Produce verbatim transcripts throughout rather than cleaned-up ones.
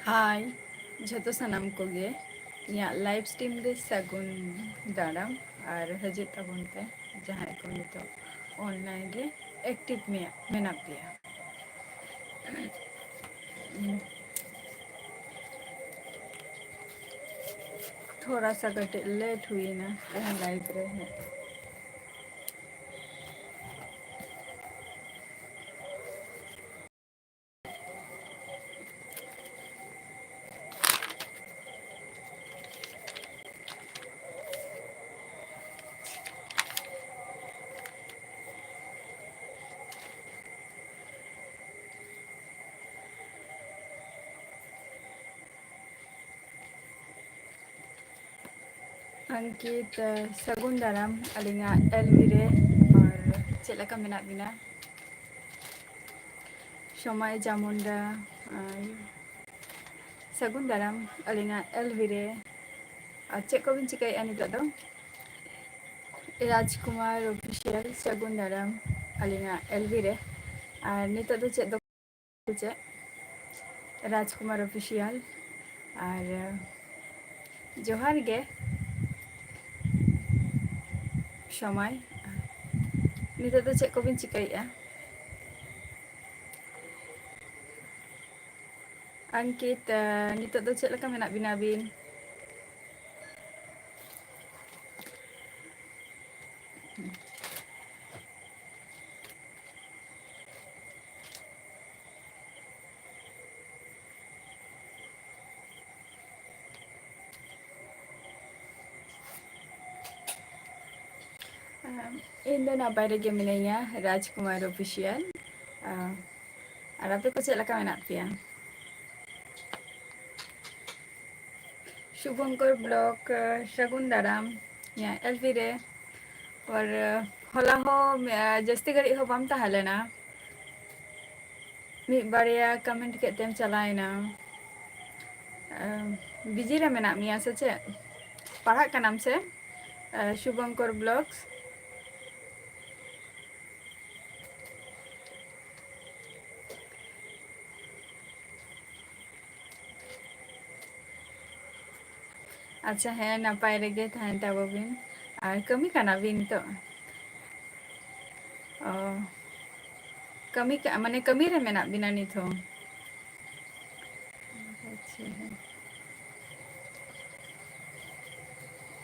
ᱦᱟᱭ ᱡᱷᱚᱛᱚ ᱥᱟᱱᱟᱢ ᱠᱚᱜᱮ, ᱤᱧᱟᱹᱜ live stream ᱨᱮ ᱥᱟᱹᱜᱩᱱ ᱫᱟᱨᱟᱢ᱾ ᱟᱨ ᱦᱤᱡᱩᱜ ᱛᱟᱵᱚᱱ ᱯᱮ ᱡᱟᱦᱟᱸᱭ ᱠᱚ ᱱᱤᱛᱚᱜ online ᱨᱮ active ᱢᱮ-, ᱢᱮᱱᱟᱜ ᱯᱮᱭᱟ᱾ ᱛᱷᱚᱲᱟ ᱥᱟ ᱠᱟᱹᱴᱤᱡ late ᱦᱩᱭᱱᱟ ᱛᱮᱦᱮᱧ live ᱨᱮ ᱦᱮᱡ᱾ ᱟᱝᱠᱤᱛ, ᱥᱟᱹᱜᱩᱱ ᱫᱟᱨᱟᱢ ᱟᱹᱞᱤᱧᱟᱜ ᱮᱞ ᱵᱤ ᱨᱮ᱾ ᱟᱨ ᱪᱮᱫ ᱞᱮᱠᱟ ᱢᱮᱱᱟᱜ ᱵᱤᱱᱟ? ᱥᱚᱢᱟᱭ ᱡᱟᱢᱩᱱᱰᱟ, ᱟᱨ ᱥᱟᱹᱜᱩᱱ ᱫᱟᱨᱟᱢ ᱟᱹᱞᱤᱧᱟᱜ ᱮᱞ ᱵᱤ ᱨᱮ᱾ ᱟᱨ ᱪᱮᱫ ᱠᱚᱵᱤᱱ ᱪᱤᱠᱟᱹᱭᱮᱫᱼᱟ ᱱᱤᱛᱚᱜ ᱫᱚ? ᱨᱟᱡᱽᱠᱩᱢᱟᱨ ᱚᱯᱷᱤᱥᱤᱭᱟᱞ, ᱥᱟᱹᱜᱩᱱ ᱫᱟᱨᱟᱢ ᱟᱹᱞᱤᱧᱟᱜ ᱮᱞ ᱵᱤ ᱨᱮ᱾ ᱟᱨ ᱱᱤᱛᱚᱜ ᱫᱚ ᱪᱮᱫ ᱫᱚ ᱪᱮᱫ? ᱨᱟᱡᱽᱠᱩᱢᱟᱨ ᱚᱯᱷᱤᱥᱤᱭᱟᱞ᱾ ᱟᱨ ᱡᱚᱦᱟᱨ ᱜᱮ᱾ ᱥᱚᱢᱟᱭ, ᱱᱤᱛᱚᱜ ᱫᱚ ᱪᱮᱫ ᱠᱚᱵᱤᱱ ᱪᱤᱠᱟᱹᱭᱮᱫᱼᱟ? ᱟᱝᱠᱤᱛ, ᱱᱤᱛᱚᱜ ᱫᱚ ᱪᱮᱫ ᱞᱮᱠᱟ ᱢᱮᱱᱟᱜ ᱵᱤᱱᱟ ᱟᱹᱵᱤᱱ? ᱤᱧ ᱫᱚ ᱱᱟᱯᱟᱭ ᱨᱮᱜᱮ ᱢᱤᱱᱟᱹᱧᱟ, ᱨᱟᱡᱽᱠᱩᱢᱟᱨ ᱚᱯᱷᱤᱥᱤᱭᱟᱞ᱾ ᱟᱨ ᱟᱯᱮ ᱠᱚ ᱪᱮᱫ ᱞᱮᱠᱟ ᱢᱮᱱᱟᱜ ᱯᱮᱭᱟ? ᱥᱩᱵᱷᱚᱝᱠᱚᱨ ᱵᱞᱚᱠ, ᱥᱟᱹᱜᱩᱱ ᱫᱟᱨᱟᱢ ᱤᱧᱟᱹᱜ ᱮᱞ ᱯᱤ ᱨᱮ᱾ ᱟᱨ ᱦᱚᱞᱟ ᱦᱚᱸ ᱡᱟᱹᱥᱛᱤ ᱜᱷᱟᱹᱲᱤᱡ ᱦᱚᱸ ᱵᱟᱢ ᱛᱟᱦᱮᱸ ᱞᱮᱱᱟ, ᱢᱤᱫ ᱵᱟᱨᱭᱟ ᱠᱚᱢᱮᱱᱴ ᱠᱮᱫ ᱛᱮᱢ ᱪᱟᱞᱟᱣᱮᱱᱟ᱾ ᱵᱤᱡᱤ ᱨᱮ ᱢᱮᱱᱟᱜ ᱢᱮᱭᱟ ᱥᱮ ᱪᱮᱫ? ᱯᱟᱲᱦᱟᱜ ᱠᱟᱱᱟᱢ ᱥᱮ? ᱥᱩᱵᱷᱚᱝᱠᱚᱨ ᱵᱞᱚᱜᱥ᱾ ᱟᱪᱪᱷᱟ, ᱦᱮᱸ, ᱱᱟᱯᱟᱭ ᱨᱮᱜᱮ ᱛᱟᱦᱮᱱ ᱛᱟᱵᱚ ᱵᱤᱱ᱾ ᱟᱨ ᱠᱟᱹᱢᱤ ᱠᱟᱱᱟ ᱵᱤᱱ ᱱᱤᱛᱚᱜ? ᱚ, ᱠᱟᱹᱢᱤ ᱠᱟ-, ᱢᱟᱱᱮ ᱠᱟᱹᱢᱤ ᱨᱮ ᱢᱮᱱᱟᱜ ᱵᱤᱱᱟ ᱱᱤᱛ ᱦᱚᱸ? ᱟᱪᱪᱷᱟ, ᱦᱮᱸ᱾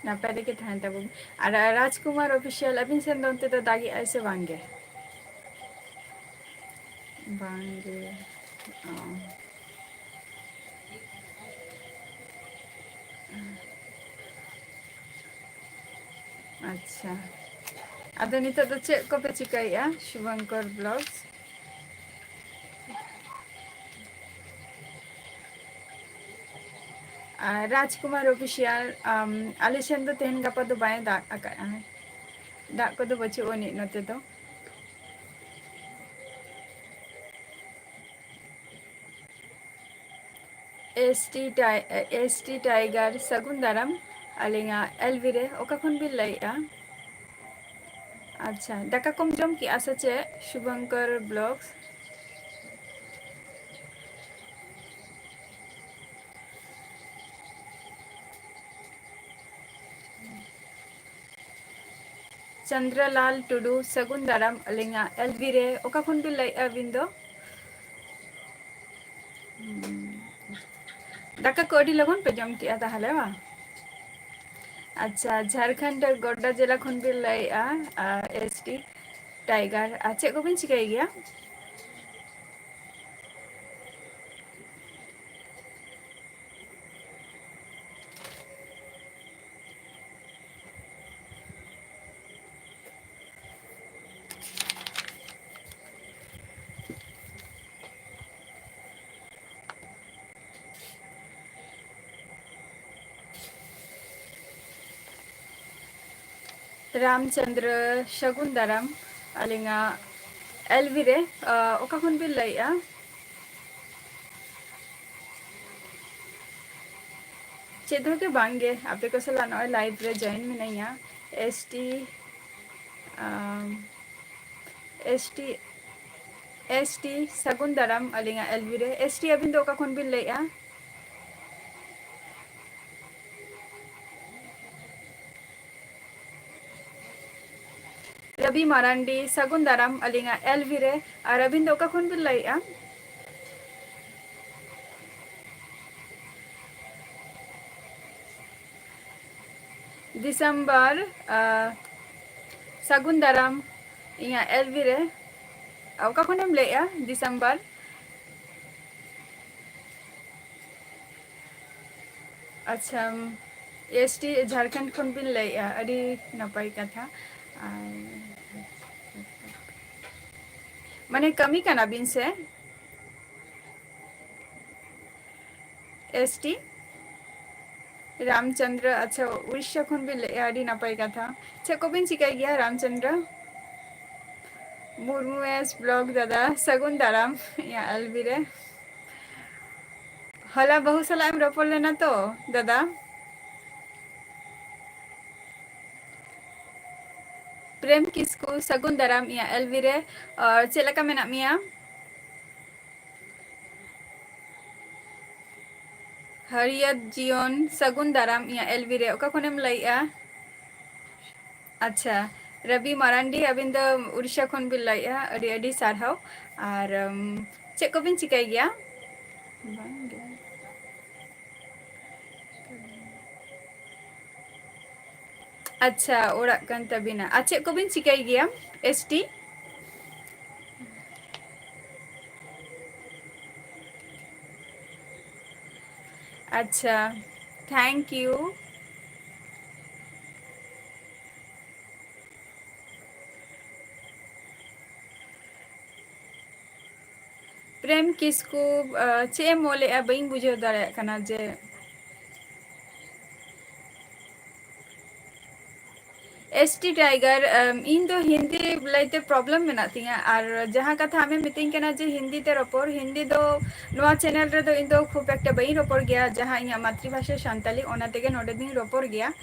ᱱᱟᱯᱟᱭ ᱨᱮᱜᱮ ᱛᱟᱦᱮᱱ ᱛᱟᱵᱚᱱ᱾ ᱟᱨ ᱨᱟᱡᱽᱠᱩᱢᱟᱨ ᱚᱯᱷᱤᱥᱤᱭᱟᱞ, ᱟᱹᱵᱤᱱ ᱥᱮᱱ ᱫᱚ ᱚᱱᱛᱮ ᱫᱚ ᱫᱟᱜᱮᱜᱼᱟᱭ ᱥᱮ ᱵᱟᱝ ᱜᱮ? ᱵᱟᱝ ᱜᱮ᱾ ᱚ᱾ ᱟᱪᱪᱷᱟ, ᱟᱫᱚ ᱱᱤᱛᱚᱜ ᱫᱚ ᱪᱮᱫ ᱠᱚᱯᱮ ᱪᱤᱠᱟᱹᱭᱮᱫᱼᱟ, ᱥᱩᱵᱷᱚᱝᱠᱚᱨ ᱵᱞᱚᱜᱥ? ᱟᱨ ᱨᱟᱡᱽᱠᱩᱢᱟᱨ ᱚᱯᱷᱤᱥᱤᱭᱟᱞ, ᱟᱢ, ᱟᱞᱮ ᱥᱮᱱ ᱫᱚ ᱛᱮᱦᱮᱧ ᱜᱟᱯᱟ ᱫᱚ ᱵᱟᱭ ᱫᱟᱜ ᱟᱠᱟᱫᱼᱟ, ᱫᱟᱜ ᱠᱚᱫᱚ ᱵᱟᱹᱪᱩᱜ ᱟᱹᱱᱤᱡ ᱱᱚᱛᱮ ᱫᱚ᱾ ᱮᱥ ᱴᱤ ᱴᱟᱭ-, ᱮᱥ ᱴᱤ ᱴᱟᱭᱜᱟᱨ ᱥᱟᱹᱜᱩᱱ ᱫᱟᱨᱟᱢ, ᱟᱹᱞᱤᱧᱟᱜ ᱮᱞ ᱵᱤ ᱨᱮ᱾ ᱚᱠᱟ ᱠᱷᱚᱱ ᱵᱤᱱ ᱞᱟᱹᱭᱮᱫᱼᱟ? ᱟᱪᱪᱷᱟ, ᱫᱟᱠᱟ ᱠᱚᱢ ᱡᱚᱢ ᱠᱮᱜᱼᱟ ᱥᱮ ᱪᱮᱫ, ᱥᱩᱵᱷᱚᱝᱠᱚᱨ ᱵᱞᱚᱜᱥ? ᱪᱚᱱᱫᱨᱚᱞᱟᱞ ᱴᱩᱰᱩ, ᱥᱟᱹᱜᱩᱱ ᱫᱟᱨᱟᱢ ᱟᱹᱞᱤᱧᱟᱜ ᱮᱞ ᱵᱤ ᱨᱮ᱾ ᱚᱠᱟ ᱠᱷᱚᱱ ᱵᱤᱱ ᱞᱟᱹᱭᱮᱫᱼᱟ ᱟᱹᱵᱤᱱ ᱫᱚ? ᱦᱩᱸ᱾ ᱫᱟᱠᱟ ᱠᱚ ᱟᱹᱰᱤ ᱞᱚᱜᱚᱱ ᱯᱮ ᱡᱚᱢ ᱠᱮᱜᱼᱟ ᱛᱟᱦᱚᱞᱮ, ᱵᱟᱝ? ᱟᱪᱪᱷᱟ, ᱡᱷᱟᱲᱠᱷᱚᱸᱰ ᱜᱚᱰᱰᱟ ᱡᱮᱞᱟ ᱠᱷᱚᱱ ᱵᱤᱱ ᱞᱟᱹᱭᱮᱫᱼᱟ, ᱟᱨ ᱮᱥ ᱴᱤ ᱴᱟᱭᱜᱟᱨ᱾ ᱟᱨ ᱪᱮᱫ ᱠᱚᱵᱤᱱ ᱪᱤᱠᱟᱹᱭ ᱜᱮᱭᱟ? ᱨᱟᱢᱪᱚᱸᱫᱽᱨᱚ, ᱥᱟᱹᱜᱩᱱ ᱫᱟᱨᱟᱢ ᱟᱹᱞᱤᱧᱟᱜ ᱮᱞ ᱵᱤ ᱨᱮ᱾ ᱟ, ᱚᱠᱟ ᱠᱷᱚᱱ ᱵᱤᱱ ᱞᱟᱹᱭᱮᱫᱼᱟ? ᱪᱮᱫ ᱦᱚᱸ ᱜᱮ ᱵᱟᱝ ᱜᱮ, ᱟᱯᱮ ᱠᱚ ᱥᱟᱞᱟᱜ ᱱᱚᱜᱼᱚᱭ ᱞᱟᱭᱤᱵᱷ ᱨᱮ ᱡᱚᱭᱮᱱ ᱢᱤᱱᱟᱹᱧᱟ᱾ ᱮᱥ ᱴᱤ, ᱟᱢ, ᱮᱥ ᱴᱤ, ᱮᱥ ᱴᱤ ᱥᱟᱹᱜᱩᱱ ᱫᱟᱨᱟᱢ ᱟᱹᱞᱤᱧᱟᱜ ᱮᱞ ᱵᱤ ᱨᱮ᱾ ᱮᱥ ᱴᱤ, ᱟᱹᱵᱤᱱ ᱫᱚ ᱚᱠᱟ ᱠᱷᱚᱱ ᱵᱤᱱ ᱞᱟᱹᱭᱮᱫᱼᱟ? ᱨᱚᱵᱤ ᱢᱟᱨᱟᱱᱰᱤ, ᱥᱟᱹᱜᱩᱱ ᱫᱟᱨᱟᱢ ᱟᱹᱞᱤᱧᱟᱜ ᱮᱞ ᱵᱷᱤ ᱨᱮ᱾ ᱟᱨ ᱟᱹᱵᱤᱱ ᱫᱚ ᱚᱠᱟ ᱠᱷᱚᱱ ᱵᱤᱱ ᱞᱟᱹᱭᱮᱜᱼᱟ? ᱰᱤᱥᱮᱢᱵᱚᱨ, ᱟᱨ ᱥᱟᱹᱜᱩᱱ ᱫᱟᱨᱟᱢ ᱤᱧᱟᱹᱜ ᱮᱞ ᱵᱷᱤ ᱨᱮ᱾ ᱚᱠᱟ ᱠᱷᱚᱱᱮᱢ ᱞᱟᱹᱭᱮᱜᱼᱟ ᱰᱤᱥᱮᱢᱵᱚᱨ? ᱟᱪᱪᱷᱟ, ᱮᱥ ᱴᱤ ᱡᱷᱟᱲᱠᱷᱚᱸᱰ ᱠᱷᱚᱱ ᱵᱤᱱ ᱞᱟᱹᱭᱮᱜᱼᱟ, ᱟᱹᱰᱤ ᱱᱟᱯᱟᱭ ᱠᱟᱛᱷᱟ᱾ ᱟᱨ ᱢᱟᱱᱮ ᱠᱟᱹᱢᱤ ᱠᱟᱱᱟ ᱵᱤᱱ ᱥᱮ? ᱮᱥ ᱴᱤ ᱨᱟᱢᱪᱚᱸᱫᱽᱨᱚ, ᱟᱪᱪᱷᱟ, ᱩᱲᱤᱥᱥᱟ ᱠᱷᱚᱱ ᱵᱤᱱ ᱞᱟᱹᱭᱮᱜᱼᱟ, ᱟᱹᱰᱤ ᱱᱟᱯᱟᱭ ᱠᱟᱛᱷᱟ᱾ ᱪᱮᱫ ᱠᱚᱵᱤᱱ ᱪᱤᱠᱟᱹᱭ ᱜᱮᱭᱟ ᱨᱟᱢᱪᱚᱸᱫᱽᱨᱚ? ᱢᱩᱨᱢᱩ ᱮᱥ ᱵᱞᱚᱜ ᱫᱟᱫᱟ, ᱥᱟᱹᱜᱩᱱ ᱫᱟᱨᱟᱢ ᱤᱧᱟᱹᱜ ᱮᱞ ᱵᱷᱤ ᱨᱮ᱾ ᱦᱚᱞᱟ ᱵᱟᱹᱦᱩ ᱥᱟᱞᱟᱜ ᱮᱢ ᱨᱚᱯᱚᱲ ᱞᱮᱱᱟ ᱛᱚ, ᱫᱟᱫᱟ? ᱯᱨᱮᱢ ᱠᱤᱥᱠᱩ, ᱥᱟᱹᱜᱩᱱ ᱫᱟᱨᱟᱢ ᱤᱧᱟᱹᱜ ᱮᱞ ᱵᱷᱤ ᱨᱮ᱾ ᱟᱨ ᱪᱮᱫ ᱞᱮᱠᱟ ᱢᱮᱱᱟᱜ ᱢᱮᱭᱟ? ᱦᱟᱹᱨᱭᱟᱹᱛ ᱡᱤᱭᱚᱱ, ᱥᱟᱹᱜᱩᱱ ᱫᱟᱨᱟᱢ ᱤᱧᱟᱹᱜ ᱮᱞ ᱵᱷᱤ ᱨᱮ᱾ ᱚᱠᱟ ᱠᱷᱚᱱᱮᱢ ᱞᱟᱹᱭᱮᱜᱼᱟ? ᱟᱪᱪᱷᱟ, ᱨᱚᱵᱤ ᱢᱟᱨᱟᱱᱰᱤ, ᱟᱹᱵᱤᱱ ᱫᱚ ᱩᱲᱤᱥᱥᱟ ᱠᱷᱚᱱ ᱵᱤᱱ ᱞᱟᱹᱭᱮᱜᱼᱟ, ᱟᱹᱰᱤ ᱟᱹᱰᱤ ᱥᱟᱨᱦᱟᱣ᱾ ᱟᱨ, ᱩᱢ, ᱪᱮᱫ ᱠᱚᱵᱤᱱ ᱪᱤᱠᱟᱹᱭ ᱜᱮᱭᱟ? ᱟᱪᱪᱷᱟ, ᱚᱲᱟᱜ ᱠᱟᱱ ᱛᱟᱵᱤᱱᱟ᱾ ᱟᱨ ᱪᱮᱫ ᱠᱚᱵᱤᱱ ᱪᱤᱠᱟᱹᱭ ᱜᱮᱭᱟ, ᱮᱥ ᱴᱤ? ᱟᱪᱪᱷᱟ, thank you᱾ ᱯᱨᱮᱢ ᱠᱤᱥᱠᱩ, ᱟᱸ, ᱪᱮᱫ ᱮᱢ ᱚᱞᱮᱜᱼᱟ? ᱵᱟᱹᱧ ᱵᱩᱡᱷᱟᱹᱣ ᱫᱟᱲᱮᱭᱟᱜ ᱠᱟᱱᱟ ᱡᱮ ᱮᱥ ᱴᱤ ᱴᱟᱭᱜᱟᱨ, ᱟᱢ, ᱤᱧ ᱫᱚ ᱦᱤᱱᱫᱤ ᱞᱟᱹᱭᱛᱮ problem ᱢᱮᱱᱟᱜ ᱛᱤᱧᱟᱹ, ᱟᱨ ᱡᱟᱦᱟᱸ ᱠᱟᱛᱷᱟ ᱟᱢᱮᱢ ᱢᱤᱛᱟᱹᱧ ᱠᱟᱱᱟ ᱡᱮ ᱦᱤᱱᱫᱤ ᱛᱮ ᱨᱚᱯᱚᱲ, ᱦᱤᱱᱫᱤ ᱫᱚ ᱱᱚᱣᱟ channel ᱨᱮᱫᱚ ᱤᱧ ᱫᱚ ᱠᱷᱩᱵ ᱮᱠᱴᱟ ᱵᱟᱹᱧ ᱨᱚᱯᱚᱲ ᱜᱮᱭᱟ, ᱡᱟᱦᱟᱸ ᱤᱧᱟᱹᱜ ᱢᱟᱛᱨᱤᱵᱷᱟᱥᱟ ᱥᱟᱱᱛᱟᱞᱤ, ᱚᱱᱟ ᱛᱮᱜᱮ ᱱᱚᱰᱮ ᱫᱚᱧ ᱨᱚᱯᱚᱲ ᱜᱮᱭᱟ᱾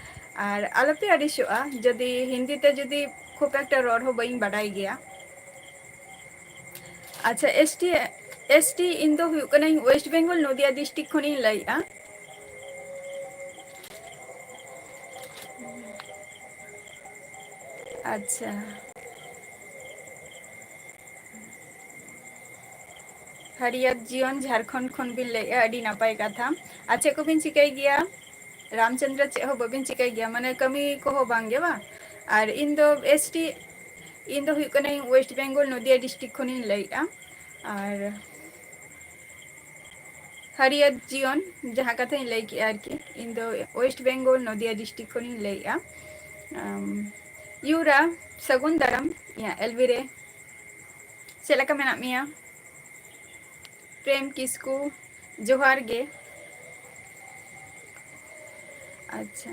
ᱟᱨ ᱟᱞᱚᱯᱮ ᱟᱹᱲᱤᱥᱚᱜᱼᱟ, ᱡᱩᱫᱤ ᱦᱤᱱᱫᱤ ᱛᱮ ᱡᱩᱫᱤ ᱠᱷᱩᱵ ᱮᱠᱴᱟ ᱨᱚᱲ ᱦᱚᱸ ᱵᱟᱹᱧ ᱵᱟᱰᱟᱭ ᱜᱮᱭᱟ᱾ ᱟᱪᱪᱷᱟ, ᱮᱥ ᱴᱤ, ᱮᱥ ᱴᱤ ᱤᱧ ᱫᱚ ᱦᱩᱭᱩᱜ ᱠᱟᱹᱱᱟᱹᱧ West Bengal, ᱱᱚᱫᱤᱭᱟ district ᱠᱷᱚᱱᱤᱧ ᱞᱟᱹᱭᱮᱜᱼᱟ᱾ ᱟᱪᱪᱷᱟ, ᱦᱟᱹᱨᱤᱭᱟᱹᱛ ᱡᱤᱭᱚᱱ ᱡᱷᱟᱲᱠᱷᱚᱸᱰ ᱠᱷᱚᱱ ᱵᱤᱱ ᱞᱟᱹᱭᱮᱫᱼᱟ, ᱟᱹᱰᱤ ᱱᱟᱯᱟᱭ ᱠᱟᱛᱷᱟ᱾ ᱟᱨ ᱪᱮᱫ ᱠᱚᱵᱤᱱ ᱪᱤᱠᱟᱹᱭ ᱜᱮᱭᱟ? ᱨᱟᱢᱪᱚᱸᱫᱽᱨᱚ, ᱪᱮᱫ ᱦᱚᱸ ᱵᱟᱹᱵᱤᱱ ᱪᱤᱠᱟᱹᱭ ᱜᱮᱭᱟ, ᱢᱟᱱᱮ ᱠᱟᱹᱢᱤ ᱠᱚᱦᱚᱸ ᱵᱟᱝ ᱜᱮ ᱵᱟᱝ? ᱟᱨ ᱤᱧ ᱫᱚ ᱮᱥ ᱴᱤ, ᱤᱧ ᱫᱚ ᱦᱩᱭᱩᱜ ᱠᱟᱹᱱᱟᱹᱧ ᱳᱭᱮᱥᱴ ᱵᱮᱝᱜᱚᱞ ᱱᱚᱫᱤᱭᱟ ᱰᱤᱥᱴᱨᱤᱠᱴ ᱠᱷᱚᱱᱤᱧ ᱞᱟᱹᱭᱮᱫᱼᱟ᱾ ᱟᱨ ᱦᱟᱹᱨᱤᱭᱟᱹᱛ ᱡᱤᱭᱚᱱ ᱡᱟᱦᱟᱸ ᱠᱟᱛᱷᱟᱧ ᱞᱟᱹᱭ ᱠᱮᱜᱼᱟ ᱟᱨᱠᱤ, ᱤᱧ ᱫᱚ ᱳᱭᱮᱥᱴ ᱵᱮᱝᱜᱚᱞ ᱱᱚᱫᱤᱭᱟ ᱰᱤᱥᱴᱨᱤᱠᱴ ᱠᱷᱚᱱᱤᱧ ᱞᱟᱹᱭᱮᱫᱼᱟ᱾ ᱟᱢ, ᱭᱩᱨᱟ, ᱥᱟᱹᱜᱩᱱ ᱫᱟᱨᱟᱢ ᱤᱧᱟᱹᱜ ᱮᱞ ᱵᱤ ᱨᱮ᱾ ᱪᱮᱫ ᱞᱮᱠᱟ ᱢᱮᱱᱟᱜ ᱢᱮᱭᱟ? ᱯᱨᱮᱢ ᱠᱤᱥᱠᱩ, ᱡᱚᱦᱟᱨ ᱜᱮ᱾ ᱟᱪᱪᱷᱟ᱾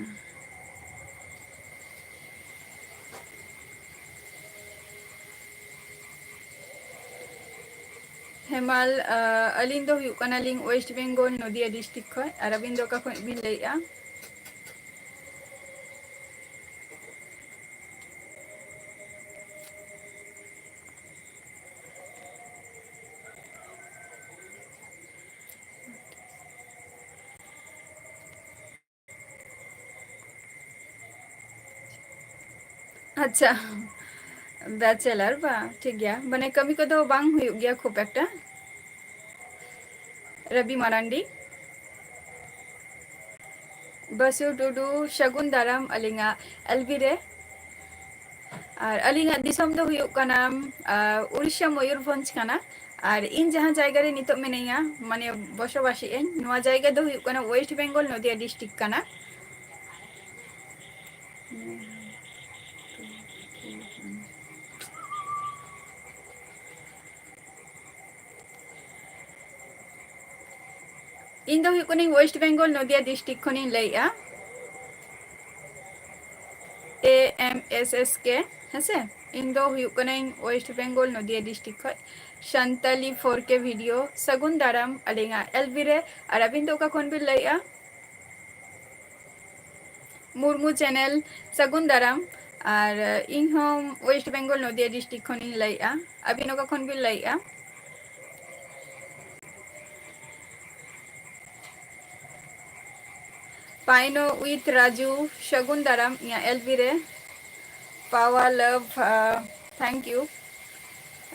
ᱦᱮᱢᱟᱞ, ᱟ, ᱟᱹᱞᱤᱧ ᱫᱚ ᱦᱩᱭᱩᱜ ᱠᱟᱱᱟᱞᱤᱧ ᱳᱭᱮᱥᱴ ᱵᱮᱝᱜᱚᱞ ᱱᱚᱫᱤᱭᱟ ᱰᱤᱥᱴᱨᱤᱠᱴ ᱠᱷᱚᱱ᱾ ᱟᱨ ᱟᱹᱵᱤᱱ ᱫᱚ ᱚᱠᱟ ᱠᱷᱚᱱ ᱵᱤᱱ ᱞᱟᱹᱭᱮᱫᱼᱟ? ᱟᱪᱪᱷᱟ, ᱵᱮᱪᱮᱞᱟᱨ ᱵᱟ, ᱴᱷᱤᱠ ᱜᱮᱭᱟ, ᱢᱟᱱᱮ ᱠᱟᱹᱢᱤ ᱠᱚᱫᱚ ᱵᱟᱝ ᱦᱩᱭᱩᱜ ᱜᱮᱭᱟ ᱠᱷᱩᱵ ᱮᱠᱴᱟ᱾ ᱨᱚᱵᱤ ᱢᱟᱨᱟᱱᱰᱤ, ᱵᱟᱥᱩ ᱴᱩᱰᱩ, ᱥᱟᱹᱜᱩᱱ ᱫᱟᱨᱟᱢ ᱟᱹᱞᱤᱧᱟᱜ ᱮᱞ ᱵᱤ ᱨᱮ᱾ ᱟᱨ ᱟᱹᱞᱤᱧᱟᱜ ᱫᱤᱥᱚᱢ ᱫᱚ ᱦᱩᱭᱩᱜ ᱠᱟᱱᱟ, ᱟᱨ, ᱩᱲᱤᱥᱥᱟ ᱢᱚᱭᱩᱨᱵᱷᱚᱸᱡᱽ ᱠᱟᱱᱟ᱾ ᱟᱨ ᱤᱧ ᱡᱟᱦᱟᱸ ᱡᱟᱭᱜᱟ ᱨᱮ ᱱᱤᱛᱚᱜ ᱢᱤᱱᱟᱹᱧᱟ, ᱢᱟᱱᱮ ᱵᱚᱥᱚᱵᱟᱥᱮᱜ ᱟᱹᱧ, ᱱᱚᱣᱟ ᱡᱟᱭᱜᱟ ᱫᱚ ᱦᱩᱭᱩᱜ ᱠᱟᱱᱟ ᱳᱭᱮᱥᱴ ᱵᱮᱝᱜᱚᱞ ᱱᱚᱫᱤᱭᱟ ᱰᱤᱥᱴᱨᱤᱠᱴ ᱠᱟᱱᱟ᱾ ᱤᱧ ᱫᱚ ᱦᱩᱭᱩᱜ ᱠᱟᱹᱱᱟᱹᱧ ᱳᱭᱮᱥᱴ ᱵᱮᱝᱜᱚᱞ ᱱᱚᱫᱤᱭᱟ ᱰᱤᱥᱴᱨᱤᱠᱴ ᱠᱷᱚᱱᱤᱧ ᱞᱟᱹᱭᱮᱜᱼᱟ᱾ ᱮ ᱮᱢ ᱮᱥ ᱮᱥ ᱠᱮ, ᱦᱮᱸᱥᱮ? ᱤᱧ ᱫᱚ ᱦᱩᱭᱩᱜ ᱠᱟᱹᱱᱟᱹᱧ ᱳᱭᱮᱥᱴ ᱵᱮᱝᱜᱚᱞ ᱱᱚᱫᱤᱭᱟ ᱰᱤᱥᱴᱨᱤᱠᱴ ᱠᱷᱚᱱ᱾ ᱥᱟᱱᱛᱟᱞᱤ ᱯᱷᱳᱨ ᱠᱮ ᱵᱷᱤᱰᱤᱭᱳ, ᱥᱟᱹᱜᱩᱱ ᱫᱟᱨᱟᱢ ᱟᱹᱞᱤᱧᱟᱜ ᱮᱞ ᱵᱤ ᱨᱮ᱾ ᱟᱨ ᱟᱹᱵᱤᱱ ᱫᱚ ᱚᱠᱟ ᱠᱷᱚᱱ ᱵᱤᱱ ᱞᱟᱹᱭᱮᱜᱼᱟ? ᱢᱩᱨᱢᱩ ᱪᱮᱱᱮᱞ, ᱥᱟᱹᱜᱩᱱ ᱫᱟᱨᱟᱢ᱾ ᱟᱨ ᱤᱧ ᱦᱚᱸ ᱳᱭᱮᱥᱴ ᱵᱮᱝᱜᱚᱞ ᱱᱚᱫᱤᱭᱟ ᱰᱤᱥᱴᱨᱤᱠᱴ ᱠᱷᱚᱱᱤᱧ ᱞᱟᱹᱭᱮᱜᱼᱟ᱾ ᱟᱹᱵᱤᱱ ᱚᱠᱟ ᱠᱷᱚᱱ ᱵᱤᱱ ᱞᱟᱹᱭᱮᱜᱼᱟ? ᱯᱟᱭᱱᱚ with ᱨᱟᱡᱩ, ᱥᱟᱹᱜᱩᱱ ᱫᱟᱨᱟᱢ ᱤᱧᱟᱹᱜ ᱮᱞ ᱵᱤ ᱨᱮ᱾ Power love, uh, thank you.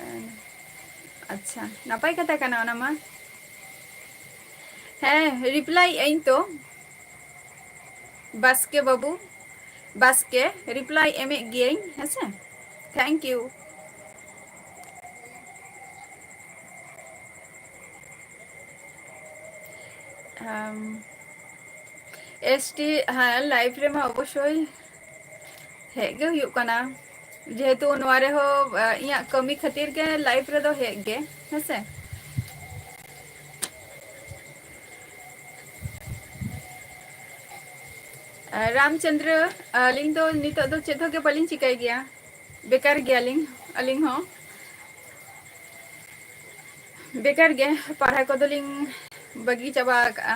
And ᱟᱪᱪᱷᱟ, ᱱᱟᱯᱟᱭ ᱠᱟᱛᱷᱟ ᱠᱟᱱᱟ ᱚᱱᱟ ᱢᱟ᱾ ᱦᱮᱸ, ᱨᱤᱯᱞᱟᱭ ᱟᱹᱧ ᱛᱚ᱾ ᱵᱟᱥᱠᱮ ᱵᱟᱹᱵᱩ, ᱵᱟᱥᱠᱮ, ᱨᱤᱯᱞᱟᱭ ᱮᱢᱮᱫ ᱜᱤᱭᱟᱹᱧ, ᱦᱮᱸᱥᱮ? Thank you. ᱟᱢ, ᱮᱥ ᱴᱤ, ᱦᱮᱸ, ᱞᱟᱭᱤᱵᱷ ᱨᱮᱢᱟ ᱚᱵᱚᱥᱥᱳᱭ ᱦᱮᱡ ᱜᱮ ᱦᱩᱭᱩᱜ ᱠᱟᱱᱟ, ᱡᱮᱦᱮᱛᱩ ᱱᱚᱣᱟ ᱨᱮᱦᱚᱸ, ᱟ, ᱤᱧᱟᱹᱜ ᱠᱟᱹᱢᱤ ᱠᱷᱟᱹᱛᱤᱨ ᱜᱮ ᱞᱟᱭᱤᱵᱷ ᱨᱮᱫᱚ ᱦᱮᱡ ᱜᱮ, ᱦᱮᱸᱥᱮ᱾ ᱟ, ᱨᱟᱢᱪᱚᱸᱫᱽᱨᱚ, ᱟᱹᱞᱤᱧ ᱫᱚ ᱱᱤᱛᱚᱜ ᱫᱚ ᱪᱮᱫ ᱦᱚᱸ ᱜᱮ ᱵᱟᱹᱞᱤᱧ ᱪᱤᱠᱟᱹᱭ ᱜᱮᱭᱟ, ᱵᱮᱠᱟᱨ ᱜᱮᱭᱟᱞᱤᱧ ᱟᱹᱞᱤᱧ ᱦᱚᱸ᱾ ᱵᱮᱠᱟᱨ ᱜᱮ, ᱯᱟᱲᱦᱟᱣ ᱠᱚᱫᱚᱞᱤᱧ ᱵᱟᱹᱜᱤ ᱪᱟᱵᱟ ᱟᱠᱟᱜᱼᱟ᱾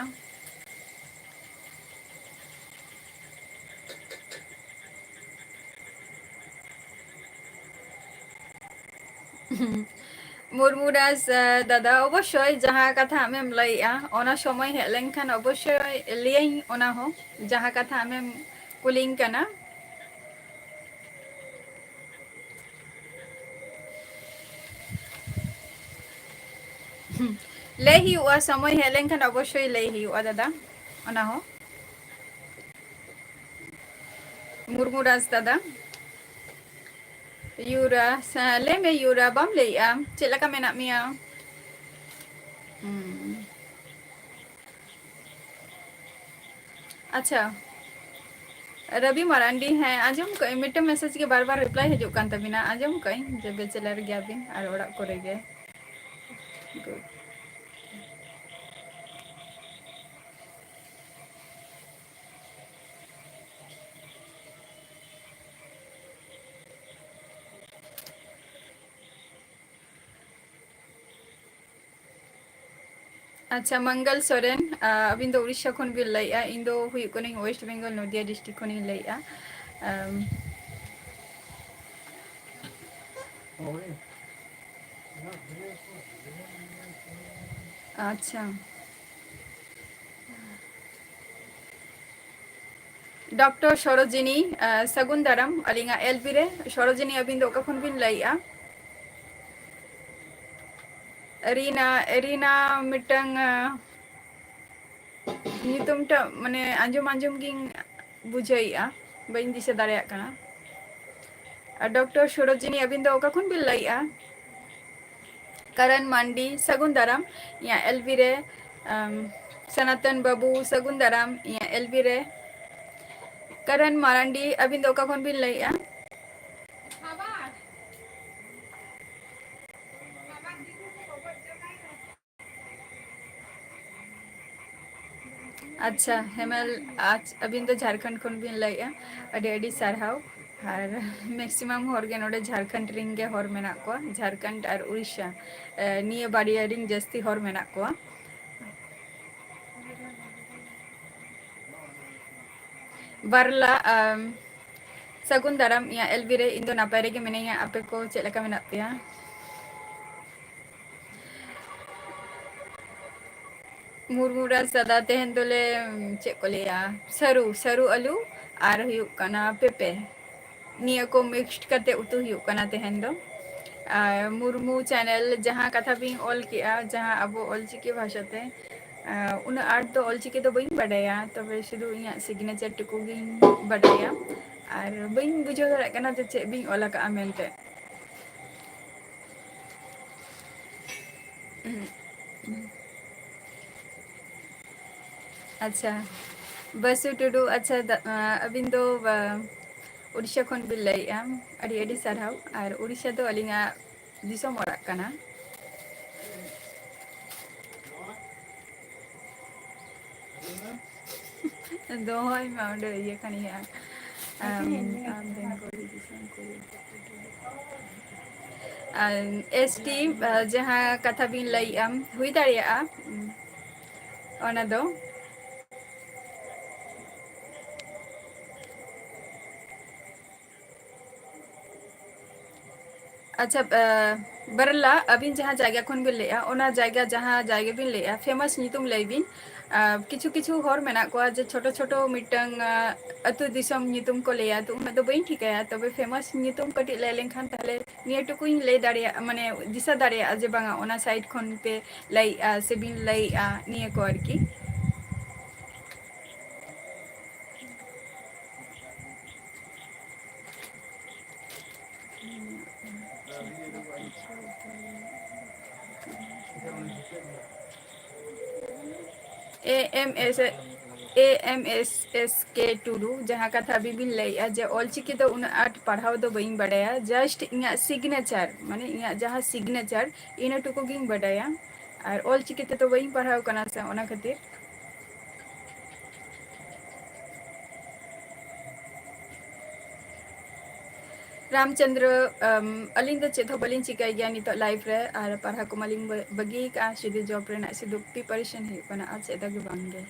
ᱢᱩᱨᱢᱩ ᱨᱟᱡᱽ, ᱟᱸ, ᱫᱟᱫᱟ, ᱚᱵᱚᱥᱥᱳᱭ ᱡᱟᱦᱟᱸ ᱠᱟᱛᱷᱟ ᱟᱢᱮᱢ ᱞᱟᱹᱭᱮᱜᱼᱟ, ᱚᱱᱟ ᱥᱚᱢᱚᱭ ᱦᱮᱡ ᱞᱮᱱᱠᱷᱟᱱ ᱚᱵᱚᱥᱥᱳᱭ ᱞᱟᱹᱭᱟᱹᱧ ᱚᱱᱟ ᱦᱚᱸ, ᱡᱟᱦᱟᱸ ᱠᱟᱛᱷᱟ ᱟᱢᱮᱢ ᱠᱩᱞᱤᱧ ᱠᱟᱱᱟ᱾ ᱞᱟᱹᱭ ᱦᱩᱭᱩᱜᱼᱟ, ᱥᱚᱢᱚᱭ ᱦᱮᱡ ᱞᱮᱱᱠᱷᱟᱱ ᱚᱵᱚᱥᱥᱳᱭ ᱞᱟᱹᱭ ᱦᱩᱭᱩᱜᱼᱟ ᱫᱟᱫᱟ, ᱚᱱᱟ ᱦᱚᱸ᱾ ᱢᱩᱨᱢᱩ ᱨᱟᱡᱽ ᱫᱟᱫᱟ᱾ ᱭᱩᱨᱟ, ᱥᱟ-, ᱞᱟᱹᱭ ᱢᱮ ᱭᱩᱨᱟ, ᱵᱟᱢ ᱞᱟᱹᱭᱮᱜᱼᱟ? ᱪᱮᱫ ᱞᱮᱠᱟ ᱢᱮᱱᱟᱜ ᱢᱮᱭᱟ? ᱦᱩᱸ᱾ ᱟᱪᱪᱷᱟ, ᱨᱚᱵᱤ ᱢᱟᱨᱟᱱᱰᱤ, ᱦᱮᱸ, ᱟᱸᱡᱚᱢ ᱠᱟᱜ ᱟᱹᱧ, ᱢᱤᱫᱴᱟᱝ ᱢᱮᱥᱮᱡᱽ ᱜᱮ ᱵᱟᱨ ᱵᱟᱨ ᱨᱤᱯᱞᱟᱭ ᱦᱤᱡᱩᱜ ᱠᱟᱱ ᱛᱟᱵᱤᱱᱟ, ᱟᱸᱡᱚᱢ ᱠᱟᱜ ᱟᱹᱧ ᱡᱮ bachelor ᱜᱮᱭᱟᱵᱤᱱ ᱟᱨ ᱚᱲᱟᱜ ᱠᱚᱨᱮ ᱜᱮ᱾ Good. ᱟᱪᱪᱷᱟ, ᱢᱚᱝᱜᱚᱞ ᱥᱚᱨᱮᱱ, ᱟ, ᱟᱹᱵᱤᱱ ᱫᱚ ᱩᱲᱤᱥᱥᱟ ᱠᱷᱚᱱ ᱵᱤᱱ ᱞᱟᱹᱭᱮᱜᱼᱟ, ᱤᱧ ᱫᱚ ᱦᱩᱭᱩᱜ ᱠᱟᱹᱱᱟᱹᱧ West Bengal, ᱱᱚᱫᱤᱭᱟ district ᱠᱷᱚᱱᱤᱧ ᱞᱟᱹᱭᱮᱜᱼᱟ᱾ ᱟᱢ, ᱟᱪᱪᱷᱟ᱾ ᱰᱚᱠᱴᱚᱨ ᱥᱚᱨᱳᱡᱤᱱᱤ, ᱟ, ᱥᱟᱹᱜᱩᱱ ᱫᱟᱨᱟᱢ ᱟᱹᱞᱤᱧᱟᱜ ᱮᱞ ᱵᱤ ᱨᱮ᱾ ᱥᱚᱨᱳᱡᱤᱱᱤ, ᱟᱹᱵᱤᱱ ᱫᱚ ᱚᱠᱟ ᱠᱷᱚᱱ ᱵᱤᱱ ᱞᱟᱹᱭᱮᱜᱼᱟ? ᱨᱤᱱᱟ, ᱨᱤᱱᱟ ᱢᱤᱫᱴᱟᱝ, ᱟᱸ, ᱧᱩᱛᱩᱢ ᱴᱟᱜ ᱢᱟᱱᱮ ᱟᱸᱡᱚᱢ ᱟᱸᱡᱚᱢ ᱜᱤᱧ ᱵᱩᱡᱷᱟᱹᱣᱮᱫᱼᱟ, ᱵᱟᱹᱧ ᱫᱤᱥᱟᱹ ᱫᱟᱲᱮᱭᱟᱜ ᱠᱟᱱᱟ᱾ ᱟᱨ ᱰᱚᱠᱴᱚᱨ ᱥᱚᱨᱳᱡᱤᱱᱤ, ᱟᱹᱵᱤᱱ ᱫᱚ ᱚᱠᱟ ᱠᱷᱚᱱ ᱵᱤᱱ ᱞᱟᱹᱭᱮᱫᱼᱟ? ᱠᱟᱨᱟᱱ ᱢᱟᱱᱰᱤ, ᱥᱟᱹᱜᱩᱱ ᱫᱟᱨᱟᱢ ᱤᱧᱟᱹᱜ ᱮᱞᱵᱤ ᱨᱮ᱾ ᱟᱢ, ᱥᱚᱱᱟᱛᱚᱱ ᱵᱟᱹᱵᱩ, ᱥᱟᱹᱜᱩᱱ ᱫᱟᱨᱟᱢ ᱤᱧᱟᱹᱜ ᱮᱞᱵᱤ ᱨᱮ᱾ ᱠᱟᱨᱟᱱ ᱢᱟᱨᱟᱱᱰᱤ, ᱟᱹᱵᱤᱱ ᱫᱚ ᱚᱠᱟ ᱠᱷᱚᱱ ᱵᱤᱱ ᱞᱟᱹᱭᱮᱫᱼᱟ? ᱟᱪᱪᱷᱟ, ᱦᱮᱢᱟᱞ, ᱟᱪ-, ᱟᱹᱵᱤᱱ ᱫᱚ ᱡᱷᱟᱲᱠᱷᱚᱸᱰ ᱠᱷᱚᱱ ᱵᱤᱱ ᱞᱟᱹᱭᱮᱫᱼᱟ, ᱟᱹᱰᱤ ᱟᱹᱰᱤ ᱥᱟᱨᱦᱟᱣ᱾ ᱟᱨ maximum ᱦᱚᱲ ᱜᱮ ᱱᱚᱰᱮ ᱡᱷᱟᱲᱠᱷᱚᱸᱰ ᱨᱮᱱ ᱜᱮ ᱦᱚᱲ ᱢᱮᱱᱟᱜ ᱠᱚᱣᱟ, ᱡᱷᱟᱲᱠᱷᱚᱸᱰ ᱟᱨ ᱩᱲᱤᱥᱥᱟ, ᱮ, ᱱᱤᱭᱟᱹ ᱵᱟᱨᱭᱟ ᱨᱮᱱ ᱡᱟᱹᱥᱛᱤ ᱦᱚᱲ ᱢᱮᱱᱟᱜ ᱠᱚᱣᱟ᱾ ᱵᱟᱨᱞᱟ, ᱟᱢ, ᱥᱟᱹᱜᱩᱱ ᱫᱟᱨᱟᱢ ᱤᱧᱟᱹᱜ ᱮᱞᱵᱤ ᱨᱮ᱾ ᱤᱧ ᱫᱚ ᱱᱟᱯᱟᱭ ᱨᱮᱜᱮ ᱢᱤᱱᱟᱹᱧᱟ, ᱟᱯᱮ ᱠᱚ ᱪᱮᱫ ᱞᱮᱠᱟ ᱢᱮᱱᱟᱜ ᱯᱮᱭᱟ? ᱢᱩᱨᱢᱩ ᱨᱟᱡᱽ ᱫᱟᱫᱟ, ᱛᱮᱦᱮᱧ ᱫᱚᱞᱮ, ᱪᱮᱫ ᱠᱚ ᱞᱟᱹᱭᱟ, ᱥᱟᱹᱨᱩ, ᱥᱟᱹᱨᱩ ᱟᱹᱞᱩ ᱟᱨ ᱦᱩᱭᱩᱜ ᱠᱟᱱᱟ ᱯᱮᱸᱯᱮ᱾ ᱱᱤᱭᱟᱹ ᱠᱚ mixed ᱠᱟᱛᱮ ᱩᱛᱩ ᱦᱩᱭᱩᱜ ᱠᱟᱱᱟ ᱛᱮᱦᱮᱧ ᱫᱚ᱾ ᱟᱨ ᱢᱩᱨᱢᱩ channel ᱡᱟᱦᱟᱸ ᱠᱟᱛᱷᱟ ᱵᱤᱱ ᱚᱞ ᱠᱮᱜᱼᱟ, ᱡᱟᱦᱟᱸ ᱟᱵᱚ ᱚᱞᱪᱤᱠᱤ ᱵᱷᱟᱥᱟᱛᱮ, ᱟᱨ ᱩᱱᱟᱹᱜ ᱟᱸᱴ ᱫᱚ ᱚᱞᱪᱤᱠᱤ ᱫᱚ ᱵᱟᱹᱧ ᱵᱟᱰᱟᱭᱟ, ᱛᱚᱵᱮ ᱥᱩᱫᱷᱩ ᱤᱧᱟᱹᱜ signature ᱴᱩᱠᱩ ᱜᱤᱧ ᱵᱟᱰᱟᱭᱟ᱾ ᱟᱨ ᱵᱟᱹᱧ ᱵᱩᱡᱷᱟᱹᱣ ᱫᱟᱲᱮᱭᱟᱜ ᱠᱟᱱᱟ ᱡᱮ ᱪᱮᱫ ᱵᱤᱱ ᱚᱞ ᱟᱠᱟᱜᱼᱟ ᱢᱮᱱᱛᱮ᱾ ᱟᱪᱪᱷᱟ, ᱵᱟᱥᱩ ᱴᱩᱰᱩ, ᱟᱪᱪᱷᱟ, ᱫᱟ-, ᱟᱹᱵᱤᱱ ᱫᱚ, ᱟ, ᱩᱲᱤᱥᱥᱟ ᱠᱷᱚᱱ ᱵᱤᱱ ᱞᱟᱹᱭᱮᱜᱼᱟ, ᱟᱹᱰᱤ ᱟᱹᱰᱤ ᱥᱟᱨᱦᱟᱣ᱾ ᱟᱨ ᱩᱲᱤᱥᱥᱟ ᱫᱚ ᱟᱹᱞᱤᱧᱟᱜ ᱫᱤᱥᱚᱢ ᱚᱲᱟᱜ ᱠᱟᱱᱟ᱾ ᱫᱚᱦᱚᱭ ᱢᱮ ᱚᱸᱰᱮ ᱤᱭᱟᱹ ᱠᱷᱟᱱ ᱤᱭᱟᱹᱜᱼᱟ᱾ ᱟᱢ, ᱟᱢ ᱵᱮᱝᱜᱚᱞᱤ ᱫᱤᱥᱚᱢ ᱠᱚ᱾ ᱟᱨ ᱮᱥ ᱴᱤ, ᱟ, ᱡᱟᱦᱟᱸ ᱠᱟᱛᱷᱟ ᱵᱤᱱ ᱞᱟᱹᱭᱮᱜᱼᱟ, ᱦᱩᱭ ᱫᱟᱲᱮᱭᱟᱜᱼᱟ, ᱚᱱᱟ ᱫᱚ᱾ ᱟᱪᱪᱷᱟ, ᱟ, ᱵᱟᱨᱞᱟ, ᱟᱹᱵᱤᱱ ᱡᱟᱦᱟᱸ ᱡᱟᱭᱜᱟ ᱠᱷᱚᱱ ᱵᱤᱱ ᱞᱟᱹᱭᱮᱜᱼᱟ, ᱚᱱᱟ ᱡᱟᱭᱜᱟ, ᱡᱟᱦᱟᱸ ᱡᱟᱭᱜᱟ ᱵᱤᱱ ᱞᱟᱹᱭᱮᱜᱼᱟ, famous ᱧᱩᱛᱩᱢ ᱞᱟᱹᱭ ᱵᱤᱱ᱾ ᱟᱨ ᱠᱤᱪᱷᱩ ᱠᱤᱪᱷᱩ ᱦᱚᱲ ᱢᱮᱱᱟᱜ ᱠᱚᱣᱟ ᱡᱮ ᱪᱷᱳᱴᱳ ᱪᱷᱳᱴᱳ ᱢᱤᱫᱴᱟᱝ, ᱟᱸ, ᱟᱹᱛᱩ ᱫᱤᱥᱚᱢ ᱧᱩᱛᱩᱢ ᱠᱚ ᱞᱟᱹᱭᱟ, ᱛᱚ ᱩᱱᱟᱹᱜ ᱫᱚ ᱵᱟᱹᱧ ᱴᱷᱤᱠᱟᱹᱭᱟ, ᱛᱚᱵᱮ famous ᱧᱩᱛᱩᱢ ᱠᱟᱹᱴᱤᱡ ᱞᱟᱹᱭ ᱞᱮᱱᱠᱷᱟᱱ ᱛᱟᱦᱞᱮ ᱱᱤᱭᱟᱹ ᱴᱩᱠᱩᱧ ᱞᱟᱹᱭ ᱫᱟᱲᱮᱭᱟᱜᱼᱟ, ᱢᱟᱱᱮ ᱫᱤᱥᱟᱹ ᱫᱟᱲᱮᱭᱟᱜᱼᱟ ᱡᱮ ᱵᱟᱝᱟ ᱚᱱᱟ side ᱠᱷᱚᱱ ᱯᱮ ᱞᱟᱹᱭᱮᱜᱼᱟ ᱥᱮ ᱵᱤᱱ ᱞᱟᱹᱭᱮᱜᱼᱟ, ᱱᱤᱭᱟᱹ ᱠᱚ ᱟᱨᱠᱤ᱾ A M S, A M S S K ᱴᱩᱰᱩ, ᱡᱟᱦᱟᱸ ᱠᱟᱛᱷᱟ ᱟᱹᱵᱤᱱ ᱵᱤᱱ ᱞᱟᱹᱭᱮᱜᱼᱟ ᱡᱮ ᱚᱞᱪᱤᱠᱤ ᱫᱚ ᱩᱱᱟᱹᱜ ᱟᱸᱴ ᱯᱟᱲᱦᱟᱣ ᱫᱚ ᱵᱟᱹᱧ ᱵᱟᱰᱟᱭᱟ, just ᱤᱧᱟᱹᱜ signature, ᱢᱟᱱᱮ ᱤᱧᱟᱹᱜ ᱡᱟᱦᱟᱸ signature, ᱤᱱᱟᱹ ᱴᱩᱠᱩ ᱜᱤᱧ ᱵᱟᱰᱟᱭᱟ᱾ ᱟᱨ ᱚᱞᱪᱤᱠᱤ ᱛᱮᱫᱚ ᱵᱟᱹᱧ ᱯᱟᱲᱦᱟᱣ ᱠᱟᱱᱟ ᱥᱮ, ᱚᱱᱟ ᱠᱷᱟᱹᱛᱤᱨ᱾ ᱨᱟᱢᱪᱚᱸᱫᱽᱨᱚ, ᱟᱢ, ᱟᱹᱞᱤᱧ ᱫᱚ ᱪᱮᱫ ᱦᱚᱸ ᱵᱟᱹᱞᱤᱧ ᱪᱤᱠᱟᱹᱭ ᱜᱮᱭᱟ ᱱᱤᱛᱚᱜ life ᱨᱮ, ᱟᱨ ᱯᱟᱲᱦᱟᱣ ᱠᱚᱢᱟᱞᱤᱧ ᱵᱟᱹ-, ᱵᱟᱹᱜᱤ ᱠᱟᱜᱼᱟ, ᱥᱩᱫᱷᱩ job ᱨᱮᱱᱟᱜ ᱥᱩᱫᱷᱩ preparation ᱦᱩᱭᱩᱜ ᱠᱟᱱᱟ, ᱟᱨ ᱪᱮᱫ ᱦᱚᱸ ᱵᱟᱝ ᱜᱮ᱾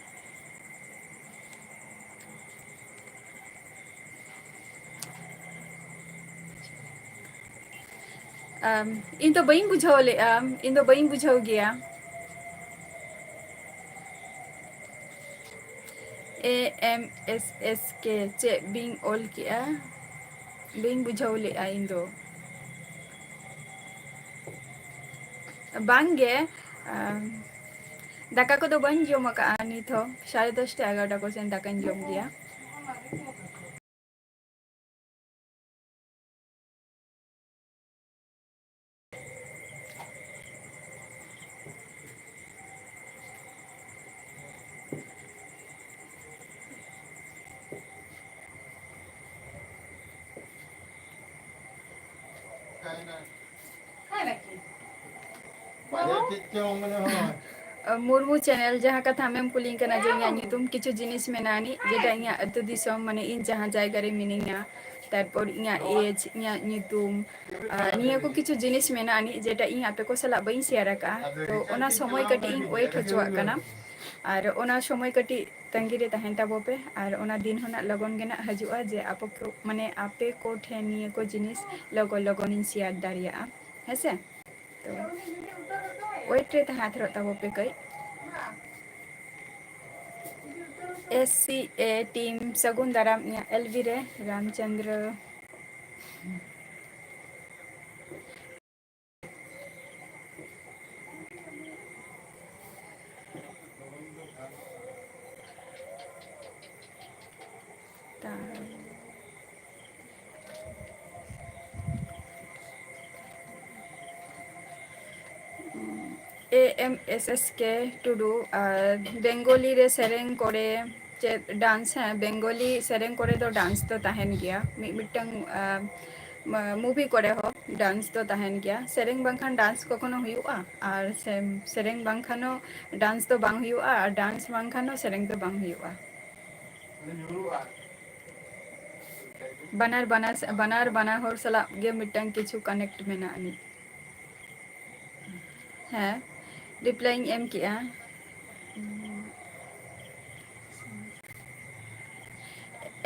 ᱟᱢ, ᱤᱧ ᱫᱚ ᱵᱟᱹᱧ ᱵᱩᱡᱷᱟᱹᱣ ᱞᱮᱜᱼᱟ, ᱤᱧ ᱫᱚ ᱵᱟᱹᱧ ᱵᱩᱡᱷᱟᱹᱣ ᱜᱮᱭᱟ᱾ A M S S K, ᱪᱮᱫ ᱵᱤᱱ ᱚᱞ ᱠᱮᱜᱼᱟ? ᱵᱟᱹᱧ ᱵᱩᱡᱷᱟᱹᱣ ᱞᱮᱜᱼᱟ ᱤᱧ ᱫᱚ᱾ ᱵᱟᱝ ᱜᱮ, ᱟᱢ, ᱫᱟᱠᱟ ᱠᱚᱫᱚ ᱵᱟᱹᱧ ᱡᱚᱢ ᱟᱠᱟᱜᱼᱟ ᱱᱤᱛ ᱦᱚᱸ᱾ ᱥᱟᱲᱮ ᱫᱚᱥᱴᱟ, ᱮᱜᱟᱨᱚᱴᱟ ᱠᱚ ᱥᱮᱱ ᱫᱟᱠᱟᱧ ᱡᱚᱢ ᱜᱮᱭᱟ᱾ ᱢᱩᱨᱢᱩ channel, ᱡᱟᱦᱟᱸ ᱠᱟᱛᱷᱟ ᱟᱢᱮᱢ ᱠᱩᱞᱤᱧ ᱠᱟᱱᱟ ᱡᱮ ᱤᱧᱟᱹᱜ ᱧᱩᱛᱩᱢ, ᱠᱤᱪᱷᱩ ᱡᱤᱱᱤᱥ ᱢᱮᱱᱟᱜᱼᱟ ᱟᱹᱱᱤᱡ, ᱡᱮᱴᱟ ᱤᱧᱟᱹᱜ ᱟᱹᱛᱩ ᱫᱤᱥᱚᱢ, ᱢᱟᱱᱮ ᱤᱧ ᱡᱟᱦᱟᱸ ᱡᱟᱭᱜᱟ ᱨᱮ ᱢᱤᱱᱟᱹᱧᱟ, ᱛᱟᱨᱯᱚᱨ ᱤᱧᱟᱹᱜ age, ᱤᱧᱟᱹᱜ ᱧᱩᱛᱩᱢ, ᱟᱨ ᱱᱤᱭᱟᱹ ᱠᱚ ᱠᱤᱪᱷᱩ ᱡᱤᱱᱤᱥ ᱢᱮᱱᱟᱜᱼᱟ ᱟᱹᱱᱤᱡ, ᱡᱮᱴᱟ ᱤᱧ ᱟᱯᱮ ᱠᱚ ᱥᱟᱞᱟᱜ ᱵᱟᱹᱧ share ᱟᱠᱟᱫᱼᱟ᱾ ᱛᱚ ᱚᱱᱟ ᱥᱚᱢᱚᱭ ᱠᱟᱹᱴᱤᱡ ᱤᱧ wait ᱦᱚᱪᱚᱣᱟᱜ ᱠᱟᱱᱟ, ᱟᱨ ᱚᱱᱟ ᱥᱚᱢᱚᱭ ᱠᱟᱹᱴᱤᱡ ᱛᱟᱺᱜᱤ ᱨᱮ ᱛᱟᱦᱮᱱ ᱛᱟᱵᱚ ᱯᱮ, ᱟᱨ ᱚᱱᱟ ᱫᱤᱱ ᱦᱚᱸ ᱱᱟᱜ ᱞᱚᱜᱚᱱ ᱜᱮ ᱱᱟᱜ ᱦᱤᱡᱩᱜᱼᱟ ᱡᱮ ᱟᱯᱮ ᱠᱚ, ᱢᱟᱱᱮ ᱟᱯᱮ ᱠᱚ ᱴᱷᱮᱱ ᱱᱤᱭᱟᱹ ᱠᱚ ᱡᱤᱱᱤᱥ ᱞᱚᱜᱚᱱ ᱞᱚᱜᱚᱱᱤᱧ share ᱫᱟᱲᱮᱭᱟᱜᱼᱟ, ᱦᱮᱸ ᱥᱮ? ᱛᱚ wait ᱨᱮ ᱛᱟᱦᱮᱸ ᱦᱟᱛᱟᱲᱚᱜ ᱛᱟᱵᱚ ᱯᱮ ᱠᱟᱹᱡ᱾ ᱮᱥ ᱥᱤ ᱮ ᱴᱤᱢ ᱥᱟᱹᱜᱩᱱ ᱫᱟᱨᱟᱢ ᱤᱧᱟᱹᱜ ᱮᱞ ᱵᱤ ᱨᱮ, ᱨᱟᱢᱪᱚᱸᱫᱽᱨᱚ᱾ ᱛᱟ- ᱮ ᱮᱢ ᱮᱥ ᱮᱥ ᱠᱮ ᱴᱩᱰᱩ, ᱟᱨ ᱵᱮᱝᱜᱚᱞᱤ ᱨᱮ ᱥᱮᱨᱮᱧ ᱠᱚᱨᱮ ᱪᱮᱫ ᱰᱟᱱᱥ? ᱦᱮᱸ, ᱵᱮᱝᱜᱚᱞᱤ ᱥᱮᱨᱮᱧ ᱠᱚᱨᱮ ᱫᱚ ᱰᱟᱱᱥ ᱫᱚ ᱛᱟᱦᱮᱱ ᱜᱮᱭᱟ᱾ ᱢᱤᱫ ᱢᱤᱫᱴᱟᱝ, ᱟ, ᱢᱟ-, ᱢᱩᱵᱷᱤ ᱠᱚᱨᱮ ᱦᱚᱸ ᱰᱟᱱᱥ ᱫᱚ ᱛᱟᱦᱮᱱ ᱜᱮᱭᱟ᱾ ᱥᱮᱨᱮᱧ ᱵᱟᱝᱠᱷᱟᱱ ᱰᱟᱱᱥ ᱠᱚ ᱠᱳᱱᱳ ᱦᱩᱭᱩᱜᱼᱟ? ᱟᱨ ᱥᱮ-, ᱥᱮᱨᱮᱧ ᱵᱟᱝᱠᱷᱟᱱ ᱦᱚᱸ ᱰᱟᱱᱥ ᱫᱚ ᱵᱟᱝ ᱦᱩᱭᱩᱜᱼᱟ, ᱟᱨ ᱰᱟᱱᱥ ᱵᱟᱝᱠᱷᱟᱱ ᱦᱚᱸ ᱥᱮᱨᱮᱧ ᱫᱚ ᱵᱟᱝ ᱦᱩᱭᱩᱜᱼᱟ᱾ ᱵᱟᱱᱟᱨ, ᱵᱟᱱᱟᱨ, ᱵᱟᱱᱟᱨ ᱵᱟᱱᱟ ᱦᱚᱲ ᱥᱟᱞᱟᱜ ᱜᱮ ᱢᱤᱫᱴᱟᱝ ᱠᱤᱪᱷᱩ ᱠᱟᱱᱮᱠᱴ ᱢᱮᱱᱟᱜ ᱟᱹᱱᱤᱡ᱾ ᱦᱮᱸ, ᱨᱤᱯᱞᱟᱭᱤᱧ ᱮᱢ ᱠᱮᱜᱼᱟ᱾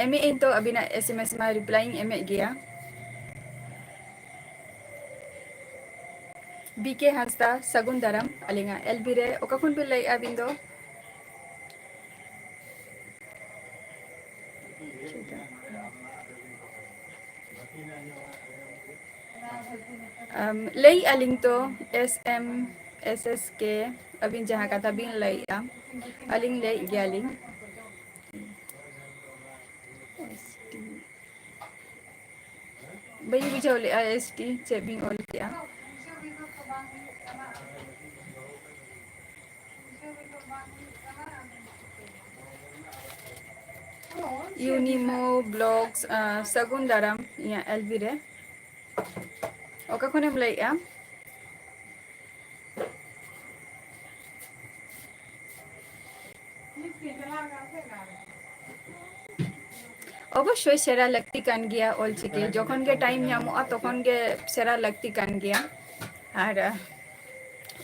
ᱮᱢᱮᱜ ᱟᱹᱧ ᱛᱚ, ᱟᱹᱵᱤᱱᱟᱜ ᱮᱥ ᱮᱢ ᱮᱥ ᱢᱟ ᱨᱤᱯᱞᱟᱭᱤᱧ ᱮᱢᱮᱫ ᱜᱮᱭᱟ᱾ ᱵᱤ ᱠᱮ ᱦᱟᱸᱥᱫᱟ, ᱥᱟᱹᱜᱩᱱ ᱫᱟᱨᱟᱢ ᱟᱹᱞᱤᱧᱟᱜ ᱮᱞ ᱵᱤ ᱨᱮ᱾ ᱚᱠᱟ ᱠᱷᱚᱱ ᱵᱤᱱ ᱞᱟᱹᱭᱮᱫᱼᱟ ᱟᱹᱵᱤᱱ ᱫᱚ? ᱟᱢ, ᱞᱟᱹᱭᱮᱜᱼᱟ ᱞᱤᱧ ᱛᱚ, ᱮᱥ ᱮᱢ ᱮᱥ ᱮᱥ ᱠᱮ, ᱟᱹᱵᱤᱱ ᱡᱟᱦᱟᱸ ᱠᱟᱛᱷᱟ ᱵᱤᱱ ᱞᱟᱹᱭᱮᱜᱼᱟ, ᱟᱹᱞᱤᱧ ᱞᱟᱹᱭᱮᱫ ᱜᱮᱭᱟᱞᱤᱧ᱾ ᱵᱟᱹᱧ ᱵᱩᱡᱷᱟᱹᱣ ᱞᱮᱜᱼᱟ, ᱮᱥ ᱴᱤ ᱪᱮᱫ ᱵᱤᱱ ᱚᱞ ᱠᱮᱜᱼᱟ? ᱤᱭᱩᱱᱤᱢᱳ ᱵᱞᱚᱜᱥ, ᱟᱸ, ᱥᱟᱹᱜᱩᱱ ᱫᱟᱨᱟᱢ ᱤᱧᱟᱹᱜ ᱮᱞ ᱵᱤ ᱨᱮ᱾ ᱚᱠᱟ ᱠᱷᱚᱱᱮᱢ ᱞᱟᱹᱭᱮᱜᱼᱟ? ᱚᱵᱚᱥᱥᱳᱭ ᱥᱮᱬᱟ ᱞᱟᱹᱠᱛᱤ ᱠᱟᱱ ᱜᱮᱭᱟ ᱚᱞᱪᱤᱠᱤ᱾ ᱡᱚᱠᱷᱚᱱ ᱜᱮ ᱴᱟᱭᱤᱢ ᱧᱟᱢᱚᱜᱼᱟ, ᱛᱚᱠᱷᱚᱱ ᱜᱮ ᱥᱮᱬᱟ ᱞᱟᱹᱠᱛᱤ ᱠᱟᱱ ᱜᱮᱭᱟ᱾ ᱟᱨ, ᱟᱸ,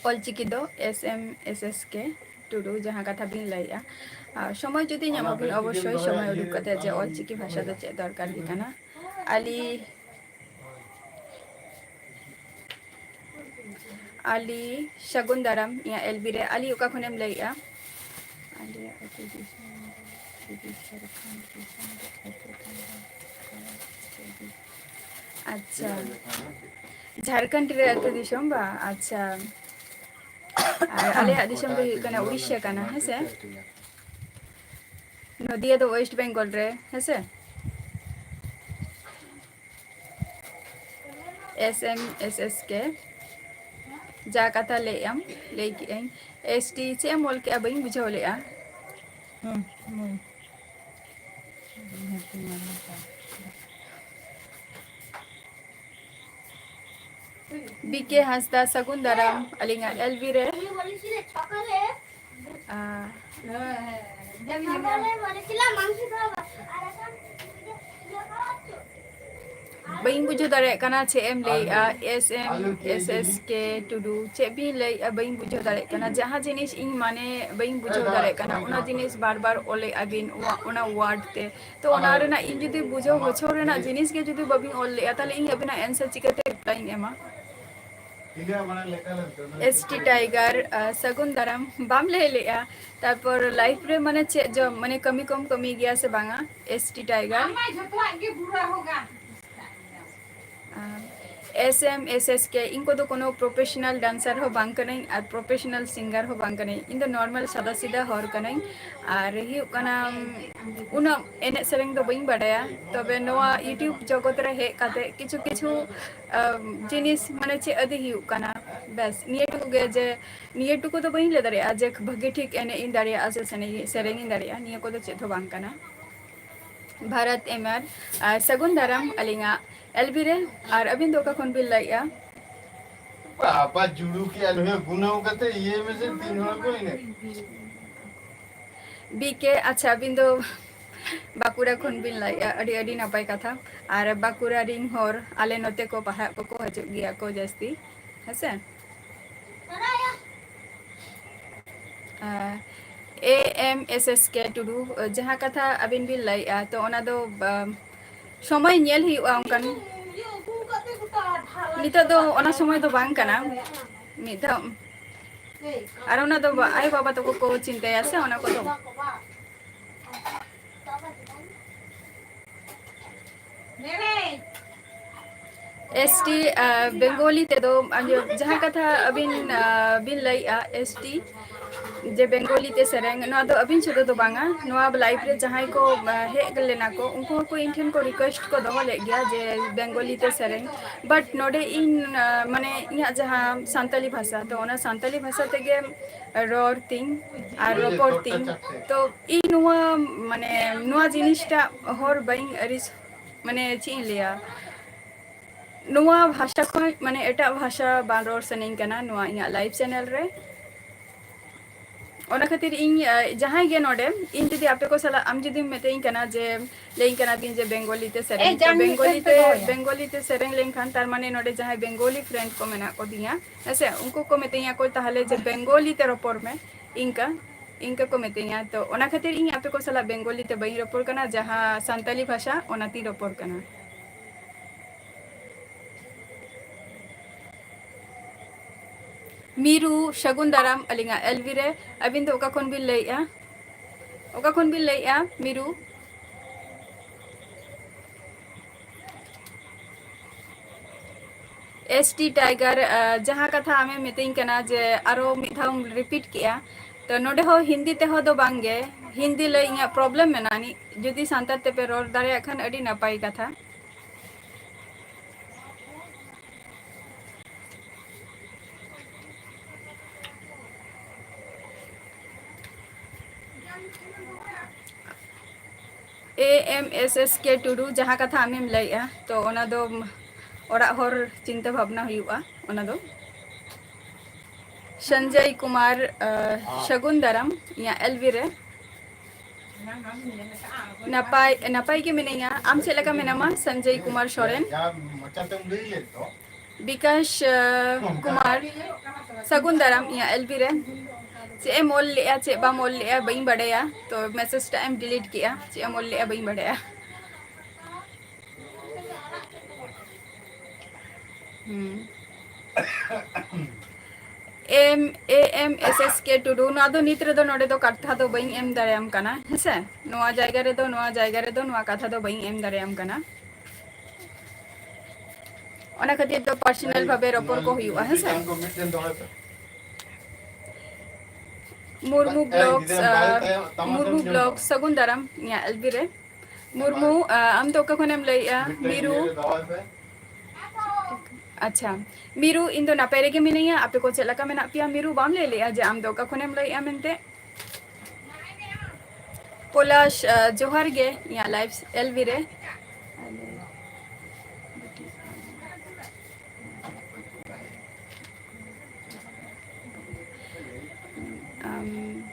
ᱚᱞᱪᱤᱠᱤ ᱫᱚ ᱮᱥ ᱮᱢ ᱮᱥ ᱮᱥ ᱠᱮ ᱴᱩᱰᱩ, ᱡᱟᱦᱟᱸ ᱠᱟᱛᱷᱟ ᱵᱤᱱ ᱞᱟᱹᱭᱮᱜᱼᱟ, ᱟᱨ ᱥᱚᱢᱚᱭ ᱡᱩᱫᱤ ᱧᱟᱢ ᱟᱵᱤᱱ, ᱚᱵᱚᱥᱥᱳᱭ ᱥᱚᱢᱚᱭ ᱩᱰᱩᱠ ᱠᱟᱛᱮ ᱡᱮ ᱚᱞᱪᱤᱠᱤ ᱵᱷᱟᱥᱟ ᱫᱚ ᱪᱮᱫ ᱫᱚᱨᱠᱟᱨ ᱜᱮ ᱠᱟᱱᱟ᱾ ᱟᱞᱤ, ᱟᱞᱤ, ᱥᱟᱹᱜᱩᱱ ᱫᱟᱨᱟᱢ ᱤᱧᱟᱹᱜ ᱮᱞ ᱵᱤ ᱨᱮ᱾ ᱟᱞᱤ, ᱚᱠᱟ ᱠᱷᱚᱱᱮᱢ ᱞᱟᱹᱭᱮᱜᱼᱟ? ᱟᱞᱮᱭᱟᱜ ᱟᱹᱛᱩ ᱫᱤᱥᱚᱢ᱾ ᱟᱪᱪᱷᱟ, ᱡᱷᱟᱲᱠᱷᱚᱸᱰ ᱨᱮ ᱟᱹᱛᱩ ᱫᱤᱥᱚᱢ ᱵᱟ? ᱟᱪᱪᱷᱟ, ᱟᱨ ᱟᱞᱮᱭᱟᱜ ᱫᱤᱥᱚᱢ ᱫᱚ ᱦᱩᱭᱩᱜ ᱠᱟᱱᱟ ᱩᱲᱤᱥᱥᱟ ᱠᱟᱱᱟ, ᱦᱮᱸ ᱥᱮ? ᱱᱚᱫᱤᱭᱟ ᱫᱚ ᱳᱭᱮᱥᱴ ᱵᱮᱝᱜᱚᱞ ᱨᱮ, ᱦᱮᱸ ᱥᱮ? S M S S K, ᱡᱟ ᱠᱟᱛᱷᱟ ᱞᱟᱹᱭᱮᱫ ᱟᱢ, ᱞᱟᱹᱭ ᱠᱮᱫ ᱟᱹᱧ᱾ S T ᱪᱮᱫ ᱮᱢ ᱚᱞ ᱠᱮᱫᱼᱟ? ᱵᱟᱹᱧ ᱵᱩᱡᱷᱟᱹᱣ ᱞᱮᱫᱼᱟ᱾ ᱦᱩᱸ, ᱦᱩᱸ᱾ B K ᱦᱟᱸᱥᱫᱟ, ᱥᱟᱹᱜᱩᱱ ᱫᱟᱨᱟᱢ ᱟᱹᱞᱤᱧᱟᱜ L B ᱨᱮ᱾ ᱟᱨ ᱵᱟᱹᱧ ᱵᱩᱡᱷᱟᱹᱣ ᱫᱟᱲᱮᱭᱟᱜ ᱠᱟᱱᱟ ᱪᱮᱫ ᱮᱢ ᱞᱟᱹᱭᱮᱜᱼᱟ, S M S S K ᱴᱩᱰᱩ, ᱪᱮᱫ ᱵᱤᱱ ᱞᱟᱹᱭᱮᱜᱼᱟ? ᱵᱟᱹᱧ ᱵᱩᱡᱷᱟᱹᱣ ᱫᱟᱲᱮᱭᱟᱜ ᱠᱟᱱᱟ᱾ ᱡᱟᱦᱟᱸ ᱡᱤᱱᱤᱥ ᱤᱧ ᱢᱟᱱᱮ ᱵᱟᱹᱧ ᱵᱩᱡᱷᱟᱹᱣ ᱫᱟᱲᱮᱭᱟᱜ ᱠᱟᱱᱟ, ᱚᱱᱟ ᱡᱤᱱᱤᱥ ᱵᱟᱨ ᱵᱟᱨ ᱚᱞᱮᱜᱼᱟ ᱵᱤᱱ ᱚᱱᱟ, ᱚᱱᱟ word ᱛᱮ᱾ ᱛᱚ ᱚᱱᱟ ᱨᱮᱱᱟᱜ ᱤᱧ ᱡᱩᱫᱤ ᱵᱩᱡᱷᱟᱹᱣ ᱦᱚᱪᱚ ᱨᱮᱱᱟᱜ ᱡᱤᱱᱤᱥ ᱜᱮ ᱡᱩᱫᱤ ᱵᱟᱹᱵᱤᱱ ᱚᱞ ᱞᱮᱜᱼᱟ, ᱛᱟᱦᱞᱮ ᱤᱧ ᱟᱹᱵᱤᱱᱟᱜ answer ᱪᱤᱠᱟᱹᱛᱮ reply ᱤᱧ ᱮᱢᱟ? S T Tiger, ᱟᱨ, ᱥᱟᱹᱜᱩᱱ ᱫᱟᱨᱟᱢ᱾ ᱵᱟᱢ ᱞᱟᱹᱭ ᱞᱮᱜᱼᱟ᱾ ᱛᱟᱨᱯᱚᱨ life ᱨᱮ ᱢᱟᱱᱮ ᱪᱮᱫ ᱡᱚᱢ, ᱢᱟᱱᱮ ᱠᱟᱹᱢᱤ ᱠᱚᱢ ᱠᱟᱹᱢᱤ ᱜᱮᱭᱟ ᱥᱮ ᱵᱟᱝᱟ? S T Tiger᱾ ᱟᱢᱟᱜ ᱡᱷᱚᱛᱚᱣᱟᱜ ᱜᱮ ᱵᱩᱨᱟ ᱦᱳᱜᱟ᱾ ᱟᱨ S M S S K, ᱤᱧ ᱠᱚᱫᱚ ᱠᱳᱱᱳ professional dancer ᱦᱚᱸ ᱵᱟᱝ ᱠᱟᱹᱱᱟᱹᱧ ᱟᱨ professional singer ᱦᱚᱸ ᱵᱟᱝ ᱠᱟᱹᱱᱟᱹᱧ᱾ ᱤᱧ ᱫᱚ normal ᱥᱟᱫᱟ ᱥᱤᱫᱟ ᱦᱚᱲ ᱠᱟᱹᱱᱟᱹᱧ᱾ ᱟᱨ ᱦᱩᱭᱩᱜ ᱠᱟᱱᱟ, ᱩᱱᱟᱹᱜ ᱮᱱᱮᱡ ᱥᱮᱨᱮᱧ ᱫᱚ ᱵᱟᱹᱧ ᱵᱟᱰᱟᱭᱟ, ᱛᱚᱵᱮ ᱱᱚᱣᱟ YouTube ᱡᱚᱜᱚᱛ ᱨᱮ ᱦᱮᱡ ᱠᱟᱛᱮ ᱠᱤᱪᱷᱩ ᱠᱤᱪᱷᱩ, ᱟᱢ, ᱡᱤᱱᱤᱥ ᱢᱟᱱᱮ ᱪᱮᱫ ᱟᱹᱫᱤ ᱦᱩᱭᱩᱜ ᱠᱟᱱᱟ᱾ ᱵᱮᱥ, ᱱᱤᱭᱟᱹ ᱴᱩᱠᱩ ᱜᱮ ᱡᱮ ᱱᱤᱭᱟᱹ ᱴᱩᱠᱩ ᱫᱚ ᱵᱟᱹᱧ ᱞᱟᱹᱭ ᱫᱟᱲᱮᱭᱟᱜᱼᱟ ᱡᱮ ᱵᱷᱟᱹᱜᱤ ᱴᱷᱤᱠ ᱮᱱᱮᱡ ᱤᱧ ᱫᱟᱲᱮᱭᱟᱜᱼᱟ ᱥᱮ ᱥᱮᱱᱮ-, ᱥᱮᱨᱮᱧ ᱤᱧ ᱫᱟᱲᱮᱭᱟᱜᱼᱟ, ᱱᱤᱭᱟᱹ ᱠᱚᱫᱚ ᱪᱮᱫ ᱦᱚᱸ ᱵᱟᱝ ᱠᱟᱱᱟ᱾ ᱵᱷᱟᱨᱚᱛ ᱮᱢ ᱟᱨ, ᱟᱨ ᱥᱟᱹᱜᱩᱱ ᱫᱟᱨᱟᱢ ᱟᱹᱞᱤᱧᱟᱜ L B ᱨᱮ᱾ ᱟᱨ ᱟᱹᱵᱤᱱ ᱫᱚ ᱚᱠᱟ ᱠᱷᱚᱱ ᱵᱤᱱ ᱞᱟᱹᱭᱮᱜᱼᱟ? ᱵᱟᱵᱟ ᱡᱩᱲᱩ ᱠᱮᱜᱼᱟ, ᱱᱩᱭ ᱜᱩᱱᱟᱹᱣ ᱠᱟᱛᱮ ᱤᱭᱟᱹ ᱢᱮᱥᱮ ᱛᱤᱱ ᱦᱚᱲ ᱠᱚ ᱤᱱᱟᱹ᱾ B K, ᱟᱪᱪᱷᱟ, ᱟᱹᱵᱤᱱ ᱫᱚ ᱵᱟᱸᱠᱩᱲᱟ ᱠᱷᱚᱱ ᱵᱤᱱ ᱞᱟᱹᱭᱮᱜᱼᱟ, ᱟᱹᱰᱤ, ᱟᱹᱰᱤ ᱱᱟᱯᱟᱭ ᱠᱟᱛᱷᱟ᱾ ᱟᱨ ᱵᱟᱸᱠᱩᱲᱟ ᱨᱤᱱ ᱦᱚᱲ ᱟᱞᱮ ᱱᱚᱛᱮ ᱠᱚ ᱯᱟᱲᱦᱟᱜ ᱠᱚᱠᱚ ᱦᱤᱡᱩᱜ ᱜᱮᱭᱟ ᱠᱚ ᱡᱟᱹᱥᱛᱤ, ᱦᱮᱸᱥᱮ? ᱟᱨ A M S S K ᱴᱩᱰᱩ, ᱡᱟᱦᱟᱸ ᱠᱟᱛᱷᱟ ᱟᱹᱵᱤᱱ ᱵᱤᱱ ᱞᱟᱹᱭᱮᱜᱼᱟ, ᱛᱚ ᱚᱱᱟ ᱫᱚ, ᱵᱟ-, ᱥᱚᱢᱚᱭ ᱧᱮᱞ ᱦᱩᱭᱩᱜᱼᱟ ᱚᱱᱠᱟᱱ᱾ ᱱᱤᱛᱚᱜ ᱫᱚ ᱚᱱᱟ ᱥᱚᱢᱚᱭ ᱫᱚ ᱵᱟᱝ ᱠᱟᱱᱟ᱾ ᱢᱤᱫ ᱫᱷᱟᱣ ᱟᱨ ᱚᱱᱟ ᱫᱚ ᱵᱟ-, ᱟᱭᱳ ᱵᱟᱵᱟ ᱛᱟᱠᱚ ᱠᱚ ᱪᱤᱱᱛᱟᱹᱭᱟ ᱥᱮ ᱚᱱᱟ ᱠᱚᱫᱚ᱾ ᱮᱥ ᱴᱤ ᱵᱮᱝᱜᱚᱞᱤ ᱛᱮᱫᱚ ᱟᱸᱡᱚᱢ, ᱡᱟᱦᱟᱸ ᱠᱟᱛᱷᱟ ᱟᱹᱵᱤᱱ ᱵᱤᱱ ᱞᱟᱹᱭᱮᱜᱼᱟ, ᱮᱥ ᱴᱤ ᱡᱮ ᱵᱮᱝᱜᱚᱞᱤ ᱛᱮ ᱥᱮᱨᱮᱧ, ᱱᱚᱣᱟ ᱫᱚ ᱟᱹᱵᱤᱱ ᱥᱩᱫᱷᱩ ᱫᱚ ᱵᱟᱝᱟ, ᱱᱚᱣᱟ ᱞᱟᱭᱤᱵᱷ ᱨᱮ ᱡᱟᱦᱟᱸᱭ ᱠᱚ ᱦᱮᱡ ᱞᱮᱱᱟ ᱠᱚ, ᱩᱱᱠᱩ ᱦᱚᱸᱠᱚ ᱤᱧ ᱴᱷᱮᱱ ᱠᱚ ᱨᱤᱠᱩᱭᱮᱥᱴ ᱠᱚ ᱫᱚᱦᱚ ᱞᱮᱫ ᱜᱮᱭᱟ ᱡᱮ ᱵᱮᱝᱜᱚᱞᱤ ᱛᱮ ᱥᱮᱨᱮᱧ᱾ ᱵᱟᱴ ᱱᱚᱰᱮ ᱤᱧ ᱢᱟᱱᱮ ᱤᱧᱟᱹᱜ ᱡᱟᱦᱟᱸ ᱥᱟᱱᱛᱟᱞᱤ ᱵᱷᱟᱥᱟ, ᱛᱚ ᱚᱱᱟ ᱥᱟᱱᱛᱟᱞᱤ ᱵᱷᱟᱥᱟ ᱛᱮᱜᱮ ᱨᱚᱲ ᱛᱤᱧ ᱟᱨ ᱨᱚᱯᱚᱲ ᱛᱤᱧ᱾ ᱛᱚ ᱤᱧ ᱱᱚᱣᱟ ᱢᱟᱱᱮ ᱱᱚᱣᱟ ᱡᱤᱱᱤᱥᱴᱟᱜ ᱦᱚᱨ ᱵᱟᱹᱧ ᱟᱹᱨᱤᱥ ᱢᱟᱱᱮ ᱪᱮᱫ ᱤᱧ ᱞᱟᱹᱭᱟ, ᱱᱚᱣᱟ ᱵᱷᱟᱥᱟ ᱠᱷᱚᱱ ᱢᱟᱱᱮ ᱮᱴᱟᱜ ᱵᱷᱟᱥᱟ ᱵᱟᱝ ᱨᱚᱲ ᱥᱟᱱᱟᱧ ᱠᱟᱱᱟ ᱱᱚᱣᱟ ᱤᱧᱟᱹᱜ ᱞᱟᱭᱤᱵᱷ ᱪᱮᱱᱮᱞ ᱨᱮ᱾ ᱚᱱᱟ ᱠᱷᱟᱹᱛᱤᱨ ᱤᱧ ᱡᱟᱦᱟᱸᱭ ᱜᱮ ᱱᱚᱰᱮ ᱤᱧ ᱡᱩᱫᱤ ᱟᱯᱮ ᱠᱚ ᱥᱟᱞᱟᱜ ᱟᱢ ᱡᱩᱫᱤᱢ ᱢᱮᱛᱟᱹᱧ ᱠᱟᱱᱟ ᱡᱮ ᱞᱟᱹᱭᱟᱹᱧ ᱠᱟᱱᱟ ᱵᱤᱱ ᱡᱮ ᱵᱮᱝᱜᱚᱞᱤ ᱛᱮ ᱥᱮᱨᱮᱧ, ᱵᱮᱝᱜᱚᱞᱤ ᱛᱮ ᱥᱮᱨᱮᱧ ᱞᱮᱱᱠᱷᱟᱱ ᱛᱟᱨ ᱢᱟᱱᱮ ᱱᱚᱰᱮ ᱡᱟᱦᱟᱸᱭ ᱵᱮᱝᱜᱚᱞᱤ ᱯᱷᱨᱮᱱᱰ ᱠᱚ ᱢᱮᱱᱟᱜ ᱠᱚ ᱛᱤᱧᱟ, ᱦᱮᱸᱥᱮ, ᱩᱱᱠᱩ ᱠᱚ ᱢᱤᱛᱟᱹᱧᱟ ᱠᱚ ᱛᱟᱦᱚᱞᱮ ᱡᱮ ᱵᱮᱝᱜᱚᱞᱤ ᱛᱮ ᱨᱚᱯᱚᱲ ᱢᱮ, ᱤᱱᱠᱟ ᱤᱱᱠᱟ ᱠᱚ ᱢᱤᱛᱟᱹᱧᱟ᱾ ᱛᱚ ᱚᱱᱟ ᱠᱷᱟᱹᱛᱤᱨ ᱤᱧ ᱟᱯᱮ ᱠᱚ ᱥᱟᱞᱟᱜ ᱵᱮᱝᱜᱚᱞᱤ ᱛᱮ ᱵᱟᱹᱧ ᱨᱚᱯᱚᱲ ᱠᱟᱱᱟ, ᱡᱟᱦᱟᱸ ᱥᱟᱱᱛᱟᱞᱤ ᱵᱷᱟᱥᱟ ᱚᱱᱟᱛᱤᱧ ᱨᱚᱯᱚᱲ ᱠᱟᱱᱟ᱾ ᱢᱤᱨᱩ, ᱥᱟᱹᱜᱩᱱ ᱫᱟᱨᱟᱢ ᱟᱹᱞᱤᱧᱟᱜ ᱮᱞᱵᱤ ᱨᱮ᱾ ᱟᱹᱵᱤᱱ ᱫᱚ ᱚᱠᱟ ᱠᱷᱚᱱ ᱵᱤᱱ ᱞᱟᱹᱭᱮᱜᱼᱟ? ᱚᱠᱟ ᱠᱷᱚᱱ ᱵᱤᱱ ᱞᱟᱹᱭᱮᱜᱼᱟ ᱢᱤᱨᱩ? ᱮᱥ ᱴᱤ ᱴᱟᱭᱜᱟᱨ, ᱡᱟᱦᱟᱸ ᱠᱟᱛᱷᱟ ᱟᱢᱮᱢ ᱢᱤᱛᱟᱹᱧ ᱠᱟᱱᱟ ᱡᱮ ᱟᱨᱚ ᱢᱤᱫ ᱫᱷᱟᱣ ᱨᱤᱯᱤᱴ ᱠᱮᱜᱼᱟ, ᱛᱚ ᱱᱚᱰᱮ ᱦᱚᱸ ᱦᱤᱱᱫᱤ ᱛᱮᱦᱚᱸ ᱫᱚ ᱵᱟᱝ ᱜᱮ, ᱦᱤᱱᱫᱤ ᱞᱟᱹᱭ ᱤᱧᱟᱹᱜ ᱯᱨᱚᱵᱞᱮᱢ ᱢᱮᱱᱟᱜᱼᱟ ᱟᱹᱱᱤᱡ᱾ ᱡᱩᱫᱤ ᱥᱟᱱᱛᱟᱲ ᱛᱮᱯᱮ ᱨᱚᱲ ᱫᱟᱲᱮᱭᱟᱜ ᱠᱷᱟᱱ ᱟᱹᱰᱤ ᱱᱟᱯᱟᱭ ᱠᱟᱛᱷᱟ᱾ ᱮ ᱮᱢ ᱮᱥ ᱮᱥ ᱠᱮ ᱴᱩᱰᱩ, ᱡᱟᱦᱟᱸ ᱠᱟᱛᱷᱟ ᱟᱢᱮᱢ ᱞᱟᱹᱭᱮᱜᱼᱟ, ᱛᱚ ᱚᱱᱟ ᱫᱚ ᱚᱲᱟᱜ ᱦᱚᱲ ᱪᱤᱱᱛᱟᱹ ᱵᱷᱟᱵᱽᱱᱟ ᱦᱩᱭᱩᱜᱼᱟ ᱚᱱᱟ ᱫᱚ᱾ ᱥᱚᱧᱡᱚᱭ ᱠᱩᱢᱟᱨ, ᱥᱟᱹᱜᱩᱱ ᱫᱟᱨᱟᱢ ᱤᱧᱟᱹᱜ ᱮᱞᱵᱤ ᱨᱮ᱾ ᱱᱟᱯᱟᱭ, ᱱᱟᱯᱟᱭ ᱜᱮ ᱢᱤᱱᱟᱹᱧᱟ᱾ ᱟᱢ ᱪᱮᱫ ᱞᱮᱠᱟ ᱢᱮᱱᱟᱢᱟ, ᱥᱚᱧᱡᱚᱭ ᱠᱩᱢᱟᱨ ᱥᱚᱨᱮᱱ? ᱵᱤᱠᱟᱥ ᱠᱩᱢᱟᱨ, ᱥᱟᱹᱜᱩᱱ ᱫᱟᱨᱟᱢ ᱤᱧᱟᱹᱜ ᱮᱞᱵᱤ ᱨᱮ᱾ ᱪᱮᱫ ᱮᱢ ᱚᱞ ᱞᱮᱜᱼᱟ, ᱪᱮᱫ ᱵᱟᱢ ᱚᱞ ᱞᱮᱜᱼᱟ, ᱵᱟᱹᱧ ᱵᱟᱰᱟᱭᱟ᱾ ᱛᱚ ᱢᱮᱥᱮᱡᱽ ᱴᱟᱜ ᱮᱢ ᱰᱤᱞᱤᱴ ᱠᱮᱜᱼᱟ, ᱪᱮᱫ ᱮᱢ ᱚᱞ ᱞᱮᱜᱼᱟ, ᱵᱟᱹᱧ ᱵᱟᱰᱟᱭᱟ᱾ ᱦᱩᱸ᱾ ᱮᱢ, ᱮ ᱮᱢ ᱮᱥ ᱮᱥ ᱠᱮ ᱴᱩᱰᱩ, ᱱᱚᱣᱟ ᱫᱚ ᱱᱤᱛ ᱨᱮᱫᱚ ᱱᱚᱰᱮ ᱫᱚ ᱠᱟᱛᱷᱟ ᱫᱚ ᱵᱟᱹᱧ ᱮᱢ ᱫᱟᱲᱮᱭᱟᱢ ᱠᱟᱱᱟ, ᱦᱮᱸᱥᱮ? ᱱᱚᱣᱟ ᱡᱟᱭᱜᱟ ᱨᱮᱫᱚ, ᱱᱚᱣᱟ ᱡᱟᱭᱜᱟ ᱨᱮᱫᱚ ᱱᱚᱣᱟ ᱠᱟᱛᱷᱟ ᱫᱚ ᱵᱟᱹᱧ ᱮᱢ ᱫᱟᱲᱮᱭᱟᱢ ᱠᱟᱱᱟ᱾ ᱚᱱᱟ ᱠᱷᱟᱹᱛᱤᱨ ᱫᱚ personal ᱵᱷᱟᱵᱮ ᱨᱚᱯᱚᱲ ᱠᱚ ᱦᱩᱭᱩᱜᱼᱟ, ᱦᱮᱸ ᱥᱮ? ᱢᱤᱫᱴᱮᱱ ᱫᱚᱦᱚᱭ ᱯᱮ᱾ ᱢᱩᱨᱢᱩ ᱵᱞᱚᱜᱥ, ᱢᱩᱨᱢᱩ ᱵᱞᱚᱜ, ᱥᱟᱹᱜᱩᱱ ᱫᱟᱨᱟᱢ ᱤᱧᱟᱹᱜ ᱮᱞᱵᱤ ᱨᱮ᱾ ᱢᱩᱨᱢᱩ, ᱟᱢ ᱫᱚ ᱚᱠᱟ ᱠᱷᱚᱱᱮᱢ ᱞᱟᱹᱭᱮᱜᱼᱟ? ᱢᱤᱨᱩ᱾ ᱟᱪᱪᱷᱟ, ᱢᱤᱨᱩ, ᱤᱧ ᱫᱚ ᱱᱟᱯᱟᱭ ᱨᱮᱜᱮ ᱢᱤᱱᱟᱹᱧᱟ᱾ ᱟᱯᱮ ᱠᱚ ᱪᱮᱫ ᱞᱮᱠᱟ ᱢᱮᱱᱟᱜ ᱯᱮᱭᱟ? ᱢᱤᱨᱩ, ᱵᱟᱢ ᱞᱟᱹᱭ ᱞᱮᱜᱼᱟ ᱡᱮ ᱟᱢ ᱫᱚ ᱚᱠᱟ ᱠᱷᱚᱱᱮᱢ ᱞᱟᱹᱭᱮᱜᱼᱟ ᱢᱮᱱᱛᱮ? ᱯᱚᱞᱟᱥ, ᱡᱚᱦᱟᱨ ᱜᱮ ᱤᱧᱟᱹᱜ ᱞᱟᱭᱤᱵᱷ ᱮᱞᱵᱤ ᱨᱮ᱾ ᱟᱢ,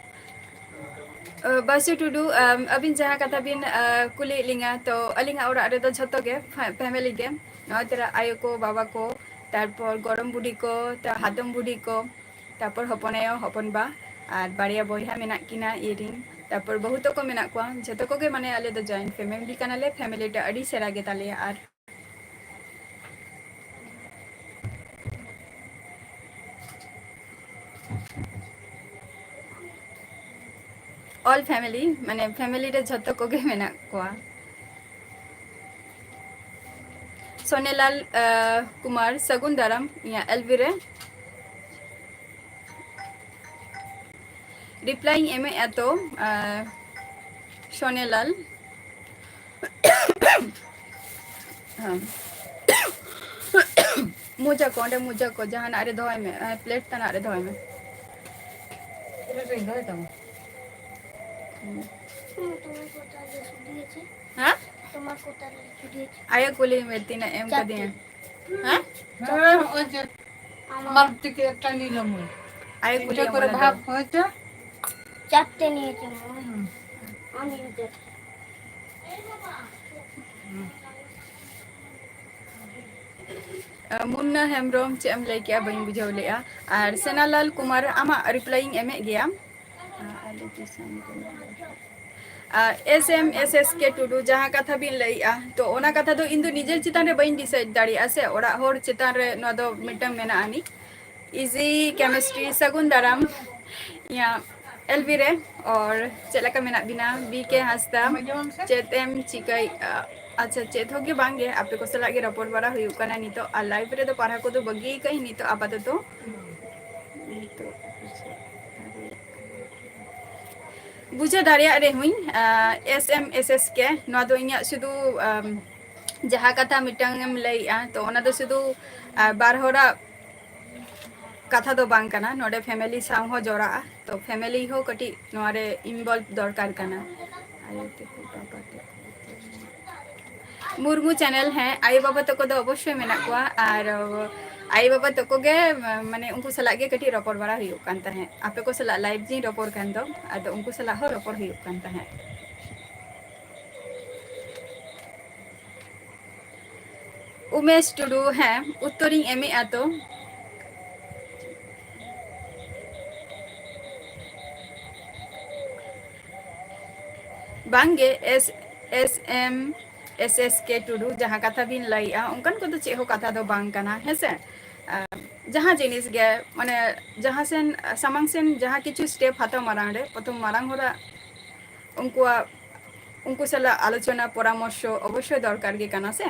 ᱟᱹ, ᱵᱟᱥᱩ ᱴᱩᱰᱩ, ᱟᱢ, ᱟᱹᱵᱤᱱ ᱡᱟᱦᱟᱸ ᱠᱟᱛᱷᱟ ᱵᱤᱱ, ᱟᱹ, ᱠᱩᱞᱤᱭᱮᱫ ᱞᱤᱧᱟ, ᱛᱚ ᱟᱹᱞᱤᱧᱟᱜ ᱚᱲᱟᱜ ᱨᱮᱫᱚ ᱡᱷᱚᱛᱚ ᱜᱮ, ᱯᱷᱮ-, family ᱜᱮ, ᱱᱚᱜᱼᱚᱭ ᱛᱚᱨᱟ ᱟᱭᱳ ᱠᱚ, ᱵᱟᱵᱟ ᱠᱚ, ᱛᱟᱨᱯᱚᱨ ᱜᱚᱲᱚᱢ ᱵᱩᱰᱷᱤ ᱠᱚ, ᱛᱟ-, ᱦᱟᱛᱚᱢ ᱵᱩᱰᱷᱤ ᱠᱚ, ᱛᱟᱨᱯᱚᱨ ᱦᱚᱯᱚᱱ ᱟᱭᱳ, ᱦᱚᱯᱚᱱ ᱵᱟ, ᱟᱨ ᱵᱟᱨᱭᱟ ᱵᱚᱭᱦᱟ ᱢᱮᱱᱟᱜ ᱠᱤᱱᱟ ᱤᱧ ᱨᱤᱱ, ᱛᱟᱨᱯᱚᱨ ᱵᱟᱹᱦᱩ ᱛᱟᱠᱚ ᱢᱮᱱᱟᱜ ᱠᱚᱣᱟ, ᱡᱷᱚᱛᱚ ᱠᱚᱜᱮ, ᱢᱟᱱᱮ, ᱟᱞᱮ ᱫᱚ joint family ᱠᱟᱱᱟᱞᱮ, family ᱴᱟ ᱟᱹᱰᱤ ᱥᱮᱬᱟ ᱜᱮ ᱛᱟᱞᱮᱭᱟ᱾ ᱟᱨ all family, ᱢᱟᱱᱮ family ᱨᱮ ᱡᱷᱚᱛᱚ ᱠᱚᱜᱮ ᱢᱮᱱᱟᱜ ᱠᱚᱣᱟ᱾ ᱥᱚᱱᱮᱞᱟᱞ, ᱟᱸ, ᱠᱩᱢᱟᱨ, ᱥᱟᱹᱜᱩᱱ ᱫᱟᱨᱟᱢ ᱤᱧᱟᱹᱜ ᱮᱞᱵᱤ ᱨᱮ᱾ Reply ᱤᱧ ᱮᱢᱮᱫᱼᱟ ᱛᱚ, ᱟᱸ, ᱥᱚᱱᱮᱞᱟᱞ᱾ ᱦᱮᱸ᱾ ᱢᱚᱡᱟ ᱠᱚ, ᱚᱸᱰᱮ ᱢᱚᱡᱟ ᱠᱚ, ᱡᱟᱦᱟᱱᱟᱜ ᱨᱮ ᱫᱚᱦᱚᱭ ᱢᱮ, ᱟᱸ, plate ᱛᱟᱱᱟᱜ ᱨᱮ ᱫᱚᱦᱚᱭ ᱢᱮ᱾ ᱦᱩᱸ᱾ ᱦᱮᱸ? ᱟᱭᱳ ᱠᱩᱞᱤ ᱢᱮ, ᱛᱤᱱᱟᱹᱜ ᱮᱢ ᱠᱟᱫᱤᱧᱟ? ᱦᱮᱸ? ᱦᱮᱸ, ᱦᱚᱸᱜᱼᱚᱭ ᱡᱮ ᱟᱢᱟᱨ ᱛᱮᱜᱮ ᱮᱠᱴᱟ ᱱᱤᱞᱟᱹᱢ᱾ ᱟᱭᱳ ᱠᱩᱞᱤ ᱛᱤᱱᱴᱟ ᱠᱚᱨᱮ ᱚᱱᱟ ᱫᱚ᱾ ᱵᱷᱟᱜᱽ ᱦᱚᱭ ᱪᱚ᱾ ᱪᱟᱨᱴᱮ ᱱᱤᱭᱮ ᱪᱚ᱾ ᱦᱩᱸ᱾ ᱟᱢ ᱱᱤᱭᱮ ᱪᱚ᱾ ᱟᱸ, ᱢᱩᱱᱱᱟ ᱦᱮᱢᱵᱨᱚᱢ, ᱪᱮᱫ ᱮᱢ ᱞᱟᱹᱭ ᱠᱮᱜᱼᱟ? ᱵᱟᱹᱧ ᱵᱩᱡᱷᱟᱹᱣ ᱞᱮᱜᱼᱟ᱾ ᱟᱨ ᱥᱮᱱᱟᱞᱟᱞ ᱠᱩᱢᱟᱨ, ᱟᱢᱟᱜ reply ᱤᱧ ᱮᱢᱮᱫ ᱜᱮᱭᱟ᱾ ᱟᱨ ᱟᱞᱮ ᱫᱤᱥᱚᱢ ᱨᱮ, ᱟᱨ, S M S S K ᱴᱩᱰᱩ, ᱡᱟᱦᱟᱸ ᱠᱟᱛᱷᱟ ᱵᱤᱱ ᱞᱟᱹᱭᱮᱜᱼᱟ, ᱛᱚ ᱚᱱᱟ ᱠᱟᱛᱷᱟ ᱫᱚ ᱤᱧ ᱫᱚ ᱱᱤᱡᱮᱨ ᱪᱮᱛᱟᱱ ᱨᱮ ᱵᱟᱹᱧ decide ᱫᱟᱲᱮᱭᱟᱜᱼᱟ ᱥᱮ, ᱚᱲᱟᱜ ᱦᱚᱲ ᱪᱮᱛᱟᱱ ᱨᱮ ᱱᱚᱣᱟ ᱫᱚ ᱢᱤᱫᱴᱟᱝ ᱢᱮᱱᱟᱜ ᱟᱹᱱᱤᱡ᱾ Easy Chemistry, ᱥᱟᱹᱜᱩᱱ ᱫᱟᱨᱟᱢ ᱤᱧᱟᱹᱜ ᱮᱞᱵᱤ ᱨᱮ᱾ ᱚᱨ ᱪᱮᱫ ᱞᱮᱠᱟ ᱢᱮᱱᱟᱜ ᱵᱤᱱᱟ? ᱵᱤ ᱠᱮ ᱦᱟᱸᱥᱫᱟ, ᱪᱮᱫ ᱮᱢ ᱪᱤᱠᱟᱹᱭᱮᱜᱼᱟ? ᱟᱪᱪᱷᱟ, ᱪᱮᱫ ᱦᱚᱸ ᱜᱮ ᱵᱟᱝ ᱜᱮ, ᱟᱯᱮ ᱠᱚ ᱥᱟᱞᱟᱜ ᱜᱮ ᱨᱚᱯᱚᱲ ᱵᱟᱲᱟ ᱦᱩᱭᱩᱜ ᱠᱟᱱᱟ ᱱᱤᱛᱚᱜ᱾ ᱟᱨ live ᱨᱮᱫᱚ ᱯᱟᱲᱦᱟᱣ ᱠᱚᱫᱚ ᱵᱟᱹᱜᱤ ᱟᱠᱟᱫᱟᱹᱧ ᱱᱤᱛᱚᱜ ᱟᱯᱟᱛᱚᱛᱚ᱾ ᱱᱤᱛᱚᱜ ᱵᱩᱡᱷᱟᱹᱣ ᱫᱟᱲᱮᱭᱟᱜ ᱨᱮᱦᱚᱸᱧ, ᱟᱸ, S M S S K, ᱱᱚᱣᱟ ᱫᱚ ᱤᱧᱟᱹᱜ ᱥᱩᱫᱷᱩ, ᱟᱢ, ᱡᱟᱦᱟᱸ ᱠᱟᱛᱷᱟ ᱢᱤᱫᱴᱟᱝ ᱮᱢ ᱞᱟᱹᱭᱮᱜᱼᱟ, ᱛᱚ ᱚᱱᱟ ᱫᱚ ᱥᱩᱫᱷᱩ, ᱟᱸ, ᱵᱟᱨ ᱦᱚᱲᱟᱜ ᱠᱟᱛᱷᱟ ᱫᱚ ᱵᱟᱝ ᱠᱟᱱᱟ, ᱱᱚᱰᱮ family ᱥᱟᱶ ᱦᱚᱸ ᱡᱚᱲᱟᱜᱼᱟ᱾ ᱛᱚ family ᱦᱚᱸ ᱠᱟᱹᱴᱤᱡ ᱱᱚᱣᱟ ᱨᱮ involve ᱫᱚᱨᱠᱟᱨ ᱠᱟᱱᱟ᱾ ᱟᱭᱳ ᱛᱟᱠᱚ, ᱵᱟᱵᱟ ᱛᱟᱠᱚ᱾ ᱢᱩᱨᱢᱩ channel, ᱦᱮᱸ, ᱟᱭᱳ ᱵᱟᱵᱟ ᱛᱟᱠᱚ ᱫᱚ ᱚᱵᱚᱥᱥᱳᱭ ᱢᱮᱱᱟᱜ ᱠᱚᱣᱟ᱾ ᱟᱨ ᱟᱭᱳ ᱵᱟᱵᱟ ᱛᱟᱠᱚ ᱜᱮ, ᱢᱟᱱᱮ, ᱩᱱᱠᱩ ᱥᱟᱞᱟᱜ ᱜᱮ ᱠᱟᱹᱴᱤᱡ ᱨᱚᱯᱚᱲ ᱵᱟᱲᱟ ᱦᱩᱭᱩᱜ ᱠᱟᱱ ᱛᱟᱦᱮᱸᱫ᱾ ᱟᱯᱮ ᱠᱚ ᱥᱟᱞᱟᱜ live ᱡᱤᱧ ᱨᱚᱯᱚᱲ ᱠᱟᱱ ᱫᱚ, ᱟᱫᱚ ᱩᱱᱠᱩ ᱥᱟᱞᱟᱜ ᱦᱚᱸ ᱨᱚᱯᱚᱲ ᱦᱩᱭᱩᱜ ᱠᱟᱱ ᱛᱟᱦᱮᱸᱫ᱾ ᱩᱢᱮᱥ ᱴᱩᱰᱩ, ᱦᱮᱸ, ᱩᱛᱛᱚᱨᱤᱧ ᱮᱢᱮᱜᱼᱟ ᱛᱚ᱾ ᱵᱟᱝᱜᱮ, S, S M S S K ᱴᱩᱰᱩ, ᱡᱟᱦᱟᱸ ᱠᱟᱛᱷᱟ ᱵᱤᱱ ᱞᱟᱹᱭᱮᱜᱼᱟ, ᱚᱱᱠᱟᱱ ᱠᱚᱫᱚ ᱪᱮᱫ ᱦᱚᱸ ᱠᱟᱛᱷᱟ ᱫᱚ ᱵᱟᱝ ᱠᱟᱱᱟ, ᱦᱮᱸ ᱥᱮ? ᱟᱨ ᱡᱟᱦᱟᱸ ᱡᱤᱱᱤᱥ ᱜᱮ, ᱢᱟᱱᱮ, ᱡᱟᱦᱟᱸ ᱥᱮᱱ, ᱥᱟᱢᱟᱝ ᱥᱮᱱ ᱡᱟᱦᱟᱸ ᱠᱤᱪᱷᱩ step ᱦᱟᱛᱟᱣ ᱢᱟᱲᱟᱝ ᱨᱮ, ᱯᱨᱚᱛᱷᱚᱢ ᱢᱟᱨᱟᱝ ᱦᱚᱲᱟᱜ ᱩᱱᱠᱩᱣᱟᱜ, ᱩᱱᱠᱩ ᱥᱟᱞᱟᱜ ᱟᱞᱳᱪᱚᱱᱟ, ᱯᱚᱨᱟᱢᱚᱨᱥᱚ ᱚᱵᱚᱥᱥᱳᱭ ᱫᱚᱨᱠᱟᱨ ᱜᱮ ᱠᱟᱱᱟ ᱥᱮ᱾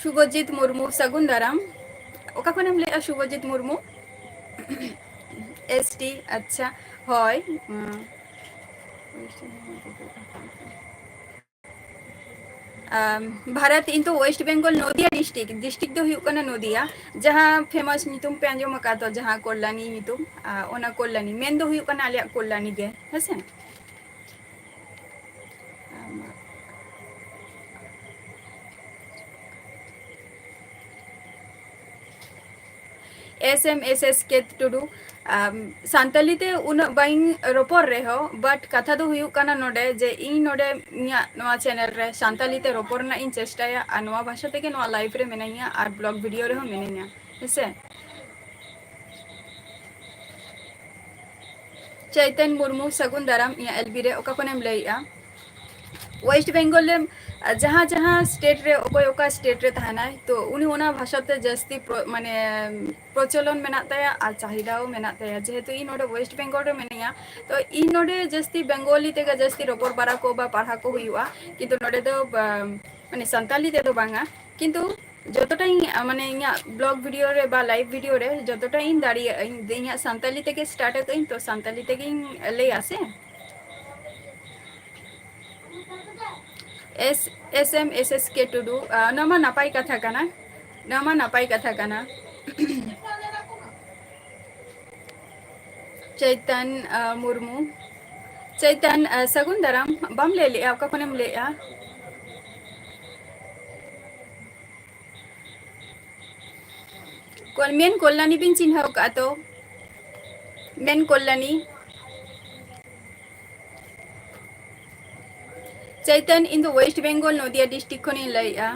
ᱥᱩᱵᱷᱚᱡᱤᱛ ᱢᱩᱨᱢᱩ, ᱥᱟᱹᱜᱩᱱ ᱫᱟᱨᱟᱢ᱾ ᱚᱠᱟ ᱠᱷᱚᱱᱮᱢ ᱞᱟᱹᱭᱮᱜᱼᱟ, ᱥᱩᱵᱷᱚᱡᱤᱛ ᱢᱩᱨᱢᱩ? S T, ᱟᱪᱪᱷᱟ, ᱦᱳᱭ᱾ ᱩᱸ, ᱟᱢ, ᱵᱷᱟᱨᱚᱛ, ᱤᱧ ᱛᱚ West Bengal, ᱱᱚᱫᱤᱭᱟ district, district ᱫᱚ ᱦᱩᱭᱩᱜ ᱠᱟᱱᱟ ᱱᱚᱫᱤᱭᱟ᱾ ᱡᱟᱦᱟᱸ famous ᱧᱩᱛᱩᱢ ᱯᱮ ᱟᱸᱡᱚᱢ ᱟᱠᱟᱫ ᱫᱚ, ᱡᱟᱦᱟᱸ ᱠᱚᱞᱞᱟᱱᱤ ᱧᱩᱛᱩᱢ, ᱟ, ᱚᱱᱟ ᱠᱚᱞᱞᱟᱱᱤ ᱢᱮᱱ ᱫᱚ ᱦᱩᱭᱩᱜ ᱠᱟᱱᱟ ᱟᱞᱮᱭᱟᱜ ᱠᱚᱞᱞᱟᱱᱤ ᱜᱮ, ᱦᱮᱸᱥᱮ? S M S S K ᱴᱩᱰᱩ, ᱟᱢ, ᱥᱟᱱᱛᱟᱞᱤ ᱛᱮ ᱩᱱᱟᱹᱜ ᱵᱟᱹᱧ ᱨᱚᱯᱚᱲ ᱨᱮᱦᱚᱸ, but ᱠᱟᱛᱷᱟ ᱫᱚ ᱦᱩᱭᱩᱜ ᱠᱟᱱᱟ ᱱᱚᱰᱮ ᱡᱮ ᱤᱧ ᱱᱚᱰᱮ ᱤᱧᱟᱹᱜ ᱱᱚᱣᱟ channel ᱨᱮ ᱥᱟᱱᱛᱟᱞᱤ ᱛᱮ ᱨᱚᱯᱚᱲ ᱨᱮᱱᱟᱜ ᱤᱧ ᱪᱮᱥᱴᱟᱭᱟ, ᱟᱨ ᱱᱚᱣᱟ ᱵᱷᱟᱥᱟ ᱛᱮᱜᱮ ᱱᱚᱣᱟ live ᱨᱮ ᱢᱤᱱᱟᱹᱧᱟ ᱟᱨ blog video ᱨᱮᱦᱚᱸ ᱢᱤᱱᱟᱹᱧᱟ, ᱦᱮᱸᱥᱮ? ᱪᱟᱭᱛᱟᱱ ᱢᱩᱨᱢᱩ, ᱥᱟᱹᱜᱩᱱ ᱫᱟᱨᱟᱢ ᱤᱧᱟᱹᱜ L B ᱨᱮ᱾ ᱚᱠᱟ ᱠᱷᱚᱱᱮᱢ ᱞᱟᱹᱭᱮᱜᱼᱟ? ᱳᱭᱮᱥᱴ ᱵᱮᱝᱜᱚᱞ ᱨᱮ ᱡᱟᱦᱟᱸ ᱡᱟᱦᱟᱸ ᱥᱴᱮᱴ ᱨᱮ ᱚᱠᱚᱭ ᱚᱠᱟ ᱥᱴᱮᱴ ᱨᱮ ᱛᱟᱦᱮᱱᱟᱭ, ᱛᱚ ᱩᱱᱤ ᱚᱱᱟ ᱵᱷᱟᱥᱟ ᱛᱮ ᱡᱟᱹᱥᱛᱤ ᱯᱨᱚ-, ᱢᱟᱱᱮ ᱯᱨᱚᱪᱚᱞᱚᱱ ᱢᱮᱱᱟᱜ ᱛᱟᱭᱟ ᱟᱨ ᱪᱟᱦᱤᱫᱟᱣ ᱢᱮᱱᱟᱜ ᱛᱟᱭᱟ᱾ ᱡᱮᱦᱮᱛᱩ ᱤᱧ ᱱᱚᱰᱮ ᱳᱭᱮᱥᱴ ᱵᱮᱝᱜᱚᱞ ᱨᱮ ᱢᱤᱱᱟᱹᱧᱟ, ᱛᱚ ᱤᱧ ᱱᱚᱰᱮ ᱡᱟᱹᱥᱛᱤ ᱵᱮᱝᱜᱚᱞᱤ ᱛᱮᱜᱮ ᱡᱟᱹᱥᱛᱤ ᱨᱚᱯᱚᱲ ᱵᱟᱲᱟ ᱠᱚ ᱵᱟ ᱯᱟᱲᱦᱟᱣ ᱠᱚ ᱦᱩᱭᱩᱜᱼᱟ, ᱠᱤᱱᱛᱩ ᱱᱚᱰᱮ ᱫᱚ ᱵᱟ-, ᱢᱟᱱᱮ ᱥᱟᱱᱛᱟᱞᱤ ᱛᱮᱫᱚ ᱵᱟᱝᱟ᱾ ᱠᱤᱱᱛᱩ ᱡᱚᱛᱚᱴᱟ ᱤᱧ, ᱢᱟᱱᱮ ᱤᱧᱟᱹᱜ ᱵᱞᱚᱜ ᱵᱷᱤᱰᱤᱭᱳ ᱨᱮ ᱵᱟ ᱞᱟᱭᱤᱵᱷ ᱵᱷᱤᱰᱤᱭᱳ ᱨᱮ ᱡᱚᱛᱚᱴᱟ ᱤᱧ ᱫᱟᱲᱮᱭᱟᱜ ᱟᱹᱧ, ᱤᱧᱟᱹᱜ ᱥᱟᱱᱛᱟᱞᱤ ᱛᱮᱜᱮ ᱥᱴᱟᱨᱴ ᱟᱠᱟᱫ ᱟᱹᱧ, ᱛᱚ ᱥᱟᱱᱛᱟᱞᱤ ᱛᱮᱜᱮᱧ ᱞᱟᱹᱭᱟ ᱥᱮ᱾ S, S M S S ᱠᱮ ᱴᱩᱰᱩ, ᱟᱸ, ᱱᱚᱣᱟ ᱢᱟ ᱱᱟᱯᱟᱭ ᱠᱟᱛᱷᱟ ᱠᱟᱱᱟ, ᱱᱚᱣᱟ ᱢᱟ ᱱᱟᱯᱟᱭ ᱠᱟᱛᱷᱟ ᱠᱟᱱᱟ᱾ ᱪᱳᱭᱛᱚᱱ, ᱟᱸ, ᱢᱩᱨᱢᱩ, ᱪᱳᱭᱛᱚᱱ, ᱟᱸ, ᱥᱟᱹᱜᱩᱱ ᱫᱟᱨᱟᱢ, ᱵᱟᱢ ᱞᱟᱹᱭ ᱞᱮᱜᱼᱟ, ᱚᱠᱟ ᱠᱷᱚᱱᱮᱢ ᱞᱟᱹᱭᱮᱜᱼᱟ? ᱠᱚᱞ-, ᱢᱮᱱ ᱠᱚᱞᱞᱟᱱᱤ ᱵᱤᱱ ᱪᱤᱱᱦᱟᱹᱣ ᱠᱟᱜᱼᱟ ᱛᱚ? ᱢᱮᱱ ᱠᱚᱞᱞᱟᱱᱤ᱾ ᱪᱳᱭᱛᱚᱱ, ᱤᱧ ᱫᱚ ᱳᱭᱮᱥᱴ ᱵᱮᱝᱜᱚᱞ ᱱᱚᱫᱤᱭᱟ ᱰᱤᱥᱴᱨᱤᱠᱴ ᱠᱷᱚᱱᱤᱧ ᱞᱟᱹᱭᱮᱜᱼᱟ᱾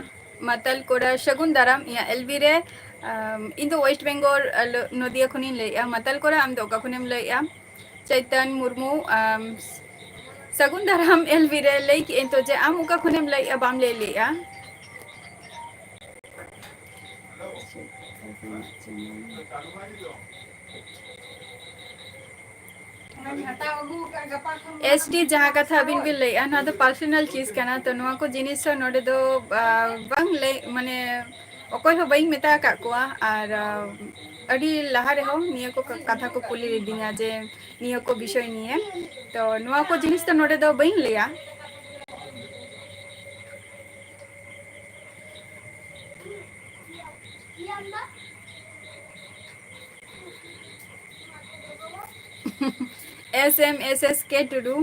ᱢᱟᱛᱟᱞ ᱠᱚᱲᱟ, ᱥᱟᱹᱜᱩᱱ ᱫᱟᱨᱟᱢ ᱤᱧᱟᱹᱜ ᱮᱞ ᱵᱤ ᱨᱮ᱾ ᱟᱢ, ᱤᱧ ᱫᱚ ᱳᱭᱮᱥᱴ ᱵᱮᱝᱜᱚᱞ, ᱟᱞ-, ᱱᱚᱫᱤᱭᱟ ᱠᱷᱚᱱᱤᱧ ᱞᱟᱹᱭᱮᱜᱼᱟ᱾ ᱢᱟᱛᱟᱞ ᱠᱚᱲᱟ, ᱟᱢ ᱫᱚ ᱚᱠᱟ ᱠᱷᱚᱱᱮᱢ ᱞᱟᱹᱭᱮᱜᱼᱟ? ᱪᱳᱭᱛᱚᱱ ᱢᱩᱨᱢᱩ, ᱟᱢ, ᱥᱟᱹᱜᱩᱱ ᱫᱟᱨᱟᱢ ᱮᱞ ᱵᱤ ᱨᱮ᱾ ᱞᱟᱹᱭ ᱠᱮᱜᱼᱟᱹᱧ ᱛᱚ ᱡᱮ ᱟᱢ ᱚᱠᱟ ᱠᱷᱚᱱᱮᱢ ᱞᱟᱹᱭᱮᱜᱼᱟ, ᱵᱟᱢ ᱞᱟᱹᱭ ᱞᱮᱜᱼᱟ᱾ ᱮᱥ ᱴᱤ ᱡᱟᱦᱟᱸ ᱠᱟᱛᱷᱟ ᱟᱹᱵᱤᱱ ᱵᱤᱱ ᱞᱟᱹᱭᱮᱜᱼᱟ, ᱱᱚᱣᱟ ᱫᱚ ᱯᱟᱨᱥᱚᱱᱟᱞ ᱪᱤᱡᱽ ᱠᱟᱱᱟ, ᱛᱚ ᱱᱚᱣᱟ ᱠᱚ ᱡᱤᱱᱤᱥ ᱦᱚᱸ ᱱᱚᱰᱮ ᱫᱚ, ᱟ, ᱵᱟᱝ ᱞᱟᱹᱭ, ᱢᱟᱱᱮ ᱚᱠᱚᱭ ᱦᱚᱸ ᱵᱟᱹᱧ ᱢᱮᱛᱟ ᱟᱠᱟᱫ ᱠᱚᱣᱟ᱾ ᱟᱨ, ᱟ, ᱟᱹᱰᱤ ᱞᱟᱦᱟ ᱨᱮᱦᱚᱸ ᱱᱤᱭᱟᱹ ᱠᱚ ᱠᱟᱛᱷᱟ ᱠᱚ ᱠᱩᱞᱤ ᱞᱤᱫᱤᱧᱟ ᱡᱮ ᱱᱤᱭᱟᱹ ᱠᱚ ᱵᱤᱥᱚᱭ ᱱᱤᱭᱮ, ᱛᱚ ᱱᱚᱣᱟ ᱠᱚ ᱡᱤᱱᱤᱥ ᱫᱚ ᱱᱚᱰᱮ ᱫᱚ ᱵᱟᱹᱧ ᱞᱟᱹᱭᱟ᱾ ᱮᱥ ᱮᱢ ᱮᱥ ᱮᱥ ᱠᱮ ᱴᱩᱰᱩ,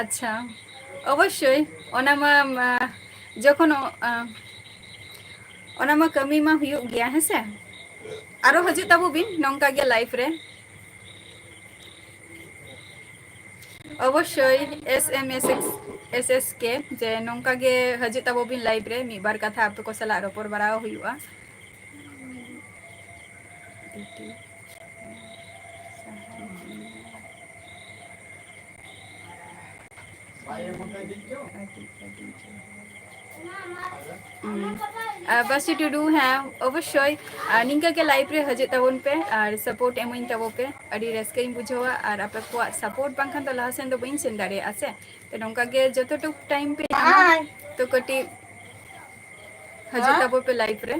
ᱟᱪᱪᱷᱟ, ᱚᱵᱚᱥᱥᱳᱭ, ᱚᱱᱟ ᱢᱟ, ᱢᱟ, ᱡᱚᱠᱷᱚᱱ, ᱚ, ᱟ, ᱚᱱᱟ ᱢᱟ ᱠᱟᱹᱢᱤ ᱢᱟ ᱦᱩᱭᱩᱜ ᱜᱮᱭᱟ, ᱦᱮᱸ ᱥᱮ? ᱟᱨᱚ ᱦᱤᱡᱩᱜ ᱛᱟᱵᱚ ᱵᱤᱱ ᱱᱚᱝᱠᱟ ᱜᱮ ᱞᱟᱭᱤᱵᱷ ᱨᱮ᱾ ᱚᱵᱚᱥᱥᱳᱭ, ᱮᱥ ᱮᱢ ᱮᱥ ᱮᱥ ᱠᱮ, ᱡᱮ ᱱᱚᱝᱠᱟ ᱜᱮ ᱦᱤᱡᱩᱜ ᱛᱟᱵᱚ ᱵᱤᱱ ᱞᱟᱭᱤᱵᱷ ᱨᱮ, ᱢᱤᱫ ᱵᱟᱨ ᱠᱟᱛᱷᱟ ᱟᱯᱮ ᱠᱚ ᱥᱟᱞᱟᱜ ᱨᱚᱯᱚᱲ ᱵᱟᱲᱟ ᱦᱩᱭᱩᱜᱼᱟ᱾ ᱟᱨ ᱵᱟᱥᱩ ᱴᱩᱰᱩ, ᱦᱮᱸ, ᱚᱵᱚᱥᱥᱳᱭ, ᱟᱨ ᱱᱤᱝᱠᱟᱹ ᱜᱮ live ᱨᱮ ᱦᱤᱡᱩᱜ ᱛᱟᱵᱚᱱ ᱯᱮ ᱟᱨ support ᱮᱢᱟᱹᱧ ᱛᱟᱵᱚ ᱯᱮ᱾ ᱟᱹᱰᱤ ᱨᱟᱹᱥᱠᱟᱹᱧ ᱵᱩᱡᱷᱟᱹᱣᱟ ᱟᱨ ᱟᱯᱮ ᱠᱚᱣᱟᱜ support ᱵᱟᱝᱠᱷᱟᱱ ᱫᱚ ᱞᱟᱦᱟ ᱥᱮᱱ ᱫᱚ ᱵᱟᱹᱧ ᱥᱮᱱ ᱫᱟᱲᱮᱭᱟᱜᱼᱟ ᱥᱮ᱾ ᱛᱚ ᱱᱚᱝᱠᱟ ᱜᱮ ᱡᱚᱛᱚᱴᱩᱠ time ᱯᱮ ᱧᱟᱢᱟ, ᱛᱚ ᱠᱟᱹᱴᱤᱡ ᱦᱤᱡᱩᱜ ᱛᱟᱵᱚ ᱯᱮ live ᱨᱮ᱾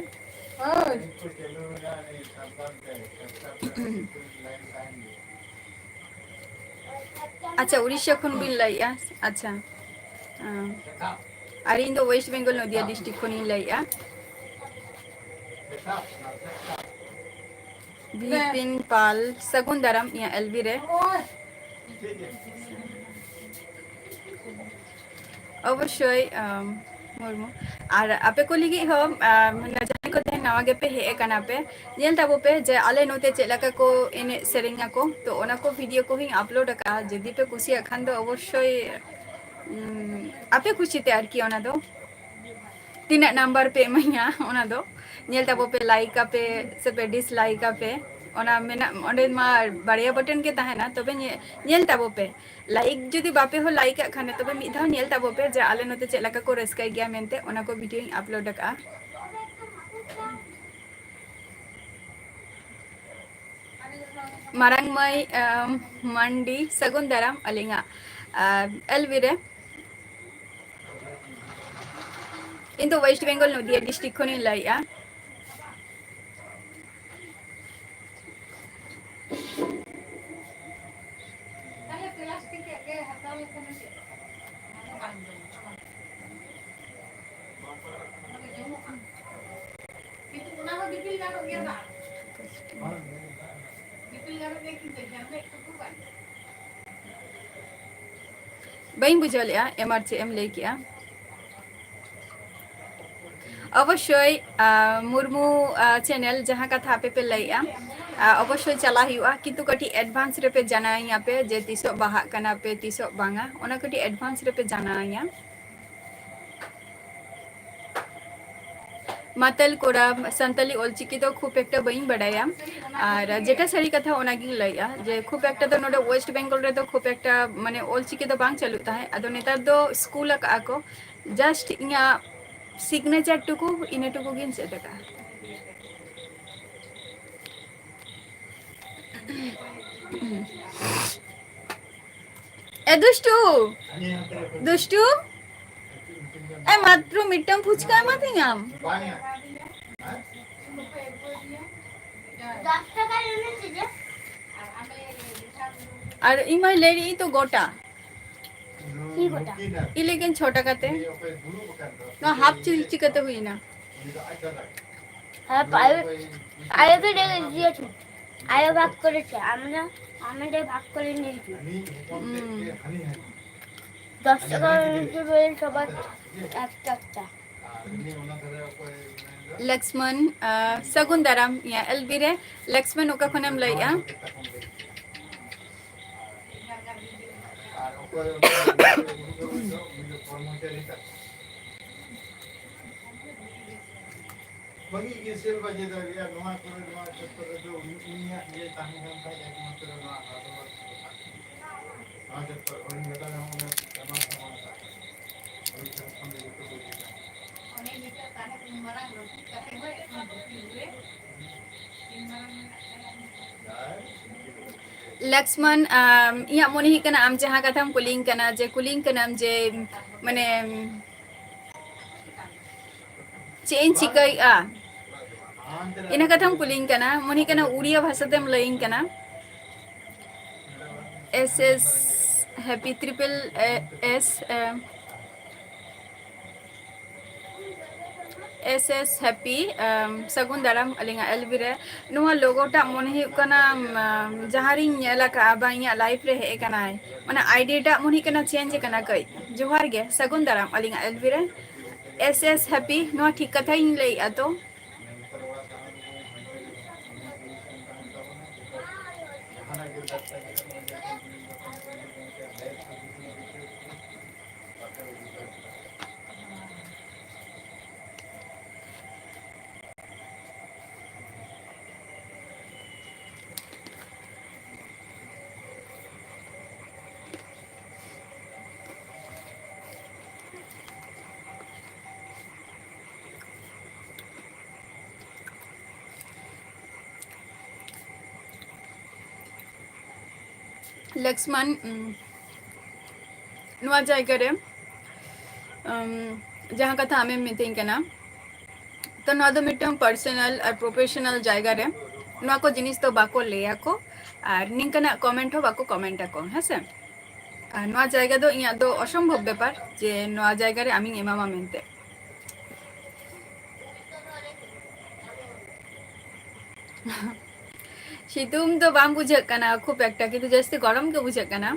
ᱟᱪᱪᱷᱟ, ᱩᱲᱤᱥᱥᱟ ᱠᱷᱚᱱ ᱵᱤᱱ ᱞᱟᱹᱭᱮᱜᱼᱟ? ᱟᱪᱪᱷᱟ᱾ ᱟᱨ ᱤᱧ ᱫᱚ West Bengal, ᱱᱚᱫᱤᱭᱟ district ᱠᱷᱚᱱᱤᱧ ᱞᱟᱹᱭᱮᱜᱼᱟ᱾ ᱵᱤᱯᱤᱱ ᱯᱟᱞ, ᱥᱟᱹᱜᱩᱱ ᱫᱟᱨᱟᱢ ᱤᱧᱟᱹᱜ ᱮᱞ ᱵᱤ ᱨᱮ᱾ ᱚᱵᱚᱥᱥᱳᱭ, ᱟᱢ, ᱢᱩᱨᱢᱩ᱾ ᱟᱨ ᱟᱯᱮ ᱠᱚ ᱞᱟᱹᱜᱤᱫ ᱦᱚᱸ, ᱟᱢ, ᱡᱟᱦᱟᱸᱭ ᱠᱚ ᱛᱮᱦᱮᱧ ᱱᱟᱣᱟ ᱜᱮᱯᱮ ᱦᱮᱡ ᱟᱠᱟᱱᱟ ᱯᱮ, ᱧᱮᱞ ᱛᱟᱵᱚ ᱯᱮ ᱡᱮ ᱟᱞᱮ ᱱᱚᱛᱮ ᱪᱮᱫ ᱞᱮᱠᱟ ᱠᱚ ᱮᱱᱮᱡ ᱥᱮᱨᱮᱧ ᱟᱠᱚ᱾ ᱛᱚ ᱚᱱᱟ ᱠᱚ video ᱠᱚᱦᱚᱸᱧ upload ᱟᱠᱟᱫᱼᱟ, ᱡᱩᱫᱤ ᱯᱮ ᱠᱩᱥᱤᱭᱟᱜ ᱠᱷᱟᱱ ᱫᱚ ᱚᱵᱚᱥᱥᱳᱭ, ᱩᱢ, ᱟᱯᱮ ᱠᱩᱥᱤᱛᱮ ᱟᱨᱠᱤ᱾ ᱚᱱᱟ ᱫᱚ ᱛᱤᱱᱟᱹᱜ number ᱯᱮ ᱮᱢᱟᱹᱧᱟ, ᱚᱱᱟ ᱫᱚ ᱧᱮᱞ ᱛᱟᱵᱚ ᱯᱮ, like ᱟᱯᱮ ᱥᱮ ᱯᱮ dislike ᱟᱯᱮ, ᱚᱱᱟ ᱢᱮᱱᱟᱜ ᱚᱸᱰᱮ ᱢᱟ ᱵᱟᱨᱭᱟ button ᱜᱮ ᱛᱟᱦᱮᱱᱟ᱾ ᱛᱚᱵᱮ ᱧᱮ-, ᱧᱮᱞ ᱛᱟᱵᱚ ᱯᱮ, like ᱡᱩᱫᱤ ᱵᱟᱯᱮ ᱦᱚᱸ like ᱟᱜ ᱠᱷᱟᱱ, ᱛᱚᱵᱮ ᱢᱤᱫ ᱫᱷᱟᱣ ᱧᱮᱞ ᱛᱟᱵᱚ ᱯᱮ ᱡᱮ ᱟᱞᱮ ᱱᱚᱛᱮ ᱪᱮᱫ ᱞᱮᱠᱟ ᱠᱚ ᱨᱟᱹᱥᱠᱟᱹᱭ ᱜᱮᱭᱟ ᱢᱮᱱᱛᱮ᱾ ᱚᱱᱟ ᱠᱚ videoᱧ upload ᱟᱠᱟᱫᱼᱟ᱾ ᱢᱟᱨᱟᱝ ᱢᱟᱹᱭ, ᱟᱢ, ᱢᱟᱱᱰᱤ, ᱥᱟᱹᱜᱩᱱ ᱫᱟᱨᱟᱢ ᱟᱹᱞᱤᱧᱟᱜ, ᱟᱢ, ᱮᱞ ᱵᱤ ᱨᱮ᱾ ᱤᱧ ᱫᱚ West Bengal, ᱱᱚᱫᱤᱭᱟ district ᱠᱷᱚᱱᱤᱧ ᱞᱟᱹᱭᱮᱜᱼᱟ᱾ ᱵᱟᱹᱧ ᱵᱩᱡᱷᱟᱹᱣ ᱞᱮᱜᱼᱟ, ᱮᱢ ᱟᱨ ᱪᱮᱫ ᱮᱢ ᱞᱟᱹᱭ ᱠᱮᱜᱼᱟ? ᱚᱵᱚᱥᱥᱳᱭ, ᱟᱸ, ᱢᱩᱨᱢᱩ, ᱟᱸ, channel ᱡᱟᱦᱟᱸ ᱠᱟᱛᱷᱟ ᱟᱯᱮ ᱯᱮ ᱞᱟᱹᱭᱮᱜᱼᱟ, ᱟᱸ, ᱚᱵᱚᱥᱥᱳᱭ ᱪᱟᱞᱟᱜ ᱦᱩᱭᱩᱜᱼᱟ, ᱠᱤᱱᱛᱩ ᱠᱟᱹᱴᱤᱡ advance ᱨᱮᱯᱮ ᱡᱟᱱᱟᱣᱤᱧᱟ ᱯᱮ ᱡᱮ ᱛᱤᱥᱚᱜ ᱵᱟᱦᱟᱜ ᱠᱟᱱᱟ ᱯᱮ, ᱛᱤᱥᱚᱜ ᱵᱟᱝᱟ, ᱚᱱᱟ ᱠᱟᱹᱴᱤᱡ advance ᱨᱮᱯᱮ ᱡᱟᱱᱟᱣᱤᱧᱟ᱾ ᱢᱟᱛᱟᱞ ᱠᱚᱲᱟ, ᱥᱟᱱᱛᱟᱞᱤ ᱚᱞᱪᱤᱠᱤ ᱫᱚ ᱠᱷᱩᱵ ᱮᱠᱴᱟ ᱵᱟᱹᱧ ᱵᱟᱰᱟᱭᱟ᱾ ᱟᱨ ᱡᱮᱴᱟ ᱥᱟᱹᱨᱤ ᱠᱟᱛᱷᱟ, ᱚᱱᱟᱜᱤᱧ ᱞᱟᱹᱭᱮᱜᱼᱟ ᱡᱮ ᱠᱷᱩᱵ ᱮᱠᱴᱟ ᱫᱚ ᱱᱚᱰᱮ ᱳᱭᱮᱥᱴ ᱵᱮᱝᱜᱚᱞ ᱨᱮᱫᱚ ᱠᱷᱩᱵ ᱮᱠᱴᱟ, ᱢᱟᱱᱮ, ᱚᱞᱪᱤᱠᱤ ᱫᱚ ᱵᱟᱝ ᱪᱟᱹᱞᱩᱜ ᱛᱟᱦᱮᱸᱫ᱾ ᱟᱫᱚ ᱱᱮᱛᱟᱨ ᱫᱚ ᱥᱠᱩᱞ ᱟᱠᱟᱜᱼᱟ ᱠᱚ᱾ ᱡᱟᱥᱴ ᱤᱧᱟᱹᱜ ᱥᱤᱜᱽᱱᱮᱪᱟᱨ ᱴᱩᱠᱩ, ᱤᱱᱟᱹ ᱴᱩᱠᱩ ᱜᱤᱧ ᱪᱮᱫ ᱟᱠᱟᱜᱼᱟ᱾ ᱮ ᱫᱩᱥᱴᱩ, ᱫᱩᱥᱴᱩ, ᱮ ᱢᱟᱛᱨᱚ ᱢᱤᱫᱴᱟᱝ ᱯᱷᱩᱪᱠᱟ ᱮᱢᱟ ᱫᱤᱧᱟᱢ᱾ ᱟᱨ ᱤᱧ ᱢᱟᱭ ᱞᱟᱹᱭ ᱞᱮᱫ ᱛᱚ ᱜᱚᱴᱟ᱾ কি গোটা? ই লেকিন ছ টাকাতে। না, হাফ চিল চিকাতে হুই না। হ্যাঁ, পায়ে, পায়ে তো রেখে দিয়েছি। আয়ো ভাগ করেছে, আমরা, আমাদের ভাগ করে নিয়েছি। হুম। দশ টাকা করে নিয়েছে বলে সবার একটা একটা। ᱞᱚᱠᱥᱢᱚᱱ, ᱟᱸ, ᱥᱟᱹᱜᱩᱱ ᱫᱟᱨᱟᱢ, ᱤᱭᱟᱹ, ᱮᱞ ᱵᱤ ᱨᱮ᱾ ᱞᱚᱠᱥᱢᱚᱱ, ᱚᱠᱟ ᱠᱷᱚᱱᱮᱢ ᱞᱟᱹᱭᱮᱜᱼᱟ? ᱵᱟᱹᱜᱤ ᱜᱮ ᱥᱮᱞ ᱵᱟᱡᱮ ᱫᱟᱲᱮᱭᱟᱜᱼᱟ, ᱱᱚᱣᱟ ᱠᱚᱨᱮ, ᱱᱚᱣᱟ ᱪᱚᱠᱠᱚᱨ ᱨᱮᱫᱚ ᱩᱱᱤ, ᱩᱱᱤᱭᱟᱜ ᱜᱮ ᱛᱟᱦᱮᱸ ᱠᱟᱱ ᱛᱟᱭ ᱮᱠᱢᱟᱛᱨᱚ ᱱᱚᱣᱟ ᱦᱟᱨᱰᱣᱟᱨᱠ ᱠᱚ ᱠᱷᱟᱱ᱾ ᱱᱚᱣᱟ ᱪᱚᱠᱠᱚᱨ ᱩᱱᱤ ᱢᱮᱛᱟ ᱞᱮ ᱦᱚᱸ ᱚᱱᱟ ᱮᱢᱟᱱ ᱥᱟᱢᱟᱱ ᱠᱟᱜ ᱠᱟᱱᱟ᱾ ᱩᱱᱤ ᱴᱷᱮᱱ ᱠᱷᱚᱱ ᱫᱚ ᱡᱚᱛᱚ ᱠᱚ ᱤᱫᱤ ᱠᱟᱜ ᱠᱟᱱᱟ᱾ ᱞᱚᱠᱥᱢᱚᱱ, ᱟᱢ, ᱤᱧᱟᱹᱜ ᱢᱚᱱᱮ ᱦᱩᱭᱩᱜ ᱠᱟᱱᱟ ᱟᱢ ᱡᱟᱦᱟᱸ ᱠᱟᱛᱷᱟᱢ ᱠᱩᱞᱤᱧ ᱠᱟᱱᱟ, ᱡᱮ ᱠᱩᱞᱤᱧ ᱠᱟᱱᱟᱢ ᱡᱮ, ᱢᱟᱱᱮ, ᱪᱮᱫ ᱤᱧ ᱪᱤᱠᱟᱹᱭᱮᱫᱼᱟ, ᱤᱱᱟᱹ ᱠᱟᱛᱷᱟᱢ ᱠᱩᱞᱤᱧ ᱠᱟᱱᱟ᱾ ᱢᱚᱱᱮ ᱦᱩᱭᱩᱜ ᱠᱟᱱᱟ ᱩᱲᱤᱭᱟ ᱵᱷᱟᱥᱟ ᱛᱮᱢ ᱞᱟᱹᱭᱟᱹᱧ ᱠᱟᱱᱟ᱾ S S happy triple S, E, S S happy, M, ᱥᱟᱹᱜᱩᱱ ᱫᱟᱨᱟᱢ ᱟᱹᱞᱤᱧᱟᱜ ᱮᱞ ᱵᱤ ᱨᱮ᱾ ᱱᱚᱣᱟ ᱞᱳᱜᱳ ᱴᱟᱜ ᱢᱚᱱᱮ ᱦᱩᱭᱩᱜ ᱠᱟᱱᱟ, ᱮᱢ, ᱡᱟᱦᱟᱸ ᱨᱤᱧ ᱧᱮᱞ ᱟᱠᱟᱫᱼᱟ ᱵᱟ ᱤᱧᱟᱹᱜ ᱞᱟᱭᱤᱯᱷ ᱨᱮ ᱦᱮᱡ ᱟᱠᱟᱱᱟᱭ, ᱢᱟᱱᱮ ᱟᱭᱰᱤᱭᱟ ᱴᱟᱜ ᱢᱚᱱᱮ ᱦᱩᱭᱩᱜ ᱠᱟᱱᱟ ᱪᱮᱧᱡᱽ ᱟᱠᱟᱱᱟ ᱠᱟᱹᱡ᱾ ᱡᱚᱦᱟᱨ ᱜᱮ, ᱥᱟᱹᱜᱩᱱ ᱫᱟᱨᱟᱢ ᱟᱹᱞᱤᱧᱟᱜ ᱮᱞ ᱵᱤ ᱨᱮ᱾ ᱮᱥ ᱮᱥ ᱦᱮᱯᱤ, ᱱᱚᱣᱟ ᱴᱷᱤᱠ ᱠᱟᱛᱷᱟᱧ ᱞᱟᱹᱭᱮᱫᱼᱟ ᱛᱚ? ᱞᱚᱠᱥᱢᱟᱱ, ᱩᱢ, ᱱᱚᱣᱟ ᱡᱟᱭᱜᱟ ᱨᱮ, ᱩᱢ, ᱡᱟᱦᱟᱸ ᱠᱟᱛᱷᱟ ᱟᱢᱮᱢ ᱢᱤᱛᱟᱹᱧ ᱠᱟᱱᱟ, ᱛᱚ ᱱᱚᱣᱟ ᱫᱚ ᱢᱤᱫᱴᱟᱝ personal ᱟᱨ professional ᱡᱟᱭᱜᱟ ᱨᱮ ᱱᱚᱣᱟ ᱠᱚ ᱡᱤᱱᱤᱥ ᱫᱚ ᱵᱟᱠᱚ ᱞᱟᱹᱭᱟ ᱠᱚ, ᱟᱨ ᱱᱤᱝᱠᱟᱱᱟᱜ comment ᱦᱚᱸ ᱵᱟᱠᱚ comment ᱟᱠᱚ, ᱦᱮᱸ ᱥᱮ? ᱟᱨ ᱱᱚᱣᱟ ᱡᱟᱭᱜᱟ ᱫᱚ ᱤᱧᱟᱹᱜ ᱫᱚ ᱚᱥᱚᱢᱵᱷᱚᱵ ᱵᱮᱯᱟᱨ ᱡᱮ ᱱᱚᱣᱟ ᱡᱟᱭᱜᱟ ᱨᱮ ᱟᱢᱤᱧ ᱮᱢᱟᱢᱟ ᱢᱮᱱᱛᱮ᱾ ᱥᱤᱛᱩᱝ ᱫᱚ ᱵᱟᱝ ᱵᱩᱡᱷᱟᱹᱜ ᱠᱟᱱᱟ ᱠᱷᱩᱵ ᱮᱠᱴᱟ, ᱠᱤᱱᱛᱩ ᱡᱟᱹᱥᱛᱤ ᱜᱚᱨᱚᱢ ᱜᱮ ᱵᱩᱡᱷᱟᱹᱜ ᱠᱟᱱᱟ᱾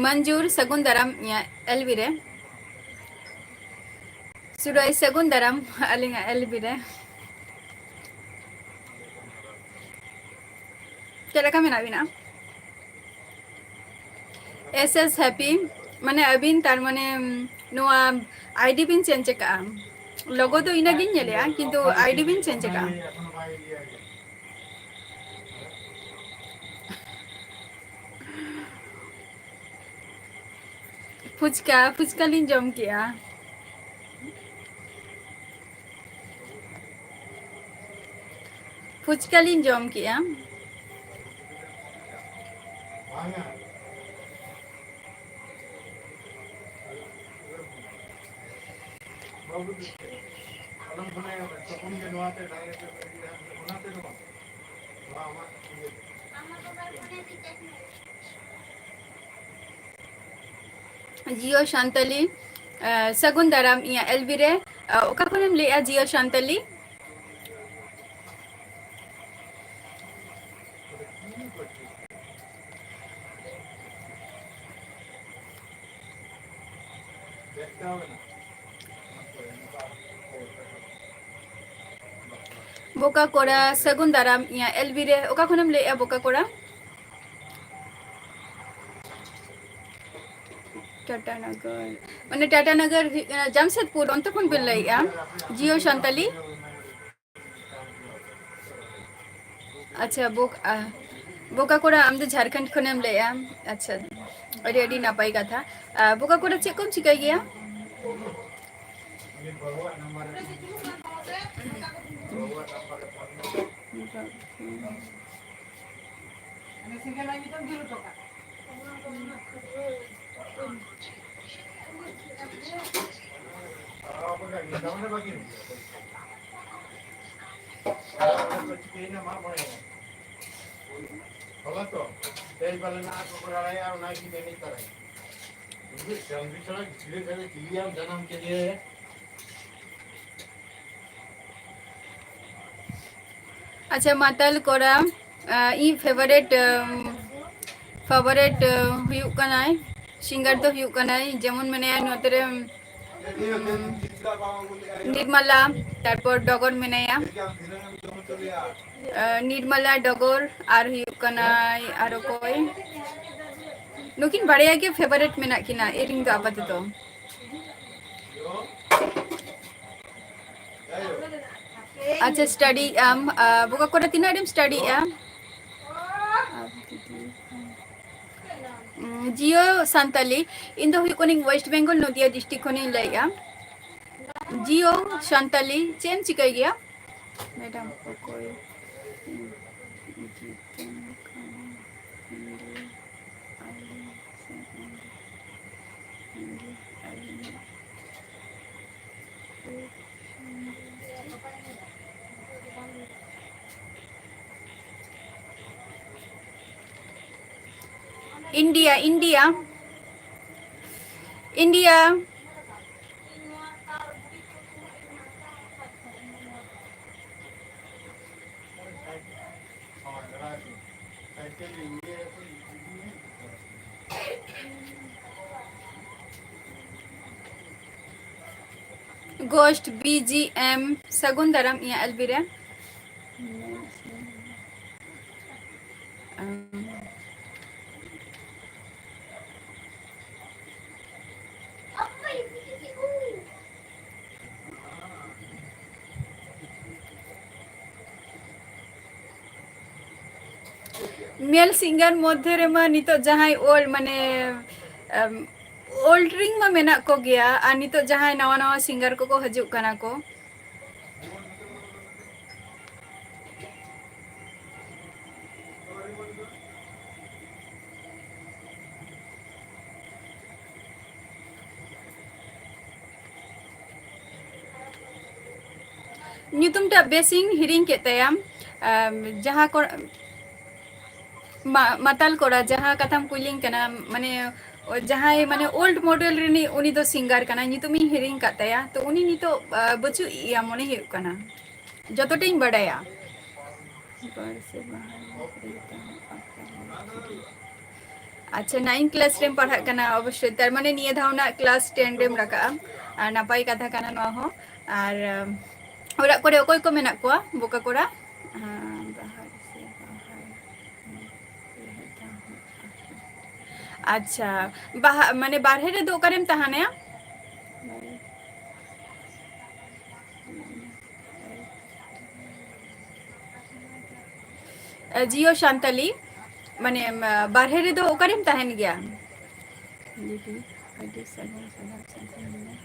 ᱢᱚᱧᱡᱩᱨ, ᱥᱟᱹᱜᱩᱱ ᱫᱟᱨᱟᱢ ᱤᱧᱟᱹᱜ ᱮᱞᱵᱤ ᱨᱮ᱾ ᱥᱩᱨᱟᱭ, ᱥᱟᱹᱜᱩᱱ ᱫᱟᱨᱟᱢ ᱟᱹᱞᱤᱧᱟᱜ ᱮᱞᱵᱤ ᱨᱮ᱾ ᱪᱮᱫ ᱞᱮᱠᱟ ᱢᱮᱱᱟᱜ ᱵᱤᱱᱟ? S S Happy, ᱢᱟᱱᱮ ᱟᱹᱵᱤᱱ ᱛᱟᱨ ᱢᱟᱱᱮ, ᱩᱢ, ᱱᱚᱣᱟ ID ᱵᱤᱱ change ᱟᱠᱟᱜᱼᱟ᱾ Logo ᱫᱚ ᱤᱱᱟᱹᱜᱤᱧ ᱧᱮᱞᱮᱜᱼᱟ, ᱠᱤᱱᱛᱩ ID ᱵᱤᱱ change ᱟᱠᱟᱜᱼᱟ᱾ ᱯᱷᱩᱪᱠᱟ, ᱯᱷᱩᱪᱠᱟ ᱞᱤᱧ ᱡᱚᱢ ᱠᱮᱜᱼᱟ᱾ ᱯᱷᱩᱪᱠᱟ ᱞᱤᱧ ᱡᱚᱢ ᱠᱮᱜᱼᱟ᱾ ᱡᱤᱭᱳ ᱥᱟᱱᱛᱟᱞᱤ, ᱟᱸ, ᱥᱟᱹᱜᱩᱱ ᱫᱟᱨᱟᱢ ᱤᱧᱟᱹᱜ ᱮᱞᱵᱤ ᱨᱮ᱾ ᱟᱸ, ᱚᱠᱟ ᱠᱷᱚᱱᱮᱢ ᱞᱟᱹᱭᱮᱜᱼᱟ ᱡᱤᱭᱳ ᱥᱟᱱᱛᱟᱞᱤ? ᱵᱳᱠᱟ ᱠᱚᱲᱟ, ᱥᱟᱹᱜᱩᱱ ᱫᱟᱨᱟᱢ ᱤᱧᱟᱹᱜ ᱮᱞᱵᱤ ᱨᱮ᱾ ᱚᱠᱟ ᱠᱷᱚᱱᱮᱢ ᱞᱟᱹᱭᱮᱜᱼᱟ ᱵᱳᱠᱟ ᱠᱚᱲᱟ? ᱴᱟᱴᱟᱱᱚᱜᱚᱨ, ᱢᱟᱱᱮ ᱴᱟᱴᱟᱱᱚᱜᱚᱨ ᱦᱩᱭᱩᱜ ᱠᱟᱱᱟ ᱡᱟᱢᱥᱮᱫᱽᱯᱩᱨ, ᱚᱱᱛᱮ ᱠᱷᱚᱱ ᱵᱤᱱ ᱞᱟᱹᱭᱮᱜᱼᱟ? ᱡᱤᱭᱳ ᱥᱟᱱᱛᱟᱞᱤ? ᱟᱪᱪᱷᱟ, ᱵᱳᱠ-, ᱟ, ᱵᱳᱠᱟ ᱠᱚᱲᱟ, ᱟᱢ ᱫᱚ ᱡᱷᱟᱲᱠᱷᱚᱸᱰ ᱠᱷᱚᱱᱮᱢ ᱞᱟᱹᱭᱮᱜᱼᱟ᱾ ᱟᱪᱪᱷᱟ, ᱟᱹᱰᱤ ᱟᱹᱰᱤ ᱱᱟᱯᱟᱭ ᱠᱟᱛᱷᱟ᱾ ᱟ, ᱵᱳᱠᱟ ᱠᱚᱲᱟ, ᱪᱮᱫ ᱠᱚᱢ ᱪᱤᱠᱟᱹᱭ ᱜᱮᱭᱟ? ᱩᱱᱤ ᱵᱟᱹᱦᱩᱣᱟᱜ ᱱᱟᱢᱵᱟᱨ ᱨᱮ ᱯᱷᱳᱱ ᱢᱮ᱾ ᱵᱟᱹᱦᱩᱣᱟᱜ ᱱᱟᱢᱵᱟᱨ ᱨᱮ ᱯᱷᱳᱱ ᱢᱮ᱾ ᱦᱚᱞᱟ ᱛᱚ, ᱛᱮᱦᱮᱧ ᱯᱟᱞᱮ ᱱᱟᱜ ᱠᱚ ᱠᱚᱨᱟᱣ ᱫᱟᱲᱮᱭᱟᱜᱼᱟ, ᱚᱱᱟ ᱜᱮ ᱢᱮᱱᱮᱫ ᱛᱟᱨᱟᱭ᱾ ᱩᱱᱟᱹᱜ ᱪᱟᱸᱫᱩ ᱪᱷᱟᱲᱟ ᱜᱤᱫᱽᱨᱟᱹ ᱠᱟᱱᱟ, ᱪᱤᱞᱤᱭᱟᱢ ᱡᱟᱱᱟᱢ ᱠᱮᱫᱮᱭᱟ? ᱟᱪᱪᱷᱟ, ᱢᱟᱛᱟᱞ ᱠᱚᱲᱟ, ᱟᱸ, ᱤᱧ favourite, ᱟᱸ, favourite, ᱟᱸ, ᱦᱩᱭᱩᱜ ᱠᱟᱱᱟᱭ, singer ᱫᱚ ᱦᱩᱭᱩᱜ ᱠᱟᱱᱟᱭ, ᱡᱮᱢᱚᱱ ᱢᱮᱱᱟᱭᱟ ᱱᱚᱛᱮ ᱨᱮ, ᱩᱸ, ᱱᱤᱨᱢᱟᱞᱟ, ᱛᱟᱨᱯᱚᱨ ᱰᱚᱜᱚᱨ ᱢᱮᱱᱟᱭᱟ, ᱟᱸ, ᱱᱤᱨᱢᱟᱞᱟ, ᱰᱚᱜᱚᱨ, ᱟᱨ ᱦᱩᱭᱩᱜ ᱠᱟᱱᱟᱭ ᱟᱨ ᱚᱠᱚᱭ, ᱱᱩᱠᱤᱱ ᱵᱟᱨᱭᱟ ᱜᱮ favourite ᱢᱮᱱᱟᱜ ᱠᱤᱱᱟ ᱤᱧ ᱫᱚ ᱟᱯᱟᱛᱚᱛᱚ᱾ ᱟᱪᱪᱷᱟ, study ᱟᱢ, ᱟᱸ, ᱵᱚᱠᱟ ᱠᱚᱨᱮ ᱛᱤᱱᱟᱹᱜ ᱨᱮᱢ study ᱮᱜᱼᱟ? ᱩᱸ, ᱡᱤᱭᱳ ᱥᱟᱱᱛᱟᱞᱤ, ᱤᱧ ᱫᱚ ᱦᱩᱭᱩᱜ ᱠᱟᱹᱱᱟᱹᱧ West Bengal, ᱱᱚᱫᱤᱭᱟ district ᱠᱷᱚᱱᱤᱧ ᱞᱟᱹᱭᱮᱜᱼᱟ᱾ ᱡᱤᱭᱳ ᱥᱟᱱᱛᱟᱞᱤ, ᱪᱮᱫ ᱮᱢ ᱪᱤᱠᱟᱹᱭ ᱜᱮᱭᱟ? ᱢᱮᱰᱟᱢ ᱚᱠᱚᱭ? India, India, India. Ghost B G M, ᱥᱟᱹᱜᱩᱱ ᱫᱟᱨᱟᱢ ᱤᱧᱟᱹᱜ ᱮᱞᱵᱤ ᱨᱮ᱾ Male singer ᱢᱚᱫᱽᱫᱷᱮ ᱨᱮᱢᱟ ᱱᱤᱛᱚᱜ ᱡᱟᱦᱟᱸᱭ old, ᱢᱟᱱᱮ, ᱟᱢ, old ring ᱢᱟ ᱢᱮᱱᱟᱜ ᱠᱚᱜᱮᱭᱟ, ᱟᱨ ᱱᱤᱛᱚᱜ ᱡᱟᱦᱟᱸᱭ ᱱᱟᱣᱟ ᱱᱟᱣᱟ singer ᱠᱚᱠᱚ ᱦᱤᱡᱩᱜ ᱠᱟᱱᱟ ᱠᱚ, ᱧᱩᱛᱩᱢ ᱴᱟᱜ ᱵᱮᱥᱤᱧ ᱦᱤᱲᱤᱧ ᱠᱮᱫ ᱛᱟᱭᱟ᱾ ᱟᱢ, ᱡᱟᱦᱟᱸ ᱠᱚ-, ᱢᱟ-, ᱢᱟᱛᱟᱞ ᱠᱚᱲᱟ, ᱡᱟᱦᱟᱸ ᱠᱟᱛᱷᱟᱢ ᱠᱩᱞᱤᱧ ᱠᱟᱱᱟ, ᱢᱟᱱᱮ, ᱡᱟᱦᱟᱸᱭ, ᱢᱟᱱᱮ, old model ᱨᱤᱱᱤᱡ, ᱩᱱᱤ ᱫᱚ singer ᱠᱟᱱᱟᱭ, ᱧᱩᱛᱩᱢᱤᱧ ᱦᱤᱲᱤᱧ ᱠᱟᱫ ᱛᱟᱭᱟ᱾ ᱛᱚ, ᱩᱱᱤ ᱱᱤᱛᱚᱜ, ᱟ, ᱵᱟᱹᱪᱩᱜ ᱮᱭᱟ ᱢᱚᱱᱮ ᱦᱩᱭᱩᱜ ᱠᱟᱱᱟ, ᱡᱚᱛᱚᱴᱟᱧ ᱵᱟᱰᱟᱭᱟ᱾ ᱟᱪᱪᱷᱟ, nine class ᱨᱮᱢ ᱯᱟᱲᱦᱟᱜ ᱠᱟᱱᱟ ᱚᱵᱚᱥᱥᱳᱭ, ᱛᱟᱨ ᱢᱟᱱᱮ ᱱᱤᱭᱟᱹ ᱫᱷᱟᱣ ᱨᱮᱱᱟᱜ class ten ᱨᱮᱢ ᱨᱟᱠᱟᱵᱼᱟ᱾ ᱟᱨ ᱱᱟᱯᱟᱭ ᱠᱟᱛᱷᱟ ᱠᱟᱱᱟ ᱱᱚᱣᱟ ᱦᱚᱸ᱾ ᱟᱨ, ᱟᱢ, ᱚᱲᱟᱜ ᱠᱚᱨᱮ ᱚᱠᱚᱭ ᱠᱚ ᱢᱮᱱᱟᱜ ᱠᱚᱣᱟ ᱵᱚᱠᱟ ᱠᱚᱲᱟ? ᱦᱮᱸ, ᱵᱟᱦᱟ ᱥᱮ ᱵᱟᱦᱟ᱾ ᱟᱪᱪᱷᱟ, ᱵᱟᱦᱟ, ᱢᱟᱱᱮ, ᱵᱟᱨᱦᱮ ᱨᱮᱫᱚ ᱚᱠᱟᱨᱮᱢ ᱛᱟᱦᱮᱱᱟ? ᱮ, ᱡᱤᱭᱳ ᱥᱟᱱᱛᱟᱞᱤ, ᱢᱟᱱᱮ, ᱮᱢ, ᱵᱟᱨᱦᱮ ᱨᱮᱫᱚ ᱚᱠᱟᱨᱮᱢ ᱛᱟᱦᱮᱱ ᱜᱮᱭᱟ? ᱫᱤᱫᱤ, ᱟᱹᱰᱤ ᱥᱟᱺᱜᱤᱧ ᱥᱟᱺᱜᱤᱧ ᱥᱟᱺᱜᱤᱧ ᱢᱮᱱᱟᱜᱼᱟ᱾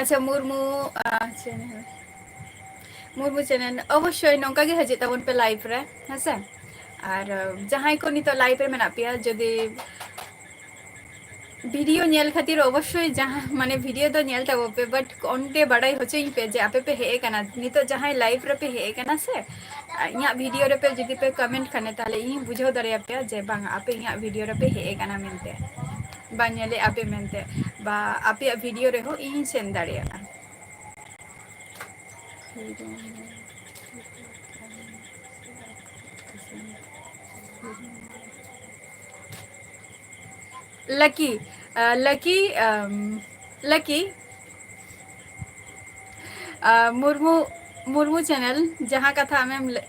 ᱟᱪᱪᱷᱟ, ᱢᱩᱨᱢᱩ, ᱟ, channel, ᱢᱩᱨᱢᱩ channel, ᱚᱵᱚᱥᱥᱳᱭ ᱱᱚᱝᱠᱟ ᱜᱮ ᱦᱤᱡᱩᱜ ᱛᱟᱵᱚᱱ ᱯᱮ live ᱨᱮ, ᱦᱮᱸ ᱥᱮ? ᱟᱨ, ᱟ, ᱡᱟᱦᱟᱸᱭ ᱠᱚ ᱱᱤᱛᱚᱜ live ᱨᱮ ᱢᱮᱱᱟᱜ ᱯᱮᱭᱟ, ᱡᱩᱫᱤ video ᱧᱮᱞ ᱠᱷᱟᱹᱛᱤᱨ ᱚᱵᱚᱥᱥᱳᱭ ᱡᱟᱦᱟᱸ, ᱢᱟᱱᱮ, video ᱫᱚ ᱧᱮᱞ ᱛᱟᱵᱚ ᱯᱮ, but ᱚᱸᱰᱮ ᱵᱟᱰᱟᱭ ᱦᱚᱪᱚᱧ ᱯᱮ ᱡᱮ ᱟᱯᱮ ᱯᱮ ᱦᱮᱡ ᱟᱠᱟᱱᱟ, ᱱᱤᱛᱚᱜ ᱡᱟᱦᱟᱸᱭ live ᱨᱮᱯᱮ ᱦᱮᱡ ᱟᱠᱟᱱᱟ ᱥᱮ, ᱤᱧᱟᱹᱜ video ᱨᱮᱯᱮ ᱡᱩᱫᱤ ᱯᱮ comment ᱠᱷᱟᱱᱮ, ᱛᱟᱦᱞᱮ ᱤᱧᱤᱧ ᱵᱩᱡᱷᱟᱹᱣ ᱫᱟᱲᱮᱭᱟᱯᱮᱭᱟ ᱡᱮ ᱵᱟᱝ, ᱟᱯᱮ ᱤᱧᱟᱹᱜ video ᱨᱮᱯᱮ ᱦᱮᱡ ᱟᱠᱟᱱᱟ ᱢᱮᱱᱛᱮ, ᱵᱟ ᱧᱮᱞᱮᱫ ᱟᱯᱮ ᱢᱮᱱᱛᱮ, ᱵᱟ ᱟᱯᱮᱭᱟᱜ video ᱨᱮᱦᱚᱸ ᱤᱧᱤᱧ ᱥᱮᱱ ᱫᱟᱲᱮᱭᱟᱜᱼᱟ᱾ ᱞᱟᱹᱠᱤ, ᱟ, ᱞᱟᱹᱠᱤ, ᱟᱢ, ᱞᱟᱹᱠᱤ, ᱟ, ᱢᱩᱨᱢᱩ, ᱢᱩᱨᱢᱩ channel, ᱡᱟᱦᱟᱸ ᱠᱟᱛᱷᱟ ᱟᱢᱮᱢ ᱞᱟᱹᱭ,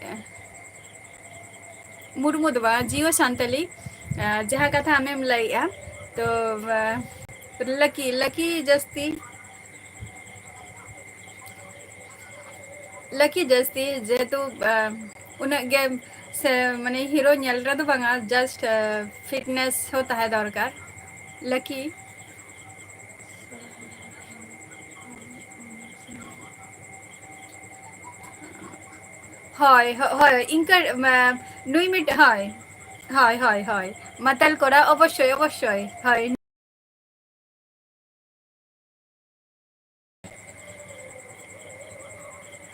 ᱢᱩᱨᱢᱩ ᱫᱚ ᱵᱟᱝ, ᱡᱤᱭᱳ ᱥᱟᱱᱛᱟᱞᱤ, ᱟ, ᱡᱟᱦᱟᱸ ᱠᱟᱛᱷᱟ ᱟᱢᱮᱢ ᱞᱟᱹᱭᱮᱜᱼᱟ, ᱛᱚ, ᱟ, ᱞᱟᱹᱠᱤ, ᱞᱟᱹᱠᱤ ᱡᱟᱹᱥᱛᱤ, ᱞᱟᱹᱠᱤ ᱡᱟᱹᱥᱛᱤ, ᱡᱮᱦᱮᱛᱩ, ᱟ, ᱩᱱᱟᱹᱜ ᱜᱮ ᱥᱮ, ᱢᱟᱱᱮ, hero ᱧᱮᱞ ᱨᱮᱫᱚ ᱵᱟᱝᱟ, just, ᱟ, fitness ᱦᱚᱸ ᱛᱟᱦᱮᱸ ᱫᱚᱨᱠᱟᱨ᱾ ᱞᱟᱹᱠᱤ᱾ ᱦᱳᱭ, ᱦᱳ-, ᱦᱳᱭ, ᱤᱱᱠᱟᱹ, ᱢᱟ, ᱱᱩᱭ ᱢᱤᱫ-, ᱦᱳᱭ, ᱦᱳᱭ, ᱦᱳᱭ, ᱦᱳᱭ, ᱢᱟᱛᱟᱞ ᱠᱚᱲᱟ, ᱚᱵᱚᱥᱥᱳᱭ, ᱚᱵᱚᱥᱥᱳᱭ, ᱦᱳᱭ᱾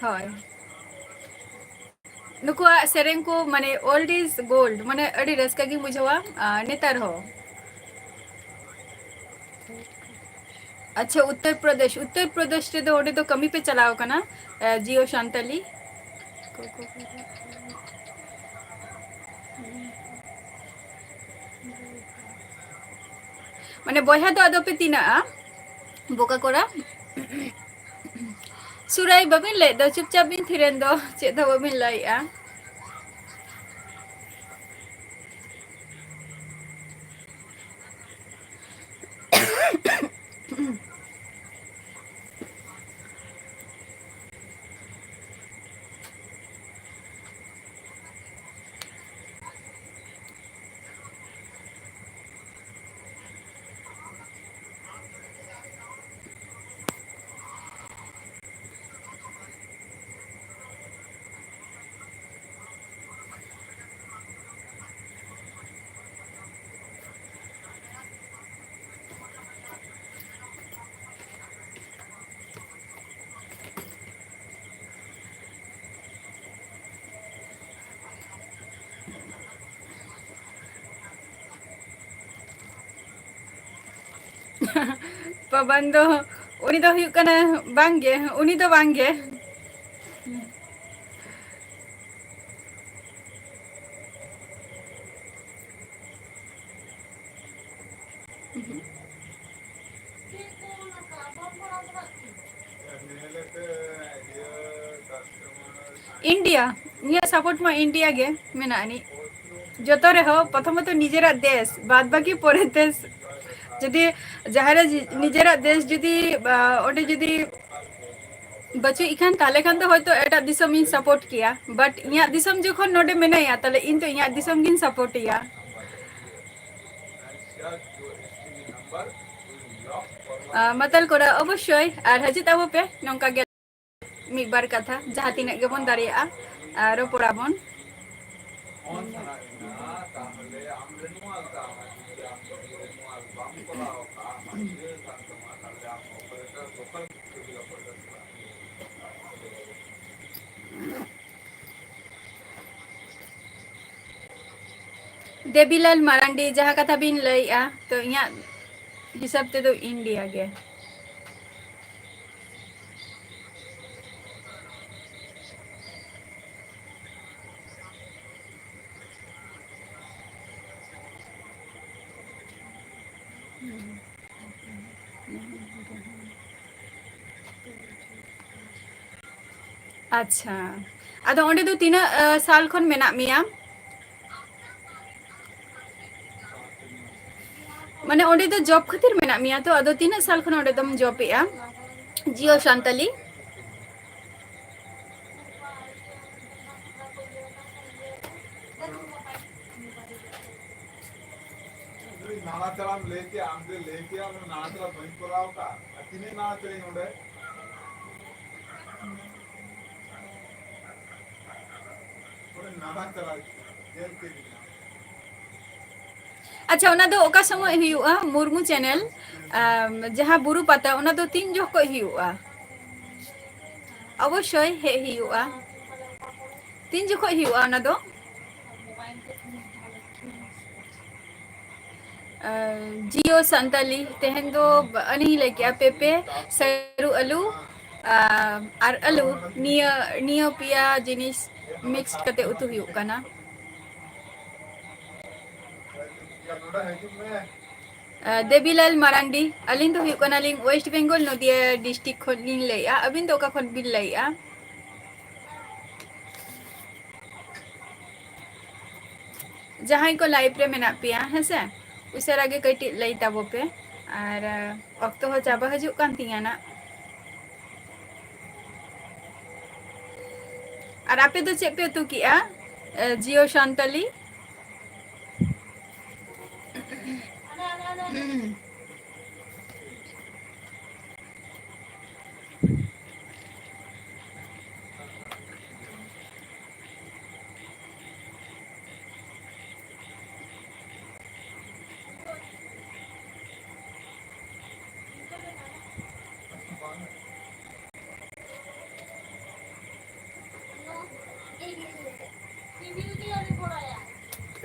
ᱦᱳᱭ᱾ ᱱᱩᱠᱩᱣᱟᱜ ᱥᱮᱨᱮᱧ ᱠᱚ, ᱢᱟᱱᱮ, old is gold, ᱢᱟᱱᱮ, ᱟᱹᱰᱤ ᱨᱟᱹᱥᱠᱟᱹ ᱜᱤᱧ ᱵᱩᱡᱷᱟᱹᱣᱟ, ᱟᱨ ᱱᱮᱛᱟᱨ ᱦᱚᱸ᱾ ᱟᱪᱪᱷᱟ, ᱩᱛᱛᱚᱨ ᱯᱨᱚᱫᱮᱥ, ᱩᱛᱛᱚᱨ ᱯᱨᱚᱫᱮᱥ ᱨᱮᱫᱚ ᱚᱸᱰᱮ ᱫᱚ ᱠᱟᱹᱢᱤ ᱯᱮ ᱪᱟᱞᱟᱣ ᱠᱟᱱᱟ, ᱮ, ᱡᱤᱭᱳ ᱥᱟᱱᱛᱟᱞᱤ? ᱢᱟᱱᱮ, ᱵᱚᱭᱦᱟ ᱫᱚ ᱟᱫᱚ ᱯᱮ ᱛᱤᱱᱟᱹᱜᱼᱟ? ᱵᱚᱠᱟ ᱠᱚᱲᱟ᱾ ᱥᱩᱨᱟᱭ, ᱵᱟᱹᱵᱤᱱ ᱞᱟᱹᱭᱮᱫ ᱫᱚ, ᱪᱩᱯᱪᱟᱯ ᱵᱤᱱ ᱛᱷᱤᱨᱮᱱ ᱫᱚ, ᱪᱮᱫ ᱦᱚᱸ ᱵᱟᱹᱵᱤᱱ ᱞᱟᱹᱭᱮᱫᱼᱟ᱾ ᱯᱟᱵᱟᱱ ᱫᱚ, ᱩᱱᱤ ᱫᱚ ᱦᱩᱭᱩᱜ ᱠᱟᱱᱟ ᱵᱟᱝᱜᱮ, ᱩᱱᱤ ᱫᱚ ᱵᱟᱝᱜᱮ᱾ India, ᱤᱧᱟᱹᱜ support ᱢᱟ India ᱜᱮ ᱢᱮᱱᱟᱜ ᱟᱹᱱᱤᱡ᱾ ᱡᱚᱛᱚ ᱨᱮᱦᱚᱸ ᱯᱨᱚᱛᱷᱚᱢᱚᱛᱚ ᱱᱤᱡᱮᱨᱟᱜ ᱫᱮᱥ, ᱵᱟᱫ ᱵᱟᱹᱠᱤ ᱯᱚᱨᱮᱨ ᱫᱮᱥ᱾ ᱡᱩᱫᱤ ᱡᱟᱦᱟᱸ ᱨᱮ ᱡᱤ-, ᱱᱤᱡᱮᱨᱟᱜ ᱫᱮᱥ ᱡᱩᱫᱤ, ᱟ, ᱚᱸᱰᱮ ᱡᱩᱫᱤ ᱵᱟᱹᱪᱩᱜ ᱠᱷᱟᱱ, ᱛᱟᱦᱞᱮ ᱠᱷᱟᱱ ᱫᱚ ᱦᱚᱭᱛᱚ ᱮᱴᱟᱜ ᱫᱤᱥᱚᱢ ᱤᱧ support ᱠᱮᱭᱟ, but ᱤᱧᱟᱹᱜ ᱫᱤᱥᱚᱢ ᱡᱚᱠᱷᱚᱱ ᱱᱚᱰᱮ ᱢᱮᱱᱟᱭᱟ, ᱛᱟᱦᱞᱮ ᱤᱧ ᱫᱚ ᱤᱧᱟᱹᱜ ᱫᱤᱥᱚᱢ ᱜᱤᱧ support ᱮᱭᱟ᱾ ᱟ, ᱢᱟᱛᱟᱞ ᱠᱚᱲᱟ, ᱚᱵᱚᱥᱥᱳᱭ, ᱟᱨ ᱦᱤᱡᱩᱜ ᱛᱟᱵᱚ ᱯᱮ ᱱᱚᱝᱠᱟ ᱜᱮ᱾ ᱢᱤᱫ ᱵᱟᱨ ᱠᱟᱛᱷᱟ ᱡᱟᱦᱟᱸ ᱛᱤᱱᱟᱹᱜ ᱜᱮᱵᱚᱱ ᱫᱟᱲᱮᱭᱟᱜᱼᱟ, ᱟᱨ ᱨᱚᱯᱚᱲ ᱟᱵᱚᱱ᱾ ᱫᱮᱵᱤᱞᱟᱞ ᱢᱟᱨᱟᱱᱰᱤ, ᱡᱟᱦᱟᱸ ᱠᱟᱛᱷᱟ ᱵᱤᱱ ᱞᱟᱹᱭᱮᱜᱼᱟ, ᱛᱚ ᱤᱧᱟᱹᱜ ᱦᱤᱥᱟᱹᱵ ᱛᱮᱫᱚ ᱤᱱᱰᱤᱭᱟ ᱜᱮ᱾ ᱟᱪᱪᱷᱟ, ᱟᱫᱚ ᱚᱸᱰᱮ ᱫᱚ ᱛᱤᱱᱟᱹᱜ, ᱟ, ᱥᱟᱞ ᱠᱷᱚᱱ ᱢᱮᱱᱟᱜ ᱢᱮᱭᱟ? ᱢᱟᱱᱮ ᱚᱸᱰᱮ ᱫᱚ ᱡᱚᱵ ᱠᱷᱟᱹᱛᱤᱨ ᱢᱮᱱᱟᱜ ᱢᱮᱭᱟ ᱛᱚ? ᱟᱫᱚ ᱛᱤᱱᱟᱹᱜ ᱥᱟᱞ ᱠᱷᱚᱱ ᱚᱸᱰᱮ ᱫᱚᱢ ᱡᱚᱵ ᱮᱜᱼᱟ, ᱡᱤᱭᱳ ᱥᱟᱱᱛᱟᱞᱤ? ᱱᱟᱲᱟ ᱪᱟᱞᱟᱜ ᱮᱢ ᱞᱟᱹᱭ ᱠᱮᱜᱼᱟ, ᱟᱢ ᱫᱚ ᱞᱟᱹᱭ ᱠᱮᱜᱼᱟ, ᱚᱱᱟ ᱱᱟᱲᱟ ᱪᱟᱞᱟᱜ ᱵᱟᱹᱧ ᱠᱚᱨᱟᱣ ᱠᱟᱜᱼᱟ᱾ ᱟᱨ ᱛᱤᱱᱟᱹᱜ ᱱᱟᱲᱟ ᱪᱟᱞᱟᱜ ᱤᱧ ᱚᱸᱰᱮ? ᱚᱸᱰᱮ ᱱᱟᱲᱟ ᱪᱟᱞᱟᱜ ᱧᱮᱞ ᱠᱮᱫ ᱜᱮᱭᱟ᱾ ᱟᱪᱪᱷᱟ, ᱚᱱᱟ ᱫᱚ ᱚᱠᱟ ᱥᱚᱢᱚᱭ ᱦᱩᱭᱩᱜᱼᱟ? ᱢᱩᱨᱢᱩ ᱪᱮᱱᱮᱞ, ᱟᱢ, ᱡᱟᱦᱟᱸ ᱵᱩᱨᱩ ᱯᱟᱛᱟ, ᱚᱱᱟ ᱫᱚ ᱛᱤᱱ ᱡᱚᱠᱷᱚᱡ ᱦᱩᱭᱩᱜᱼᱟ? ᱚᱵᱚᱥᱥᱳᱭ ᱦᱮᱡ ᱦᱩᱭᱩᱜᱼᱟ᱾ ᱛᱤᱱ ᱡᱚᱠᱷᱚᱡ ᱦᱩᱭᱩᱜᱼᱟ ᱚᱱᱟ ᱫᱚ? ᱟᱨ ᱡᱤᱭᱳ ᱥᱟᱱᱛᱟᱞᱤ, ᱛᱮᱦᱮᱧ ᱫᱚ ᱟᱹᱞᱤᱧ ᱞᱟᱹᱭ ᱠᱮᱜᱼᱟ, ᱯᱮᱯᱮ, ᱥᱟᱹᱨᱩ, ᱟᱹᱞᱩ, ᱟᱨ, ᱟᱨ ᱟᱹᱞᱩ, ᱱᱤᱭᱟᱹ, ᱱᱤᱭᱟᱹ ᱯᱮᱭᱟ ᱡᱤᱱᱤᱥ ᱢᱤᱠᱥᱰ ᱠᱟᱛᱮ ᱩᱛᱩ ᱦᱩᱭᱩᱜ ᱠᱟᱱᱟ᱾ ᱟᱨ, ᱫᱮᱵᱤᱞᱟᱞ ᱢᱟᱨᱟᱱᱰᱤ, ᱟᱹᱞᱤᱧ ᱫᱚ ᱦᱩᱭᱩᱜ ᱠᱟᱱᱟᱞᱤᱧ ᱳᱭᱮᱥᱴ ᱵᱮᱝᱜᱚᱞ, ᱱᱚᱫᱤᱭᱟ ᱰᱤᱥᱴᱨᱤᱠᱴ ᱠᱷᱚᱱ ᱞᱤᱧ ᱞᱟᱹᱭᱮᱜᱼᱟ᱾ ᱟᱹᱵᱤᱱ ᱫᱚ ᱚᱠᱟ ᱠᱷᱚᱱ ᱵᱤᱱ ᱞᱟᱹᱭᱮᱜᱼᱟ? ᱡᱟᱦᱟᱸᱭ ᱠᱚ ᱞᱟᱭᱤᱵᱷ ᱨᱮ ᱢᱮᱱᱟᱜ ᱯᱮᱭᱟ, ᱦᱮᱸᱥᱮ, ᱩᱥᱟᱹᱨᱟ ᱜᱮ ᱠᱟᱹᱴᱤᱡ ᱞᱟᱹᱭ ᱛᱟᱵᱚ ᱯᱮ, ᱟᱨ, ᱟ, ᱚᱠᱛᱚ ᱦᱚᱸ ᱪᱟᱵᱟ ᱦᱤᱡᱩᱜ ᱠᱟᱱ ᱛᱤᱧᱟ ᱱᱟᱜ᱾ ᱟᱨ ᱟᱯᱮ ᱫᱚ ᱪᱮᱫ ᱯᱮ ᱩᱛᱩ ᱠᱮᱜᱼᱟ, ᱮ, ᱡᱤᱭᱳ ᱥᱟᱱᱛᱟᱞᱤ?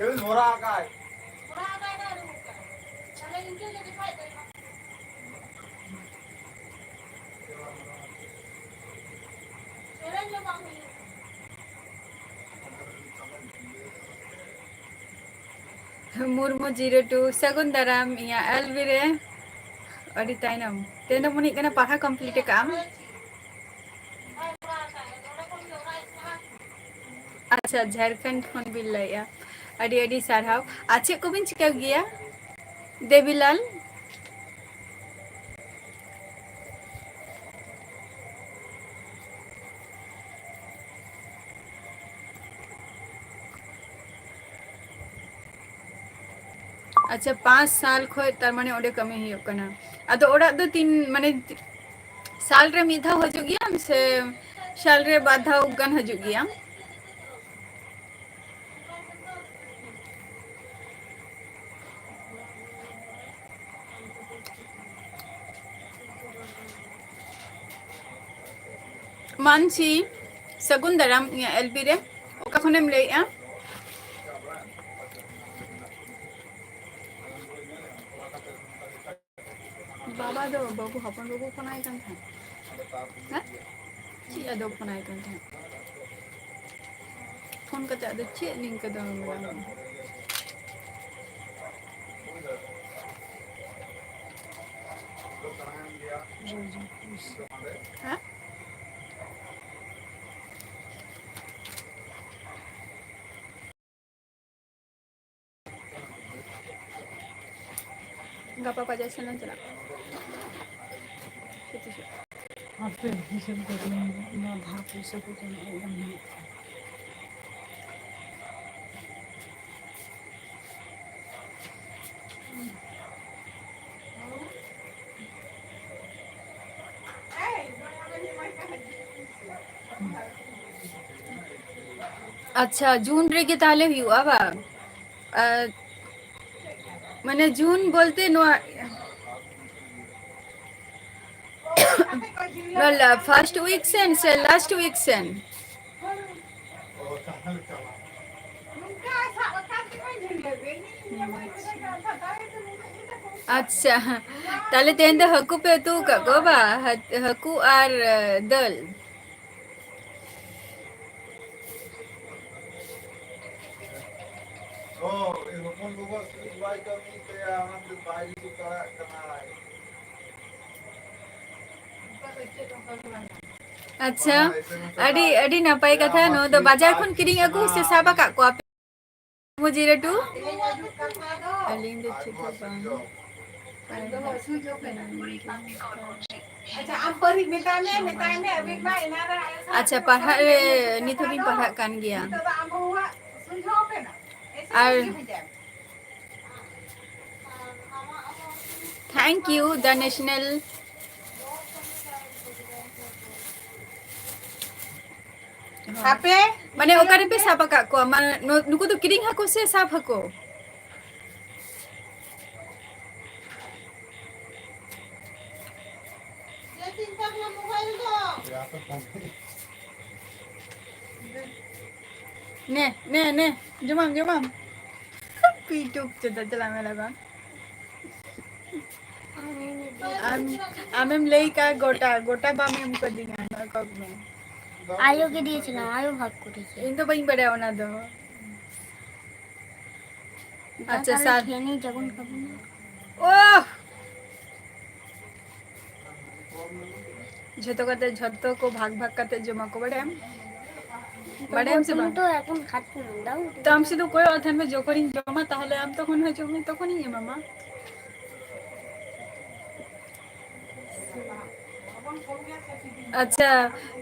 ᱛᱮᱞ ᱵᱷᱚᱨᱟ ᱟᱠᱟᱭ᱾ ᱢᱩᱨᱢᱩ zero two, ᱥᱟᱹᱜᱩᱱ ᱫᱟᱨᱟᱢ ᱤᱧᱟᱹᱜ ᱮᱞ ᱵᱤ ᱨᱮ᱾ ᱟᱹᱰᱤ ᱛᱟᱭᱱᱚᱢ, ᱛᱟᱭᱱᱚᱢ ᱩᱱᱤ ᱠᱟᱱᱟ, ᱯᱟᱲᱦᱟᱣ complete ᱟᱠᱟᱫ ᱟᱢ? ᱟᱪᱪᱷᱟ, ᱡᱷᱟᱲᱠᱷᱚᱸᱰ ᱠᱷᱚᱱ ᱵᱤᱱ ᱞᱟᱹᱭᱮᱜᱼᱟ᱾ ᱟᱹᱰᱤ ᱟᱹᱰᱤ ᱥᱟᱨᱦᱟᱣ᱾ ᱟᱨ ᱪᱮᱫ ᱠᱚᱵᱤᱱ ᱪᱤᱠᱟᱹ ᱜᱮᱭᱟ ᱫᱮᱵᱤᱞᱟᱞ? ᱟᱪᱪᱷᱟ, ᱯᱟᱸᱪ ᱥᱟᱞ ᱠᱷᱚᱡ ᱛᱟᱨ ᱢᱟᱱᱮ ᱚᱸᱰᱮ ᱠᱟᱹᱢᱤ ᱦᱩᱭᱩᱜ ᱠᱟᱱᱟ᱾ ᱟᱫᱚ ᱚᱲᱟᱜ ᱫᱚ ᱛᱤᱱ, ᱢᱟᱱᱮ, ᱥᱟᱞ ᱨᱮ ᱢᱤᱫ ᱫᱷᱟᱣ ᱦᱤᱡᱩᱜ ᱜᱮᱭᱟᱢ ᱥᱮ ᱥᱟᱞ ᱨᱮ ᱵᱟᱨ ᱫᱷᱟᱣ ᱜᱟᱱ ᱦᱤᱡᱩᱜ ᱜᱮᱭᱟᱢ? ᱢᱟᱱᱥᱤ, ᱥᱟᱹᱜᱩᱱ ᱫᱟᱨᱟᱢ ᱤᱧᱟᱹᱜ ᱮᱞ ᱵᱤ ᱨᱮ᱾ ᱚᱠᱟ ᱠᱷᱚᱱᱮᱢ ᱞᱟᱹᱭᱮᱜᱼᱟ? ᱵᱟᱵᱟ ᱫᱚ ᱵᱟᱹᱵᱩ, ᱦᱚᱯᱚᱱ ᱵᱟᱹᱵᱩ ᱯᱷᱳᱱ ᱟᱭ ᱠᱟᱱ ᱛᱟᱦᱮᱸᱫ᱾ ᱦᱮᱸ? ᱪᱮᱫ ᱟᱫᱚ ᱯᱷᱳᱱ ᱟᱭ ᱠᱟᱱ ᱛᱟᱦᱮᱸᱫ? ᱯᱷᱳᱱ ᱠᱟᱛᱮ ᱟᱫᱚ ᱪᱮᱫ ᱱᱤᱝᱠᱟᱹ ᱫᱚ ᱢᱮᱱᱟᱢᱟ? ᱦᱮᱸ? ᱜᱟᱯᱟ ᱵᱟᱡᱟᱨ ᱥᱮᱱ ᱞᱟᱝ ᱪᱟᱞᱟᱜᱼᱟ᱾ ᱦᱟᱯᱮ, ᱦᱤᱥᱟᱹᱵ ᱠᱚ ᱛᱤᱱᱟᱹᱜ ᱱᱚᱣᱟ ᱫᱷᱟᱨ ᱯᱩᱭᱥᱟᱹ ᱠᱚ ᱛᱤᱱᱟᱹᱜ ᱦᱮᱡ ᱞᱮᱱᱟ᱾ ᱟᱪᱪᱷᱟ, ᱡᱩᱱ ᱨᱮᱜᱮ ᱛᱟᱦᱞᱮ ᱦᱩᱭᱩᱜᱼᱟ ᱵᱟᱝ? ᱟᱨ ᱢᱟᱱᱮ ᱡᱩᱱ ᱵᱚᱞᱛᱮ ᱱᱚᱣᱟ, ᱱᱚᱣᱟ first week ᱥᱮᱱ ᱥᱮ last week ᱥᱮᱱ? ᱟᱪᱪᱷᱟ, ᱛᱟᱦᱞᱮ ᱛᱮᱦᱮᱧ ᱫᱚ ᱦᱟᱹᱠᱩ ᱯᱮ ᱩᱛᱩ ᱟᱠᱟᱫ ᱠᱚᱣᱟ ᱵᱟ? ᱦᱟᱹ-, ᱦᱟᱹᱠᱩ ᱟᱨ, ᱮ, ᱫᱟᱹᱞ᱾ ᱚ, ᱩᱱᱤ ᱦᱚᱯᱚᱱ ᱜᱚᱜᱚ ᱥᱤᱨᱤᱡ ᱵᱟᱭ ᱠᱟᱹᱢᱤᱭᱮᱫ ᱛᱟᱭᱟ, ᱚᱱᱟᱛᱮ ᱵᱟᱭ ᱦᱤᱡᱩᱜ ᱫᱟᱲᱮᱭᱟᱜ ᱠᱟᱱᱟᱭ᱾ ᱟᱪᱪᱷᱟ, ᱟᱹᱰᱤ, ᱟᱹᱰᱤ ᱱᱟᱯᱟᱭ ᱠᱟᱛᱷᱟ᱾ ᱱᱚᱣᱟ ᱫᱚ ᱵᱟᱡᱟᱨ ᱠᱷᱚᱱ ᱠᱤᱨᱤᱧ ᱟᱹᱜᱩ ᱥᱮ ᱥᱟᱵ ᱟᱠᱟᱫ ᱠᱚᱣᱟ ᱯᱮ? ᱢᱩᱡᱤ ᱞᱟᱹᱴᱩ? ᱟᱹᱞᱤᱧ ᱫᱚ ᱪᱮᱫ ᱦᱚᱸ ᱵᱟᱝ᱾ ᱟᱪᱪᱷᱟ, ᱟᱢ ᱯᱟᱹᱨᱤᱡ ᱢᱮᱛᱟᱭ ᱢᱮ, ᱢᱮᱛᱟᱭ ᱢᱮ, ᱟᱹᱵᱤᱱ ᱢᱟ ᱮᱱᱟᱱ ᱨᱮ ᱟᱭᱳ ᱥᱟᱶ ᱟᱪᱪᱷᱟ, ᱯᱟᱲᱦᱟᱜ ᱨᱮ ᱱᱤᱛ ᱦᱚᱸᱵᱤᱱ ᱯᱟᱲᱦᱟᱜ ᱠᱟᱱ ᱜᱮᱭᱟ᱾ ᱱᱤᱛᱚᱜ ᱫᱚ ᱟᱢ ᱵᱟᱹᱦᱩᱣᱟᱜ ᱥᱩᱞᱡᱷᱟᱹᱣ ᱠᱟᱱᱟ᱾ ᱮᱭᱥᱮ ᱟᱨ ᱢᱩᱡᱷᱮ ᱵᱷᱮᱡᱟ᱾ Thank you, the national. ᱟᱯᱮ? ᱢᱟᱱᱮ, ᱚᱠᱟ ᱨᱮᱯᱮ ᱥᱟᱵ ᱟᱠᱟᱫ ᱠᱚᱣᱟ? ᱢᱟ-, ᱱᱩ-, ᱱᱩᱠᱩ ᱫᱚ ᱠᱤᱨᱤᱧ ᱦᱟᱹᱠᱩ ᱥᱮ ᱥᱟᱵ ᱦᱟᱹᱠᱩ? ᱱᱮ, ᱱᱮ, ᱱᱮ, ᱡᱚᱢᱟᱢ, ᱡᱚᱢᱟᱢ᱾ ᱯᱤᱴᱩᱠ ᱪᱮᱫᱟᱜ ᱪᱟᱞᱟᱜ ᱢᱮ ᱞᱟᱜᱟ? ᱟᱢ, ᱟᱢᱮᱢ ᱞᱟᱹᱭ ᱠᱟᱜ ᱜᱚᱴᱟ, ᱜᱚᱴᱟ ᱵᱟᱢ ᱮᱢ ᱠᱟᱫᱤᱧᱟ, ᱱᱚᱣᱟ ᱠᱚ ᱢᱮ᱾ ᱟᱭᱳ ᱜᱮ ᱫᱤᱭᱮ ᱪᱟᱞᱟᱣ, ᱟᱭᱳ ᱵᱷᱟᱜᱽ ᱠᱚᱨᱮ ᱪᱮᱫ? ᱤᱧ ᱫᱚ ᱵᱟᱹᱧ ᱵᱟᱲᱟᱭᱟ ᱚᱱᱟ ᱫᱚ᱾ ᱟᱪᱪᱷᱟ, ᱛᱟᱦᱞᱮ ᱥᱟᱨ᱾ ᱴᱷᱮᱱᱤ ᱡᱟᱵᱚᱱ ᱠᱟᱵᱚᱱᱟ᱾ ᱳᱦ! ᱡᱷᱚᱛᱚ ᱠᱟᱛᱮ, ᱡᱷᱚᱛᱚ ᱠᱚ ᱵᱷᱟᱜᱽ ᱵᱷᱟᱜᱽ ᱠᱟᱛᱮ ᱡᱚᱢᱟ ᱠᱚ, ᱵᱟᱲᱟᱭᱟᱢ? ᱵᱟᱲᱟᱭᱟᱢ ᱥᱮ ᱵᱟᱝ? ᱛᱚ ᱮᱠᱷᱚᱱ ᱠᱷᱟᱴ ᱠᱚ ᱢᱮᱱᱫᱟ᱾ ᱛᱚ ᱟᱢ ᱥᱩᱫᱷᱩ ᱠᱚᱭᱚᱜ ᱛᱟᱦᱮᱱ ᱢᱮ, ᱡᱚᱠᱷᱚᱱᱤᱧ ᱡᱚᱢᱟ, ᱛᱟᱦᱞᱮ ᱟᱢ ᱛᱚᱠᱷᱚᱱ ᱦᱤᱡᱩᱜ ᱢᱮ, ᱛᱚᱠᱷᱚᱱᱤᱧ ᱮᱢᱟᱢᱟ᱾ ᱟᱪᱪᱷᱟ,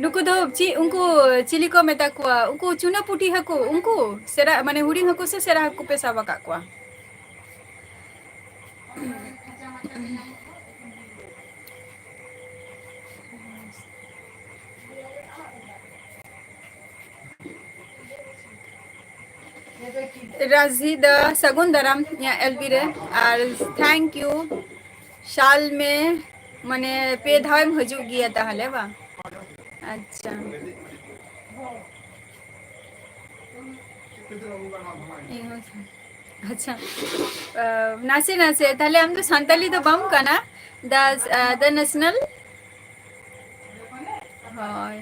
ᱱᱩᱠᱩ ᱫᱚ ᱪᱮᱫ, ᱩᱱᱠᱩ ᱪᱤᱞᱤ ᱠᱚ ᱢᱮᱛᱟ ᱠᱚᱣᱟ? ᱩᱱᱠᱩ ᱪᱩᱱᱟᱹ ᱯᱩᱴᱷᱤ ᱦᱟᱹᱠᱩ, ᱩᱱᱠᱩ ᱥᱮᱬᱟ, ᱢᱟᱱᱮ ᱦᱩᱰᱤᱧ ᱦᱟᱹᱠᱩ ᱥᱮ ᱥᱮᱬᱟ ᱦᱟᱹᱠᱩ ᱯᱮ ᱥᱟᱵ ᱟᱠᱟᱫ ᱠᱚᱣᱟ? ᱨᱟᱡᱤ ᱫᱟ, ᱥᱟᱹᱜᱩᱱ ᱫᱟᱨᱟᱢ ᱤᱧᱟᱹᱜ ᱮᱞ ᱵᱤ ᱨᱮ, ᱟᱨ thank you᱾ ᱥᱟᱞ ᱢᱮ, ᱢᱟᱱᱮ, ᱯᱮ ᱫᱷᱟᱣᱮᱢ ᱦᱤᱡᱩᱜ ᱜᱮᱭᱟ ᱛᱟᱦᱞᱮ, ᱵᱟᱝ? ᱟᱪᱪᱷᱟ᱾ ᱤᱧ ᱦᱚᱸ ᱟᱪᱪᱷᱟ᱾ ᱱᱟᱥᱮ ᱱᱟᱥᱮ᱾ ᱛᱟᱦᱞᱮ ᱟᱢ ᱫᱚ ᱥᱟᱱᱛᱟᱞᱤ ᱫᱚ ᱵᱟᱢ ᱠᱟᱱᱟ? The, the national? ᱦᱳᱭ᱾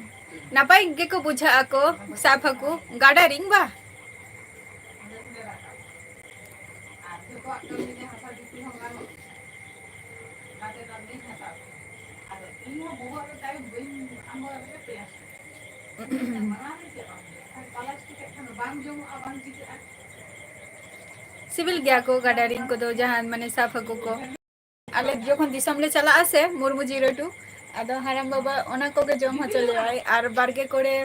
ᱱᱟᱯᱟᱭ ᱜᱮᱠᱚ ᱵᱩᱡᱷᱟᱹᱜ ᱟᱠᱚ, ᱥᱟᱵ ᱦᱟᱹᱠᱩ, ᱜᱟᱰᱟ ᱨᱤᱧ ᱵᱟ? ᱥᱤᱵᱤᱞ ᱜᱮᱭᱟ ᱠᱚ ᱜᱟᱰᱟ ᱨᱤᱧ ᱠᱚᱫᱚ, ᱡᱟᱦᱟᱸ ᱢᱟᱱᱮ ᱥᱟᱵ ᱦᱟᱹᱠᱩ ᱠᱚ᱾ ᱟᱞᱮ ᱡᱚᱠᱷᱚᱱ ᱫᱤᱥᱚᱢ ᱞᱮ ᱪᱟᱞᱟᱜᱼᱟ ᱥᱮ, ᱢᱩᱨᱢᱩ ᱡᱤᱨᱟᱹᱴᱩ, ᱟᱫᱚ ᱦᱟᱲᱟᱢ ᱵᱟᱵᱟ ᱚᱱᱟ ᱠᱚᱜᱮ ᱡᱚᱢ ᱦᱚᱪᱚ ᱞᱮᱭᱟᱭ᱾ ᱟᱨ ᱵᱟᱲᱜᱮ ᱠᱚᱨᱮ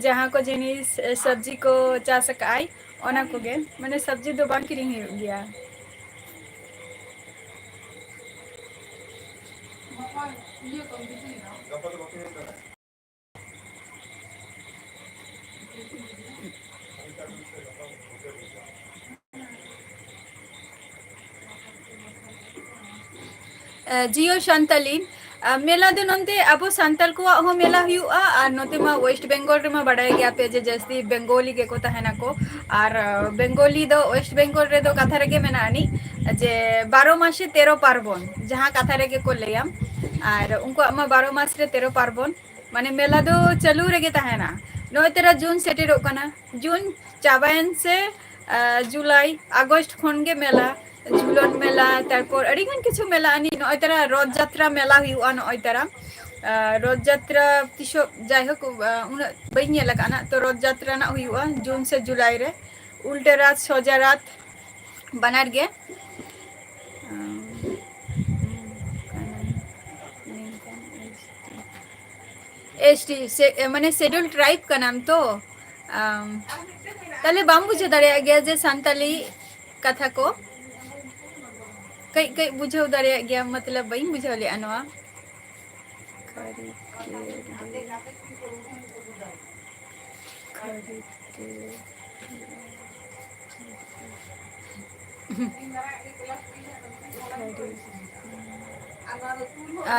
ᱡᱟᱦᱟᱸ ᱠᱚ ᱡᱤᱱᱤᱥ, ᱥᱚᱵᱽᱡᱤ ᱠᱚ ᱪᱟᱥ ᱟᱠᱟᱫ ᱟᱭ, ᱚᱱᱟ ᱠᱚᱜᱮ, ᱢᱟᱱᱮ ᱥᱚᱵᱽᱡᱤ ᱫᱚ ᱵᱟᱝ ᱠᱤᱨᱤᱧ ᱦᱩᱭᱩᱜ ᱜᱮᱭᱟ᱾ ᱮ, ᱡᱤᱭᱳ ᱥᱟᱱᱛᱟᱞᱤ, ᱟ, ᱢᱮᱞᱟ ᱫᱚ ᱱᱚᱱᱛᱮ ᱟᱵᱚ ᱥᱟᱱᱛᱟᱞ ᱠᱚᱣᱟᱜ ᱦᱚᱸ ᱢᱮᱞᱟ ᱦᱩᱭᱩᱜᱼᱟ, ᱟᱨ ᱱᱚᱛᱮ ᱢᱟ ᱳᱭᱮᱥᱴ ᱵᱮᱝᱜᱚᱞ ᱨᱮᱢᱟ ᱵᱟᱰᱟᱭ ᱜᱮᱭᱟ ᱯᱮ ᱡᱮ ᱡᱟᱹᱥᱛᱤ ᱵᱮᱝᱜᱚᱞᱤ ᱜᱮᱠᱚ ᱛᱟᱦᱮᱱᱟᱠᱚ᱾ ᱟᱨ, ᱟ, ᱵᱮᱝᱜᱚᱞᱤ ᱫᱚ ᱳᱭᱮᱥᱴ ᱵᱮᱝᱜᱚᱞ ᱨᱮᱫᱚ ᱠᱟᱛᱷᱟ ᱨᱮᱜᱮ ᱢᱮᱱᱟᱜ ᱟᱹᱱᱤᱡ ᱡᱮ ᱵᱟᱨᱚ ᱢᱟᱥᱮ ᱛᱮᱨᱚ ᱯᱟᱨᱵᱚᱱ, ᱡᱟᱦᱟᱸ ᱠᱟᱛᱷᱟ ᱨᱮᱜᱮ ᱠᱚ ᱞᱟᱹᱭᱟ᱾ ᱟᱨ ᱩᱱᱠᱩᱣᱟᱜ ᱢᱟ ᱵᱟᱨᱚ ᱢᱟᱥ ᱨᱮ ᱛᱮᱨᱚ ᱯᱟᱨᱵᱚᱱ, ᱢᱟᱱᱮ ᱢᱮᱞᱟ ᱫᱚ ᱪᱟᱹᱞᱩ ᱨᱮᱜᱮ ᱛᱟᱦᱮᱱᱟ᱾ ᱱᱚᱜᱼᱚᱭ ᱛᱚᱨᱟ ᱡᱩᱱ ᱥᱮᱴᱮᱨᱚᱜ ᱠᱟᱱᱟ, ᱡᱩᱱ ᱪᱟᱵᱟᱭᱮᱱ ᱥᱮ, ᱟ, ᱡᱩᱞᱟᱭ, ᱟᱜᱚᱥᱴ ᱠᱷᱚᱱ ᱜᱮ ᱢᱮᱞᱟ, ᱡᱷᱩᱞᱚᱱ ᱢᱮᱞᱟ, ᱛᱟᱨᱯᱚᱨ ᱟᱹᱰᱤ ᱜᱟᱱ ᱠᱤᱪᱷᱩ ᱢᱮᱞᱟ ᱟᱹᱱᱤᱡ᱾ ᱱᱚᱜᱼᱚᱭ ᱛᱚᱨᱟ ᱨᱚᱛᱷ ᱡᱟᱛᱨᱟ ᱢᱮᱞᱟ ᱦᱩᱭᱩᱜᱼᱟ ᱱᱚᱜᱼᱚᱭ ᱛᱚᱨᱟ᱾ ᱟ, ᱨᱚᱛᱷ ᱡᱟᱛᱨᱟ ᱛᱤᱥᱚᱜ, ᱡᱟᱭᱦᱳᱠ, ᱟ, ᱩᱱᱟᱹᱜ ᱵᱟᱹᱧ ᱧᱮᱞ ᱟᱠᱟᱫᱼᱟ ᱱᱟᱜ, ᱛᱚ ᱨᱚᱛᱷ ᱡᱟᱛᱨᱟ ᱱᱟᱜ ᱦᱩᱭᱩᱜᱼᱟ ᱡᱩᱱ ᱥᱮ ᱡᱩᱞᱟᱭ ᱨᱮ, ᱩᱞᱴᱟᱹ ᱨᱟᱛ, ᱥᱚᱡᱟ ᱨᱟᱛ, ᱵᱟᱱᱟᱨ ᱜᱮ᱾ ᱮᱥ ᱴᱤ, ᱥᱮ, ᱢᱟᱱᱮ schedule tribe ᱠᱟᱱᱟᱢ ᱛᱚ? ᱟᱢ, ᱛᱟᱦᱞᱮ ᱵᱟᱢ ᱵᱩᱡᱷᱟᱹᱣ ᱫᱟᱲᱮᱭᱟᱜ ᱜᱮᱭᱟ ᱡᱮ ᱥᱟᱱᱛᱟᱞᱤ ᱠᱟᱛᱷᱟ ᱠᱚ? ᱠᱟᱹᱡ ᱠᱟᱹᱡ ᱵᱩᱡᱷᱟᱹᱣ ᱫᱟᱲᱮᱭᱟᱜ ᱜᱮᱭᱟ, ᱢᱚᱛᱞᱚᱵ ᱵᱟᱹᱧ ᱵᱩᱡᱷᱟᱹᱣ ᱞᱮᱜᱼᱟ ᱱᱚᱣᱟ᱾ ᱠᱷᱟᱹᱨᱤ ᱠᱮ ᱞᱤ-, ᱠᱷᱟᱹᱨᱤ ᱠᱮ ᱞᱤ-, ᱠᱷᱟᱹᱨᱤ᱾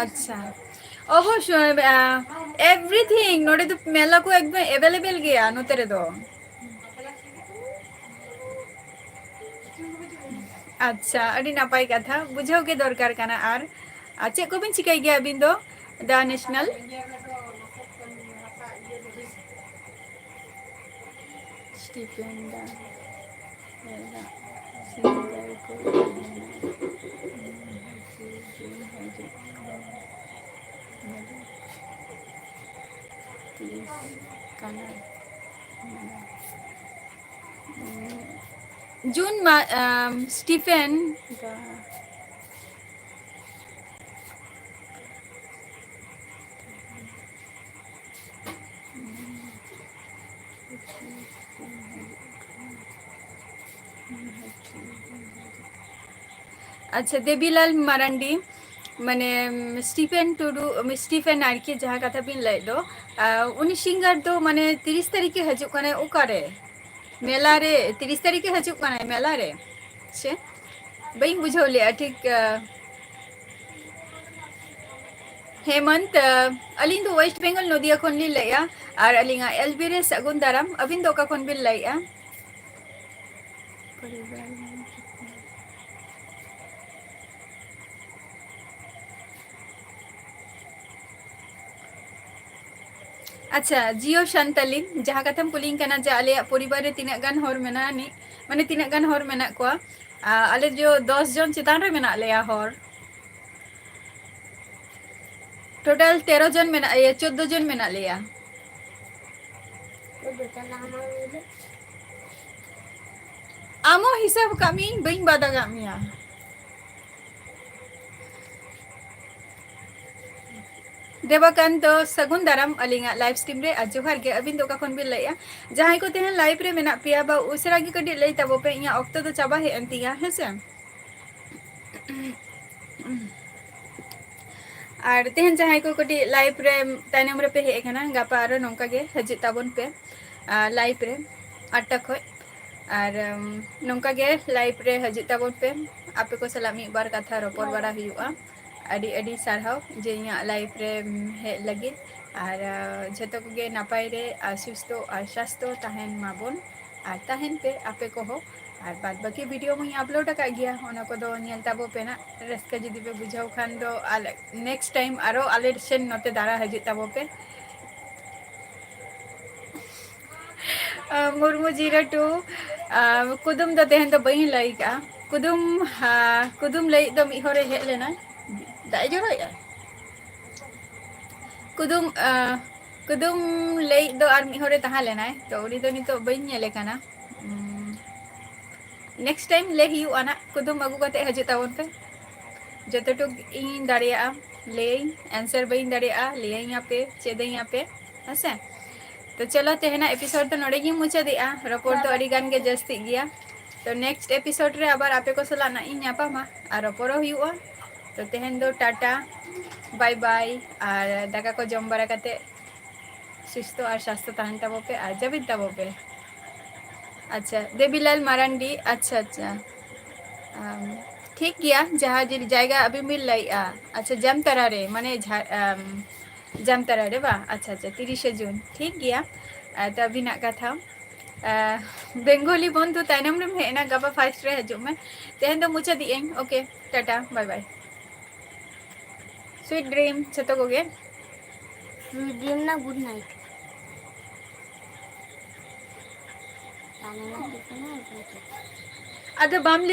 ᱟᱪᱪᱷᱟ, ᱚᱵᱚᱥᱥᱳᱭ, ᱟ, everything ᱱᱚᱰᱮ ᱫᱚ ᱢᱮᱞᱟ ᱠᱚ ᱮᱠᱫᱚᱢ available ᱜᱮᱭᱟ ᱱᱚᱛᱮ ᱨᱮᱫᱚ᱾ ᱟᱪᱪᱷᱟ, ᱟᱹᱰᱤ ᱱᱟᱯᱟᱭ ᱠᱟᱛᱷᱟ, ᱵᱩᱡᱷᱟᱹᱣ ᱜᱮ ᱫᱚᱨᱠᱟᱨ ᱠᱟᱱᱟ᱾ ᱟᱨ, ᱟᱨ ᱪᱮᱫ ᱠᱚᱵᱤᱱ ᱪᱤᱠᱟᱹᱭ ᱜᱮᱭᱟ ᱟᱹᱵᱤᱱ ᱫᱚ, ᱫᱟ ᱱᱮᱥᱱᱟᱞ? ᱥᱴᱤᱯᱷᱮᱱ ᱫᱟ, ᱥᱤᱝᱜᱟᱨ ᱠᱚ ᱛᱟᱦᱮᱱᱟ, ᱦᱤᱡᱩᱜ ᱠᱟᱱᱟ᱾ ᱡᱩᱱ ᱢᱟ-, ᱟᱢ, ᱥᱴᱤᱯᱷᱮᱱ ᱫᱟ᱾ ᱟᱪᱪᱷᱟ, ᱫᱮᱵᱤᱞᱟᱞ ᱢᱟᱨᱟᱱᱰᱤ, ᱢᱟᱱᱮ, ᱥᱴᱤᱯᱷᱮᱱ ᱴᱩᱰᱩ, ᱥᱴᱤᱯᱷᱮᱱ ᱟᱨᱠᱤ, ᱡᱟᱦᱟᱸ ᱠᱟᱛᱷᱟ ᱵᱤᱱ ᱞᱟᱹᱭᱮᱫ ᱫᱚ, ᱟᱨ ᱩᱱᱤ ᱥᱤᱝᱜᱟᱨ ᱫᱚ, ᱢᱟᱱᱮ, ᱛᱤᱨᱤᱥ ᱛᱟᱹᱨᱤᱠᱷᱮ ᱦᱤᱡᱩᱜ ᱠᱟᱱᱟᱭ, ᱚᱠᱟᱨᱮ? ᱢᱮᱞᱟ ᱨᱮ, ᱛᱤᱨᱤᱥ ᱛᱟᱹᱨᱤᱠᱷᱮ ᱦᱤᱡᱩᱜ ᱠᱟᱱᱟᱭ ᱢᱮᱞᱟ ᱨᱮ, ᱥᱮ? ᱵᱟᱹᱧ ᱵᱩᱡᱷᱟᱹᱣ ᱞᱮᱜᱼᱟ ᱴᱷᱤᱠ, ᱟ, ᱦᱮᱢᱚᱱᱛ, ᱟ, ᱟᱹᱞᱤᱧ ᱫᱚ ᱳᱭᱮᱥᱴ ᱵᱮᱝᱜᱚᱞ ᱱᱚᱫᱤᱭᱟ ᱠᱷᱚᱱ ᱞᱤᱧ ᱞᱟᱹᱭᱮᱜᱼᱟ, ᱟᱨ ᱟᱹᱞᱤᱧᱟᱜ ᱮᱞ ᱵᱤ ᱨᱮ ᱥᱟᱹᱜᱩᱱ ᱫᱟᱨᱟᱢ᱾ ᱟᱹᱵᱤᱱ ᱫᱚ ᱚᱠᱟ ᱠᱷᱚᱱ ᱵᱤᱱ ᱞᱟᱹᱭᱮᱜᱼᱟ? ᱟᱪᱪᱷᱟ, ᱡᱤᱭᱳ ᱥᱟᱱᱛᱟᱞᱤ, ᱡᱟᱦᱟᱸ ᱠᱟᱛᱷᱟᱢ ᱠᱩᱞᱤᱧ ᱠᱟᱱᱟ ᱡᱮ ᱟᱞᱮᱭᱟᱜ ᱯᱚᱨᱤᱵᱟᱨ ᱨᱮ ᱛᱤᱱᱟᱹᱜ ᱜᱟᱱ ᱦᱚᱲ ᱢᱮᱱᱟᱜ ᱟᱹᱱᱤᱡ, ᱢᱟᱱᱮ ᱛᱤᱱᱟᱹᱜ ᱜᱟᱱ ᱦᱚᱲ ᱢᱮᱱᱟᱜ ᱠᱚᱣᱟ, ᱟ, ᱟᱞᱮ ᱡᱚ ᱫᱚᱥ ᱡᱚᱱ ᱪᱮᱛᱟᱱ ᱨᱮ ᱢᱮᱱᱟᱜ ᱞᱮᱭᱟ ᱦᱚᱲ᱾ ᱴᱳᱴᱟᱞ ᱛᱮᱨᱚ ᱡᱚᱱ ᱢᱮᱱᱟᱜ, ᱤᱭᱟᱹ, ᱪᱳᱫᱽᱫᱳ ᱡᱚᱱ ᱢᱮᱱᱟᱜ ᱞᱮᱭᱟ᱾ ᱟᱢ ᱦᱚᱸ ᱦᱤᱥᱟᱹᱵ ᱠᱟᱜ ᱢᱤᱭᱟᱹᱧ, ᱵᱟᱹᱧ ᱵᱟᱫᱟ ᱠᱟᱜ ᱢᱮᱭᱟ᱾ ᱫᱮᱵᱟᱠᱟᱱᱛᱚ, ᱥᱟᱹᱜᱩᱱ ᱫᱟᱨᱟᱢ ᱟᱹᱞᱤᱧᱟᱜ live stream ᱨᱮ, ᱟᱨ ᱡᱚᱦᱟᱨ ᱜᱮ᱾ ᱟᱹᱵᱤᱱ ᱫᱚ ᱚᱠᱟ ᱠᱷᱚᱱ ᱵᱤᱱ ᱞᱟᱹᱭᱮᱜᱼᱟ? ᱡᱟᱦᱟᱸᱭ ᱠᱚ ᱛᱮᱦᱮᱧ live ᱨᱮ ᱢᱮᱱᱟᱜ ᱯᱮᱭᱟ, ᱵᱟ ᱩᱥᱟᱹᱨᱟ ᱜᱮ ᱠᱟᱹᱴᱤᱡ ᱞᱟᱹᱭ ᱛᱟᱵᱚ ᱯᱮ, ᱤᱧᱟᱹᱜ ᱚᱠᱛᱚ ᱫᱚ ᱪᱟᱵᱟ ᱦᱮᱡ ᱮᱱ ᱛᱤᱧᱟ, ᱦᱮᱸ ᱥᱮ? ᱟᱨ ᱛᱮᱦᱮᱧ ᱡᱟᱦᱟᱸᱭ ᱠᱚ ᱠᱟᱹᱴᱤᱡ live ᱨᱮ ᱛᱟᱭᱱᱚᱢ ᱨᱮᱯᱮ ᱦᱮᱡ ᱟᱠᱟᱱᱟ, ᱜᱟᱯᱟ ᱟᱨᱚ ᱱᱚᱝᱠᱟ ᱜᱮ ᱦᱤᱡᱩᱜ ᱛᱟᱵᱚᱱ ᱯᱮ, ᱟ, live ᱨᱮ ᱟᱴ ᱴᱟ ᱠᱷᱚᱡ᱾ ᱟᱨ, ᱩᱢ, ᱱᱚᱝᱠᱟ ᱜᱮ live ᱨᱮ ᱦᱤᱡᱩᱜ ᱛᱟᱵᱚᱱ ᱯᱮ, ᱟᱯᱮ ᱠᱚ ᱥᱟᱞᱟᱜ ᱢᱤᱫ ᱵᱟᱨ ᱠᱟᱛᱷᱟ ᱨᱚᱯᱚᱲ ᱵᱟᱲᱟ ᱦᱩᱭᱩᱜᱼᱟ᱾ ᱟᱹᱰᱤ ᱟᱹᱰᱤ ᱥᱟᱨᱦᱟᱣ ᱡᱮ ᱤᱧᱟᱹᱜ live ᱨᱮ, ᱩᱢ, ᱦᱮᱡ ᱞᱟᱹᱜᱤᱫ᱾ ᱟᱨ, ᱟ, ᱡᱷᱚᱛᱚ ᱠᱚᱜᱮ ᱱᱟᱯᱟᱭ ᱨᱮ ᱟᱨ ᱥᱩᱥᱛᱷᱚ ᱟᱨ ᱥᱟᱥᱛᱷᱚ ᱛᱟᱦᱮᱱ ᱢᱟᱵᱚᱱ, ᱟᱨ ᱛᱟᱦᱮᱱ ᱯᱮ ᱟᱯᱮ ᱠᱚᱦᱚᱸ᱾ ᱟᱨ ᱵᱟᱫ ᱵᱟᱹᱠᱤ ᱵᱷᱤᱰᱤᱭᱳ ᱢᱟᱧ ᱟᱯᱞᱳᱰ ᱟᱠᱟᱫ ᱜᱮᱭᱟ, ᱚᱱᱟ ᱠᱚᱫᱚ ᱧᱮᱞ ᱛᱟᱵᱚ ᱯᱮ ᱱᱟᱜ᱾ ᱨᱟᱹᱥᱠᱟᱹ ᱡᱩᱫᱤ ᱯᱮ ᱵᱩᱡᱷᱟᱹᱣ ᱠᱷᱟᱱ ᱫᱚ ᱟᱞᱮ ᱱᱮᱠᱥᱴ ᱴᱟᱭᱤᱢ ᱟᱨᱚ ᱟᱞᱮ ᱥᱮᱱ ᱱᱚᱛᱮ ᱫᱟᱬᱟ ᱦᱤᱡᱩᱜ ᱛᱟᱵᱚ ᱯᱮ᱾ ᱟᱸ, ᱢᱩᱨᱢᱩ ᱡᱤᱨᱳ ᱴᱩ, ᱟᱸ, ᱠᱩᱫᱩᱢ ᱫᱚ ᱛᱮᱦᱮᱧ ᱫᱚ ᱵᱟᱹᱧ ᱞᱟᱹᱭ ᱠᱟᱜᱼᱟ᱾ ᱠᱩᱫᱩᱢ, ᱟᱸ, ᱠᱩᱫᱩᱢ ᱞᱟᱹᱭᱤᱡ ᱫᱚ ᱢᱤᱫ ᱦᱚᱲᱮ ᱦᱮᱡ ᱞᱮᱱᱟ᱾ ᱫᱟᱜ ᱮ ᱡᱚᱨᱚᱭᱮᱜᱼᱟ? ᱠᱩᱫᱩᱢ, ᱟᱸ, ᱠᱩᱫᱩᱢ ᱞᱟᱹᱭᱤᱡ ᱫᱚ ᱟᱨ ᱢᱤᱫ ᱦᱚᱲᱮ ᱛᱟᱦᱮᱸ ᱞᱮᱱᱟᱭ, ᱛᱚ ᱩᱱᱤ ᱫᱚ ᱱᱤᱛᱚᱜ ᱵᱟᱹᱧ ᱧᱮᱞᱮ ᱠᱟᱱᱟ᱾ ᱩᱸ, ᱱᱮᱠᱥᱴ ᱴᱟᱭᱤᱢ ᱞᱟᱹᱭ ᱦᱩᱭᱩᱜᱼᱟ ᱱᱟᱜ, ᱠᱩᱫᱩᱢ ᱟᱹᱜᱩ ᱠᱟᱛᱮ ᱦᱤᱡᱩᱜ ᱛᱟᱵᱚᱱ ᱯᱮ᱾ ᱡᱚᱛᱚᱴᱩᱠ ᱤᱧᱤᱧ ᱫᱟᱲᱮᱭᱟᱜᱼᱟ ᱞᱟᱹᱭᱟᱹᱧ, ᱟᱱᱥᱟᱨ ᱵᱟᱹᱧ ᱫᱟᱲᱮᱭᱟᱜᱼᱟ ᱞᱟᱹᱭᱟᱹᱧ ᱟᱯᱮ, ᱪᱮᱫᱟᱹᱧ ᱟᱯᱮ, ᱦᱮᱸᱥᱮ? ᱛᱚ ᱪᱚᱞᱚ, ᱛᱮᱦᱮᱧᱟᱜ ᱮᱯᱤᱥᱳᱰ ᱫᱚ ᱱᱚᱰᱮ ᱜᱤᱧ ᱢᱩᱪᱟᱹᱫᱮᱜᱼᱟ᱾ ᱨᱚᱯᱚᱲ ᱫᱚ ᱟᱹᱰᱤ ᱜᱟᱱ ᱜᱮ ᱡᱟᱹᱥᱛᱤᱜ ᱜᱮᱭᱟ᱾ ᱛᱚ ᱱᱮᱠᱥᱴ ᱮᱯᱤᱥᱳᱰ ᱨᱮ ᱟᱵᱟᱨ ᱟᱯᱮ ᱠᱚ ᱥᱟᱞᱟᱜ ᱱᱟᱜ ᱤᱧ ᱧᱟᱯᱟᱢᱟ ᱟᱨ ᱨᱚᱯᱚᱲᱚᱜ ᱦᱩᱭᱩᱜᱼᱟ᱾ ᱛᱚ ᱛᱮᱦᱮᱧ ᱫᱚ ᱴᱟᱴᱟ, ᱵᱟᱭ ᱵᱟᱭ, ᱟᱨ ᱫᱟᱠᱟ ᱠᱚ ᱡᱚᱢ ᱵᱟᱲᱟ ᱠᱟᱛᱮ ᱥᱩᱥᱛᱷᱚ ᱟᱨ ᱥᱟᱥᱛᱷᱚ ᱛᱟᱦᱮᱱ ᱛᱟᱵᱚ ᱯᱮ ᱟᱨ ᱡᱟᱹᱯᱤᱫ ᱛᱟᱵᱚ ᱯᱮ᱾ ᱟᱪᱪᱷᱟ, ᱫᱮᱵᱤᱞᱟᱞ ᱢᱟᱨᱟᱱᱰᱤ, ᱟᱪᱪᱷᱟ, ᱟᱪᱪᱷᱟ᱾ ᱟᱢ, ᱴᱷᱤᱠ ᱜᱮᱭᱟ, ᱡᱟᱦᱟᱸ ᱡᱮ ᱡᱟᱭᱜᱟ ᱟᱹᱵᱤᱱ ᱵᱤᱱ ᱞᱟᱹᱭᱮᱜᱼᱟ, ᱟᱪᱪᱷᱟ, ᱡᱟᱢᱛᱟᱨᱟ ᱨᱮ, ᱢᱟᱱᱮ ᱡᱷᱟ-, ᱟᱢ, ᱡᱟᱢᱛᱟᱨᱟ ᱨᱮ ᱵᱟ? ᱟᱪᱪᱷᱟ, ᱟᱪᱪᱷᱟ, ᱛᱤᱨᱤᱥᱮ ᱡᱩᱱ, ᱴᱷᱤᱠ ᱜᱮᱭᱟ᱾ ᱟᱨ ᱛᱚ ᱟᱹᱵᱤᱱᱟᱜ ᱠᱟᱛᱷᱟ, ᱟᱸ, ᱵᱮᱝᱜᱚᱞᱤ ᱵᱚᱱᱫᱷᱩ ᱛᱟᱭᱱᱚᱢ ᱨᱮᱢ ᱦᱮᱡ ᱮᱱᱟ, ᱜᱟᱯᱟ ᱯᱷᱟᱥᱴ ᱨᱮ ᱦᱤᱡᱩᱜ ᱢᱮ᱾ ᱛᱮᱦᱮᱧ ᱫᱚ ᱢᱩᱪᱟᱹᱫ ᱮᱜ ᱟᱹᱧ, ᱳᱠᱮ, ᱴᱟᱴᱟ, ᱵᱟᱭ ᱵᱟᱭ᱾ Sweet dream ᱡᱷᱚᱛᱚ ᱠᱚᱜᱮ᱾ Sweet dream ᱱᱟ good night᱾ ᱟᱫᱚ ᱵᱟᱢ ᱞᱟᱹᱭ